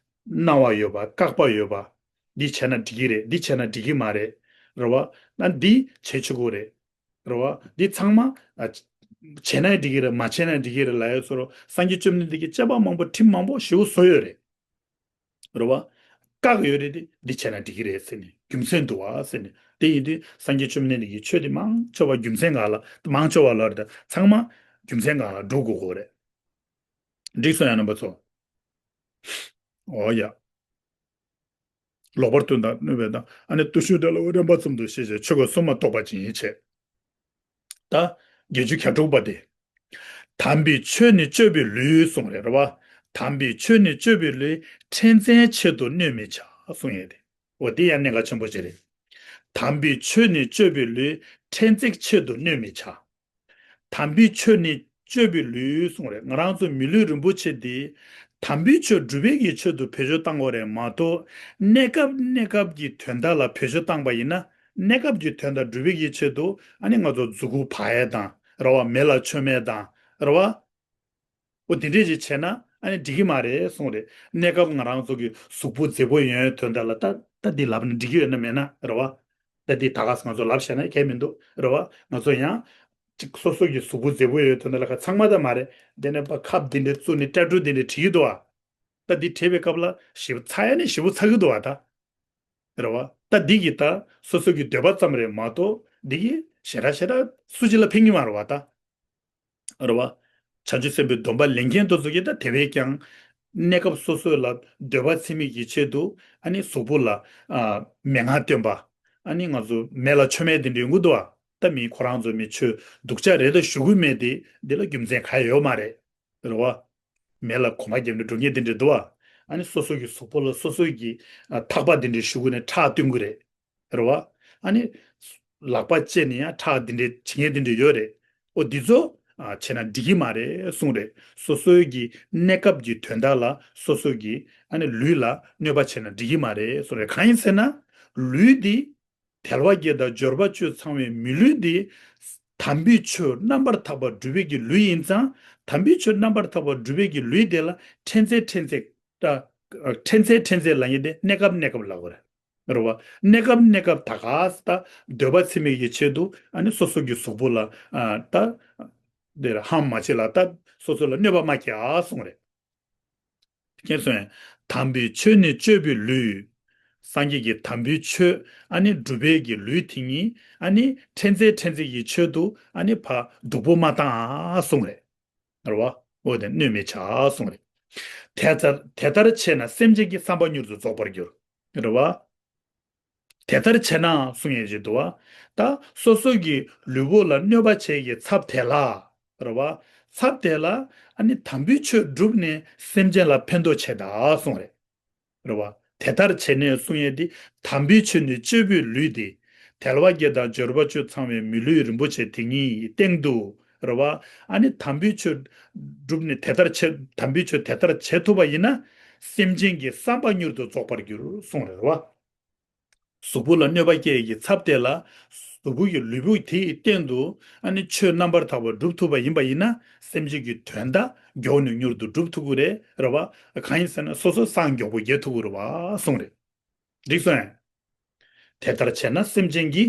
གནང་བ་ཡོད་པ། བཀག་པ་ཡོད་པ། འདི་བྱས་ན་འགྲིག་གི་རེད། འདི་བྱས་ན་འགྲིག་གི་མ་རེད། རེད་བ། ན་འདི་བྱེད་ཆོག་གི་རེད། རེད་བ། འདི་ཚང་མ་ཨ་བྱས་ན་འགྲིག་གི་རེད། མ་བྱས་ན་འགྲིག་གི་རེད་ལབ་ཡ་བཟོ་འདྲ་སངས་རྒྱས་བཅོམ་ལྡན་འདས་ཀྱིས་བཅའ་བ་མང་པོ་ཁྲིམས་མང་པོ་ཞེ་པོ་བཟོས་ཡོད་རེད། རེད་བ། བཀག་ཡོད་རེད་དེ། འདི་བྱས་ན་འགྲིག་གི་རེད་ཟེར་ནས་རྒྱུ་མཚན་འདུག་བ་ཟེར་ནས། དེ་ཡིན་དུས་སངས་རྒྱས་བཅོམ་ལྡན་འདས་ཀྱིས་ཆོས་དེ་མང་ཆེ་བ་རྒྱུ་མཚན་སྒང་ལ། མང་ཆེ་བ་ལ་རེད་ད། ཚང་མ་རྒྱུ་མཚན་སྒང་ལ་འགྲོ་དགོས་ཀྱི་རེད། འགྲིག་སོང་ཡ་རྣམ་པ་ཚོ། འོ་ཡ། ལོག་པར་ལྟུང་དང་གནོད་པའི་དང་། ཨ་ནི་བརྟུལ་ཞུགས་དེ་ལ་རན་པ་ཙམ་དུ་ཤེས་བྱ་ཆོས་གོས་གསུམ་མ་གཏོགས་པ་སྦྱིན་བྱས། ད་བརྒྱད་ཅུ་གྱ་དྲུག་པ་དེ། དམ་པའི་ཆོས་ནི་སྤྱོད་པའི་ལུས་གསུངས་རེད་བ། དམ་པའི་ཆོས་ནི་སྤྱོད་པའི་ལུས། ཕྲན་ཚེགས་ཆེད་དུ་གནོད་མི་བྱ་གསུངས་ཡོད་དེ། འོ་དེ་ཡང་གནད་འགག་ཆེན་པོ་ཅིག་རེད། དམ་པའི་ཆོས་ནི་སྤྱོད་པའི་ལུས། ཕྲན་ཚེགས་ཆེད་དུ་གནོད་མི་བྱ། དམ་པའི་ཆོས་ནི་སྤྱོད་པའི་ལུས་གསུངས་རེད། ང་རང་ཚོ་མི་ལུས་རིན་པོ་ཆེ་འདི། དམ་པའི་ཆོས་སྒྲུབ་པའི་གི་ཆེད་དུ་བེད་སྤྱོད་བཏང་དགོས་རེད་མ་གཏོགས། གནས་སྐབས་གནས་སྐབས་ཀྱི་དོན་དག་ལ་བེད་སྤྱོད་བཏང་པ་ཡིན་ན། གནས་སྐབས་ཀྱི་དོན་དག་སྒྲུབ་པའི་གི་ཆེད་དུ་ཨ་ནི་ང་ཚོ་མཛུ་གུ་བག་ཡས་དང་། རེད་བ། མེ་ལ་མཆོད་མེ་དང་། རེད་བ། འོ་དེ་འདྲས་ཅིག་བྱས་ན་ཨ་ནི་འགྲིག་གི་མ་རེད་གསུངས་རེད། གནས་སྐབས་ང་རང་ཚོ་གི་གཟུགས་པོ་མཛེས་པོ་ཡོང་ཡའི་དོན་དག་ལ་ད་ད་འདི་ལབ་ན་འགྲིག་གི་ཡོད་ན་མེད་ན་རེད་བ། ད་འདི་ད་ག་ང་ཚོ་ལབ་བྱས་ན་གལ་མི་འདུག་རེད་བ། ང་ཚོ་ཡང་ཅིག་སོ་སོ་གི་གཟུགས་པོ་མཛེས་པོ་ཡོད་དོན་དག་ལ་ཁ་ཚང་མ་ད་མ་རེད། དེ་ནས་པ་ཁབ་འདི་འདྲས་བཙུགས་ནས་སྐྲ་གྲུ་འདི་འདྲས་བྲིས་ཀྱི་འདུག་བ། ད་འདི་བྲིས་པའི་སྐབས་ལ་ཞེ་པོ་ཚ་ཡ་ནི་ཞེ་པོ་ཚ་གི་འདུག་བ་ད། རེད་བ། ད་འདི་གི་ད་སོ་སོ་གི་འདོད་པ་ཙམ་རེད་མ་གཏོགས་འདི་གི་ཞེ་དྲག་ཞེ་དྲག་སུ་གཅིག་ལ་ཕན་གྱི་མ་རེད་བ་ད། རེད་བ། བྱང་ཆུབ་སེམས་དཔའི་སྡོམ་པ་ལེན་མཁན་དེ་ཚོ་གིས་ད་དེ་བས་ཀྱང་གནས་སྐབས་སོ་སོ་ལ་འདོད་པ་ཚིམ་མིན་གྱི་ཆེད་དུ་ཨ་ནི་གཟུགས་པོ་ལ་ཨ་མན་ངག་སྟོན་པ། ཨ་ནི་ང་ཚོ་མེ་ལ་མཆོད་མེ་དེ་འདྲ་ཡོང་གི་འདུག་བ། ད་མི་ཁོ་རང་ཚོ་མི་ཆོས་སྡུག་ཅག་རེད་ད་ཞུ་གི་མེད་དེ། འདི་ལ་རྒྱུ་མཚན་གང་ཡང་ཡོད་མ་རེད། རེད་བ། མེ་ལ་གོ་མ་བརྒྱབ་ནས་འགྲོ་མཁན་དེ་འདྲ་འདུག་བ། ཨ་ནི་སོ་སོ་གི་གཟུགས་པོ་ལ་སོ་སོ་གི་ཨ་ཐག་པ་དེ་འདྲ་གཞུ་གི་ནས་ཁྲག་བཏོན་གི་རེད། རེད་བ། ཨ་ནི། ལག་པ་བཅད་ནས་ཡང་ཁྲག་འདི་འདྲའི་བྱེད་མཁན་འདི་འདྲ་ཡོད་རེད། ཨོ་འདི་ཚོ་ཨ་བྱས་ན་འགྲིག་གི་མ་རེད་གསུངས་རེད། སོ་སོའི་གི་གནས་སྐབས་ཀྱི་དོན་དག་ལ་སོ་སོ་གི་ཨ་ནི་ལུས་ལ་གནོད་པ་བྱས་ན་འགྲིག་གི་མ་རེད་གསུངས་རེད། གང་ཡིན་ཟེར་ན། ལུས་འདི་དལ་བ་བརྒྱད་དང་འབྱོར་པ་བཅུ་ཚང་བའི་མི་ལུས་འདི། དམ་པའི་ཆོས་རྣམ་པར་དག་པ་སྒྲུབ་པའི་གི་ལུས་ཡིན་ཙང་། དམ་པའི་ཆོས་རྣམ་པར་དག་པ་སྒྲུབ་པའི་གི་ལུས་དེ་ལ་ཕྲན་ཚེགས་ཕྲན་ཚེགས། ད་ཕྲན་ཚེགས་ཕྲན་ཚེགས་ལབ་མཁན་དེ་གནས་སྐབས་གནས་སྐབས་ལབ་དགོས་རེད། རེད་བ། གནས་སྐབས་གནས་སྐབས་ད་ག་ས་ད་འདོད་པ་ཚིམ་མེད་ཀྱི་ཆེད་དུ་ཨ་ནི་སོ་སོ་གི་གཟུགས་པོ་ལ་ཨ་ད་དེར་ཧམ་མ་བྱེད་ལ་ད་སོ་སོ་ལ་གནོད་པ་མ་བསྐྱལ་གསུངས་རེད། མཁྱེན་སོང་ངས། དམ་པའི་ཆོས་ནི་སྤྱོད་པའི་ལུས། སངས་རྒྱས་ཀྱི་དམ་པའི་ཆོས་ཨ་ནི་སྒྲུབ་པའི་གི་ལུས་དེ་ཉིད་ཨ་ནི་ཕྲན་ཚེགས་ཕྲན་ཚེགས་ཀྱི་ཆེད་དུ་ཨ་ནི་ཕ་སྡུག་པོ་མ་བཏང་གསུངས་རེད། རེད་བ། འོ་དེ་གནོད་མི་བྱ་གསུངས་རེད། དེ་ལྟར་དེ་ལྟར་བྱས་ན་སེམས་ཅན་གྱི་བསམ་པ་མྱུར་དུ་རྫོགས་པར་འགྱུར། རེད་བ། དེ་ལྟར་བྱས་ན་གསུང་ཡས་ཅིག་འདུག་བ། ད་སོ་སོ་གི་ལུས་པོ་ལ་གནོད་པ་བྱེད་ཀྱི་ཚབ་དེ་ལ། རེད་བ། ཚབ་དེ་ལ་ཨ་ནི་དམ་པའི་ཆོས་བསྒྲུབས་ནས་སེམས་ཅན་ལ་ཕན་ཐོགས་བྱེད་ད་གསུང་རེད། རེད་བ། དེ་ལྟར་བྱས་ནས་གསུང་ཡས་འདི་དམ་པའི་ཆོས་ནི་སྤྱོད་པའི་ལུས་ཏེ། དལ་བ་བརྒྱད་དང་འབྱོར་པ་བཅུ་ཚང་བའི་མི་ལུས་རིན་པོ་ཆེ་དེ་ཉིད་ཀྱི་སྟེང་དུ། རེད་བ། ཨ་ནི་དམ་པའི་ཆོས་བསྒྲུབས་ནས་དེ་ལྟར་བྱེད་དམ་པའི་ཆོས་དེ་ལྟར་བྱེད་ཐུབ་པ་ཡིན་ན། སེམས་ཅན་གྱི་བསམ་པ་མྱུར་དུ་རྫོགས་པར་འགྱུར་གསུངས་རེད་བ། གཟུགས་པོ་ལ་གནོད་པ་སྐྱེལ་གྱི་ཚབ་དེ་ལ། གཟུགས་པོ་ཡི་ལུས་པོ་དེའི་སྟེང་དུ་ཨ་ནི་ཆོས་རྣམ་པར་དག་པ་སྒྲུབ་ཐུབ་པ་ཡིན་པ་ཡིན་ན། སེམས་ཅན་གྱི་དོན་དག་མགྱོགས་ནས་མྱུར་དུ་སྒྲུབ་ཐུབ་ཀྱི་རེད། རེད་བ། གང་ཡིན་ཟེར་ན་སོ་སོ་སངས་མགྱོགས་པོ་རྒྱས་ཐུབ་ཀྱི་རེད་བ་གསུངས་རེད། འགྲིག་སོང་ངས། དེ་ལྟར་བྱས་ན་སེམས་ཅན་གྱི་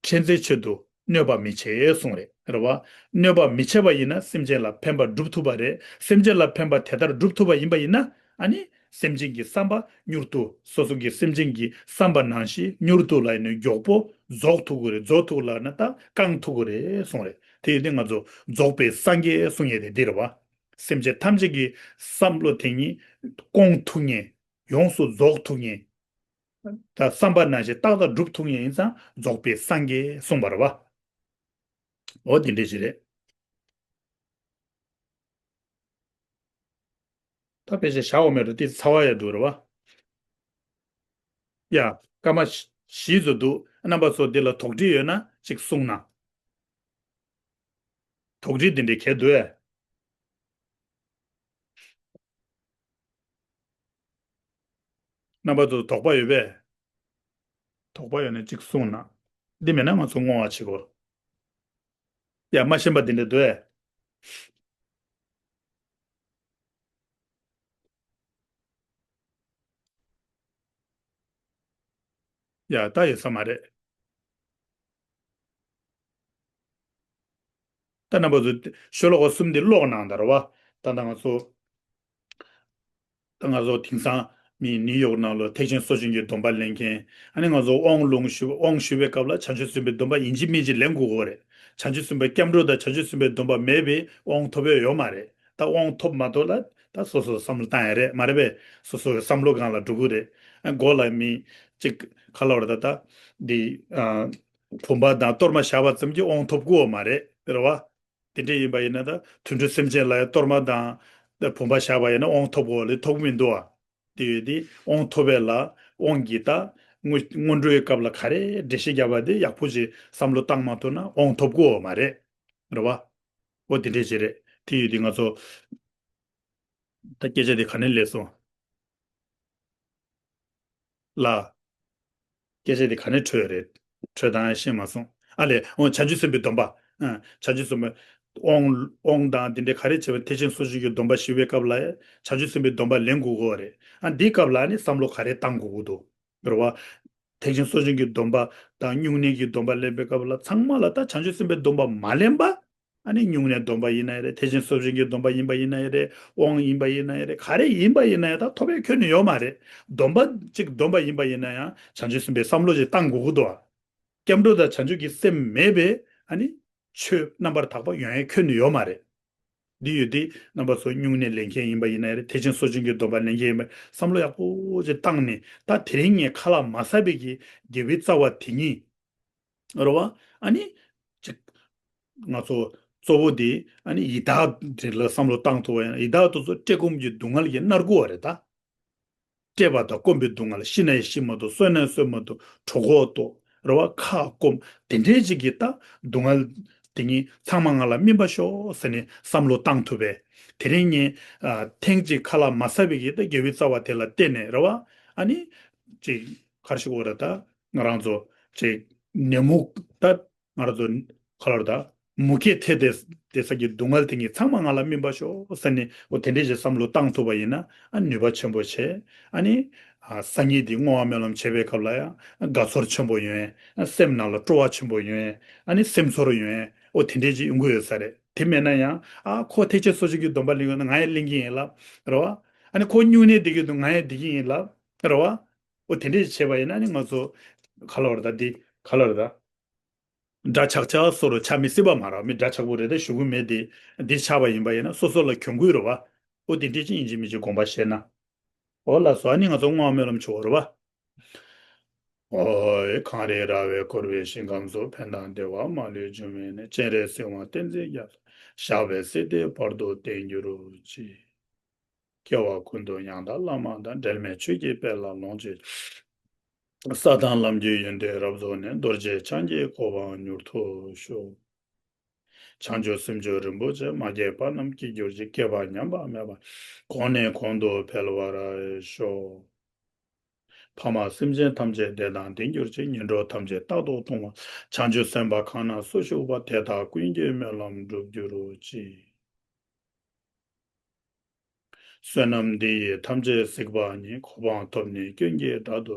ཕྲན་ཚེགས་ཆེད་དུ་གནོད་པ་མི་བྱེད་གསུངས་རེད། རེད་བ། གནོད་པ་མི་བྱེད་པ་ཡིན་ན་སེམས་ཅན་ལ་ཕན་པ་སྒྲུབ་ཐུབ་པ་རེད། སེམས་ཅན་ལ་ཕན་པ་དེ་ལྟར་སྒྲུབ་ཐུབ་པ་ཡིན་པ་ཡིན་ན། ཨ་ནི་སེམས་ཅན་གྱི་བསམ་པ་མྱུར་དུ་སོ་སོ་གི་སེམས་ཅན་གྱི་བསམ་པ་ནང་བཞིན་མྱུར་དུ་ལ་ཡིན་ན་མགྱོགས་པོ་རྫོགས་ཐུབ་ཀྱི་རེད། རྫོགས་ཐུབ་ལ་ན་ད་བསྐང་ཐུབ་ཀྱི་རེད་གསུངས་རེད། དེ་ཡིན་དུས་ང་ཚོ་རྫོགས་པའི་སངས་རྒྱས་གསུང་ཡས་དེ་འདི་རེད་བ། སེམས་ཅན་ཐམས་ཅད་ཀྱི་བསམ་བློ་དེ་ཉིད་སྐོང་ཐུབ་མཁན། ཡོངས་སུ་རྫོགས་ཐུབ་མཁན། ད་བསམ་པ་ནང་བཞིན་ཏག་ཏག་སྒྲུབ་ཐུབ་མཁན་ཡིན་ཙང་རྫོགས་པའི་སངས་རྒྱས་གསུངས་པ་རེད་བ། འོ་དེ་འདྲ་ཞིག་རེད། ད་ཕལ་ཆེར་བཞག་འོ་མེད་འགྲོ་དེ་ཚ་བ་ཡ་འགྲོ་རེད་བ། ཡ། སྐར་མ་བཞི་བཞི་ཙམ་འདུག་རྣམ་པ་ཚོ་འདི་ལ་དོགས་འདྲི་ཡོད་ན་ཅིག་གསུངས་ན། དོགས་འདྲི་འདི་འདྲའི་གལ་འདུག་ཨེ། རྣམ་པ་ཚོ་དོགས་པ་ཡོད་པས། དོགས་པ་ཡོད་ན་གཅིག་གསུངས་ན། འདི་མེད་ན་ང་ཚོ་བསྔོ་བ་བྱེད་དགོས། ཡ་མ་ཤེས་པ་འདི་འདྲ་འདུག་ཨེ། ཡ་ད་ཡོད་ས་མ་རེད། ད་རྣམ་པ་ཚོ་ཤོ་ལོ་ཀ་གསུམ་འདི་ཀློག་གནང་དང་རེད་བ། ད་ལྟ་ང་ཚོ་ད་ང་ཚོ་དེང་སང་མི་ནིའུ་ཡོག་ནང་ལ་ཐེག་ཆེན་སྲོག་ཤིང་གི་སྡོམ་པ་ལེན་མཁན། ཨ་ནི་ང་ཚོ་དབང་ལུང་ཞུ་དབང་ཞུ་བའི་སྐབས་ལ་བྱང་ཆུབ་སེམས་དཔའི་སྡོམ་པ་ཡིན་གཅིག་མིན་གཅིག་ལེན་དགོས་ཀྱི་རེད། བྱང་ཆུབ་སེམས་དཔའི་སྐྱབས་འགྲོ་དང་བྱང་ཆུབ་སེམས་དཔའི་སྡོམ་པ་མེད་པའི་དབང་ཐོབ་ཡ་ཡོད་མ་རེད། ད་དབང་ཐོབ་མ་ཐོབ་ལ་ད་སོ་སོ་བསམ་བློ་བཏང་ཡ་རེད་མ་རེད་པས། སོ་སོ་གི་བསམ་བློ་སྒང་ལ་འགྲོ་གི་རེད། ཨ་མགོ་ལ་མི་གཅིག་ག་ལབ་རེད་ད་ད་འདི་ཨ་བུམ་པ་དང་གཏོར་མ་བཞག་པ་ཙམ་གྱིས་དབང་ཐོབ་ཀྱི་ཡོད་མ་རེད། རེད་བ། དེ་འདྲ་ཡིན་པ་ཡིན་ན་ད་དུད་འགྲོ་སེམས་ཅན་ལ་ཡང་གཏོར་མ་དང་བུམ་པ་བཞག་པ་ཡིན་ན་དབང་ཐོབ་དགོས་ལས་ཐོབ་ཀྱི་མི་འདུག་ཨ། དེ་ཡོད་དེ་དབང་ཐོབ་པའི་ལ་དབང་གི་ད་སྔོན་སྔོན་འགྲོའི་སྐབས་ལ་ག་རེ་འགྲེལ་བཤད་བརྒྱབ་པ་དེ་ཡག་པོ་ཅིག་བསམ་བློ་བཏང་མ་ཐུབ་ན་དབང་ཐོབ་ཀྱི་ཡོད་མ་རེད། རེད་བ། འོ་དེ་འདྲས་ཅིག་རེད། དེ་ཡོད་དེ་ང་ཚོ་ད་སྐད་ཆ་དེ་ག་ནས་སླེབས་སོང་། ལ། སྐད་ཆ་དེ་ག་ནས་འཕྲོས་རེད། འཕྲོས་སྟངས་ཤེས་མ་སོང་། ཨ་ལས་འོ་བྱང་ཆུབ་སེམས་དཔའི་སྡོམ་པ། ཨ་བྱང་ཆུབ་སེམས་དཔའི་དབང་དབང་དང་དེ་འདྲའི་ག་རེ་བྱས་པ་ཐེག་ཆེན་སོ་བཞི་གི་སྡོམ་པ་ཞུ་བའི་སྐབས་ལ་བྱང་ཆུབ་སེམས་དཔའི་སྡོམ་པ་ལེན་དགོས་ཀྱི་ཡོད་རེད། ཨ་འདིའི་སྐབས་ལ་ནི་བསམ་བློ་ག་རེ་བཏང་དགོས་ཀྱི་འདུག་རེད་བ། ཐེག་ཆེན་སོ་བཞི་གི་སྡོམ་པ་དང་སྨྱུང་གནས་ཀྱི་སྡོམ་པ་ལེན་པའི་སྐབས་ལ་ཚང་མ་ལ་ད་བྱང་ཆུབ་སེམས་དཔའི་སྡོམ་པ་མ་ལེན་པ། ཨ་ནི་སྨྱུང་གནས་སྡོམ་པ་ཡིན་ན་ཡང་རེད། ཐེག་ཆེན་སོ་བཞི་གི་སྡོམ་པ་ཡིན་པ་ཡིན་ན་ཡང་རེད། དབང་ཡིན་པ་ཡིན་ན་ཡང་རེད། ག་རེ་ཡིན་པ་ཡིན་ན་ཡང་ད་ཐོབ་པའི་ཁྱོན་ནས་ཡོད་མ་རེད། སྡོམ་པ་གཅིག་སྡོམ་པ་ཡིན་པ་ཡིན་ན་ཡང་བྱང་ཆུབ་སེམས་དཔའི་བསམ་བློ་ཅིག་བཏང་དགོས་ཀྱི་འདུག་ཨ། སྐྱབས་འགྲོ་དང་བྱང་ཆུབ་ཀྱི་སེམས་མེད་པས་ཨ་ནི་ཆོས་རྣམ་པར་དག་པ་ཡོང་ཡའི་ཁྱོན་ནས་ཡོད་མ་རེད། འདི་ཡོད་དེ་རྣམ་པ་ཚོ་སྨྱུང་གནས་ལེན་མཁན་ཡིན་པ་ཡིན་ན་ཡང་རེད། ཐེག་ཆེན་སོ་བཞི་གི་སྡོམ་པ་ལེན་མཁན་ཡིན་པ་བསམ་བློ་ཡག་པོ་ཅིག་བཏང་ནས་ད་དེ་རིང་ངས་ཁ་ལག་མ་ཟ་བའི་གི་དགེ་བའི་རྩ་བ་དེ་ཉིད། རེད་བ། ཨ་ནི། ཅིག་ང་ཚོ་གཙོ་བོ་དེ་ཨ་ནི་ཡི་དྭགས་དེ་ལ་བསམ་བློ་བཏང་ཐུབ་པ་ཡིན་ན་ཡི་དྭགས་དེ་ཚོ་བཀྲེས་སྐོམ་གྱི་སྡུག་བསྔལ་གྱིས་མནར་དགོས་པ་རེད་ད། བཀྲེས་པ་དང་སྐོམ་པའི་སྡུག་བསྔལ། ཤི་ན་ཡང་ཤི་མ་ཐུབ། གསོན་ན་ཡང་གསོན་མ་ཐུབ། གྲོད་ཁོག་ལྟོགས། རེད་བ། ཁ་སྐོམ། དེ་འདྲའི་ཅིག་གི་ད་སྡུག་བསྔལ་དེ་ཉིད་ཚང་མ་ང་ལ་སྨིན་པར་ཤོག་ཟེར་ནས་བསམ་བློ་བཏང་ཐུབ་པས། དེ་རིང་ངས་ཨ་ཐེངས་གཅིག་ཁ་ལག་མ་ཟ་བའི་གི་ད་དགེ་བའི་རྩ་བ་དེ་ལ་བརྟེན་ནས་རེད་བ། ཨ་ནི་ཅིག་ག་རེ་ཞུ་དགོས་རེད་ད། ང་རང་ཚོ་ཅིག་ནད་མུག་ད་ང་རང་ཚོ་ག་ལབ་རེད་ད། མུ་གེ་ཐེབས་ཏེ་དེ་ས་ཀྱི་སྡུག་བསྔལ་དེ་ཉིད་ཚང་མ་ང་ལ་སྨིན་པར་ཤོག་ཟེར་ནས་འོ་དེ་འདྲས་ཞིག་བསམ་བློ་བཏང་ཐུབ་པ་ཡིན་ན་ཨ་ནུས་པ་ཆེན་པོ་ཆེ། ཨ་ནི་ཨ་སང་ཉིན་དེ་བསྔོ་བ་སྨོན་ལམ་བྱེད་པའི་སྐབས་ལ་ཡང་དགའ་ཚོར་ཆེན་པོ་ཡོང་ཡས། ཨ་སེམས་ནང་ལ་སྤྲོ་བ་ཆེན་པོ་ཡོང་ཡས། ཨ་ནི་སེམས་ཚོར་ཡོང་ཡས། འོ་དེ་འདྲས་ཅིག་ཡོང་གི་ཡོད་ས་རེད། དེ་མེད་ན་ཡང་ཨ་ཁོ་ཐེག་ཆེན་སོ་བཞི་གི་སྡོམ་པ་ལེན་གྱི་ཡོད་ན་ང་ཡང་ལེན་གྱི་ཡིན་ལབ། རེད་བ། ཨ་ནི་ཁོ་སྨྱུང་གནས་བསྡད་ཀྱི་འདུག་ང་ཡང་བསྡད་ཀྱི་ཡིན་ལབ། རེད་བ། འོ་དེ་འདྲས་ཅིག་བྱས་པ་ཡིན་ན་ནི་ང་ཚོ་ག་ལབ་རེད་ད། འདི་ག་ལབ་རེད་ད། འདྲ་ཆགས་ཆགས་སོ་རུ་ཆགས་མི་སྲིད་པ་མ་རེད། མི་འདྲ་ཆགས་པོ་རེད་དེ་ཞུ་གི་མེད་དེ། འདི་ཆགས་པ་ཡིན་པ་ཡིན་ན་སོ་སོ་ལ་གྱོང་གུད་རེད་བ། ཨོ་དེ་འདྲས་ཅིག་ཡིན་གཅིག་མིན་གཅིག་དགོངས་པ་བཞེས་ན། ཨོ་ལགས་སོ། ཨ་ནི་ང་ཚོ་བསྔོ་བ་སྨོན་ལམ་བྱེད་དགོས་རེད་པ། ཨོ་ཡེ། གངས་རི་ར་བས་བསྐོར་བའི་ཞིང་ཁམས་སུ། ཕན་དང་བདེ་བ་མ་ལུས་འབྱུང་བའི་གནས། སྤྱན་རས་གཟིགས་དབང་བསྟན་འཛིན་རྒྱ་མཚོ། ཞབས་པད་སྲིད་མཐའི་བར་དུ་བརྟན་གྱུར་ཅིག། སྐྱེ་བ་ཀུན་ཏུ་ཡང་དག་བླ་མ་དང་། འབྲལ་མེད་ཆོས་ཀྱི་དཔལ་ལ་ལོངས་སྤྱོད་ཅིག། ས་དང་ལམ་གྱི་ཡོན་ཏན་རབ་རྫོགས་ནས། རྡོ་རྗེ་འཆང་གི་གོ་འཕང་མྱུར་ཐོབ་ཤོག། བྱང་ཆུབ་སེམས་མཆོག་རིན་པོ་ཆེ། མ་སྐྱེས་པ་རྣམས་སྐྱེ་གྱུར་ཅིག། སྐྱེས་པ་ཉམས་པ་མེད་པར། གོང་ནས་གོང་དུ་འཕེལ་བར་ཤོག། ཕ་མ་སེམས་ཅན་ཐམས་ཅད་བདེ་དང་ལྡན་གྱུར་ཅིག། ངན་འགྲོ་ཐམས་ཅད་རྟག་ཏུ་སྟོངས་པ། བྱང་ཆུབ་སེམས་དཔའ་གང་ན་སུ་བཞུགས་པ། དེ་དག་ཀུན་གྱི་སྨོན་ལམ་འགྲུབ་གྱུར་ཅིག། བསོད་ནམས་འདི་ཡིས་ཐམས་ཅད་གཟིགས་པ་ཉིད། གོ་འཕང་ཐོབ་ནས་སྐྱོན་གྱིས་བྲལ་དུ་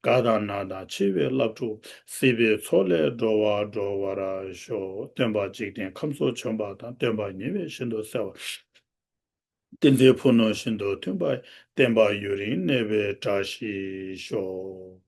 གསོལ། རྒ་དང་ན་དང་འཆི་བའི་རླབས་འཁྲུགས། སྲིད་པའི་མཚོ་ལས་སྒྲོལ་བར་སྒྲོལ་བར་ཤོག། སྟོན་པ་འཇིག་རྟེན་ཁམས་སུ་བྱོན་པ་དང་། སྟོན་པ་ཉེ་བའི་ཞིང་དུ་གསལ་བ། ཏིང་འཛིན་ཕུ་ནུ་བཞིན་དུ་མཐུན་པ། བསྟན་པ་ཡུན་རིང་གནས་པའི་བཀྲ་ཤིས་ཤོག།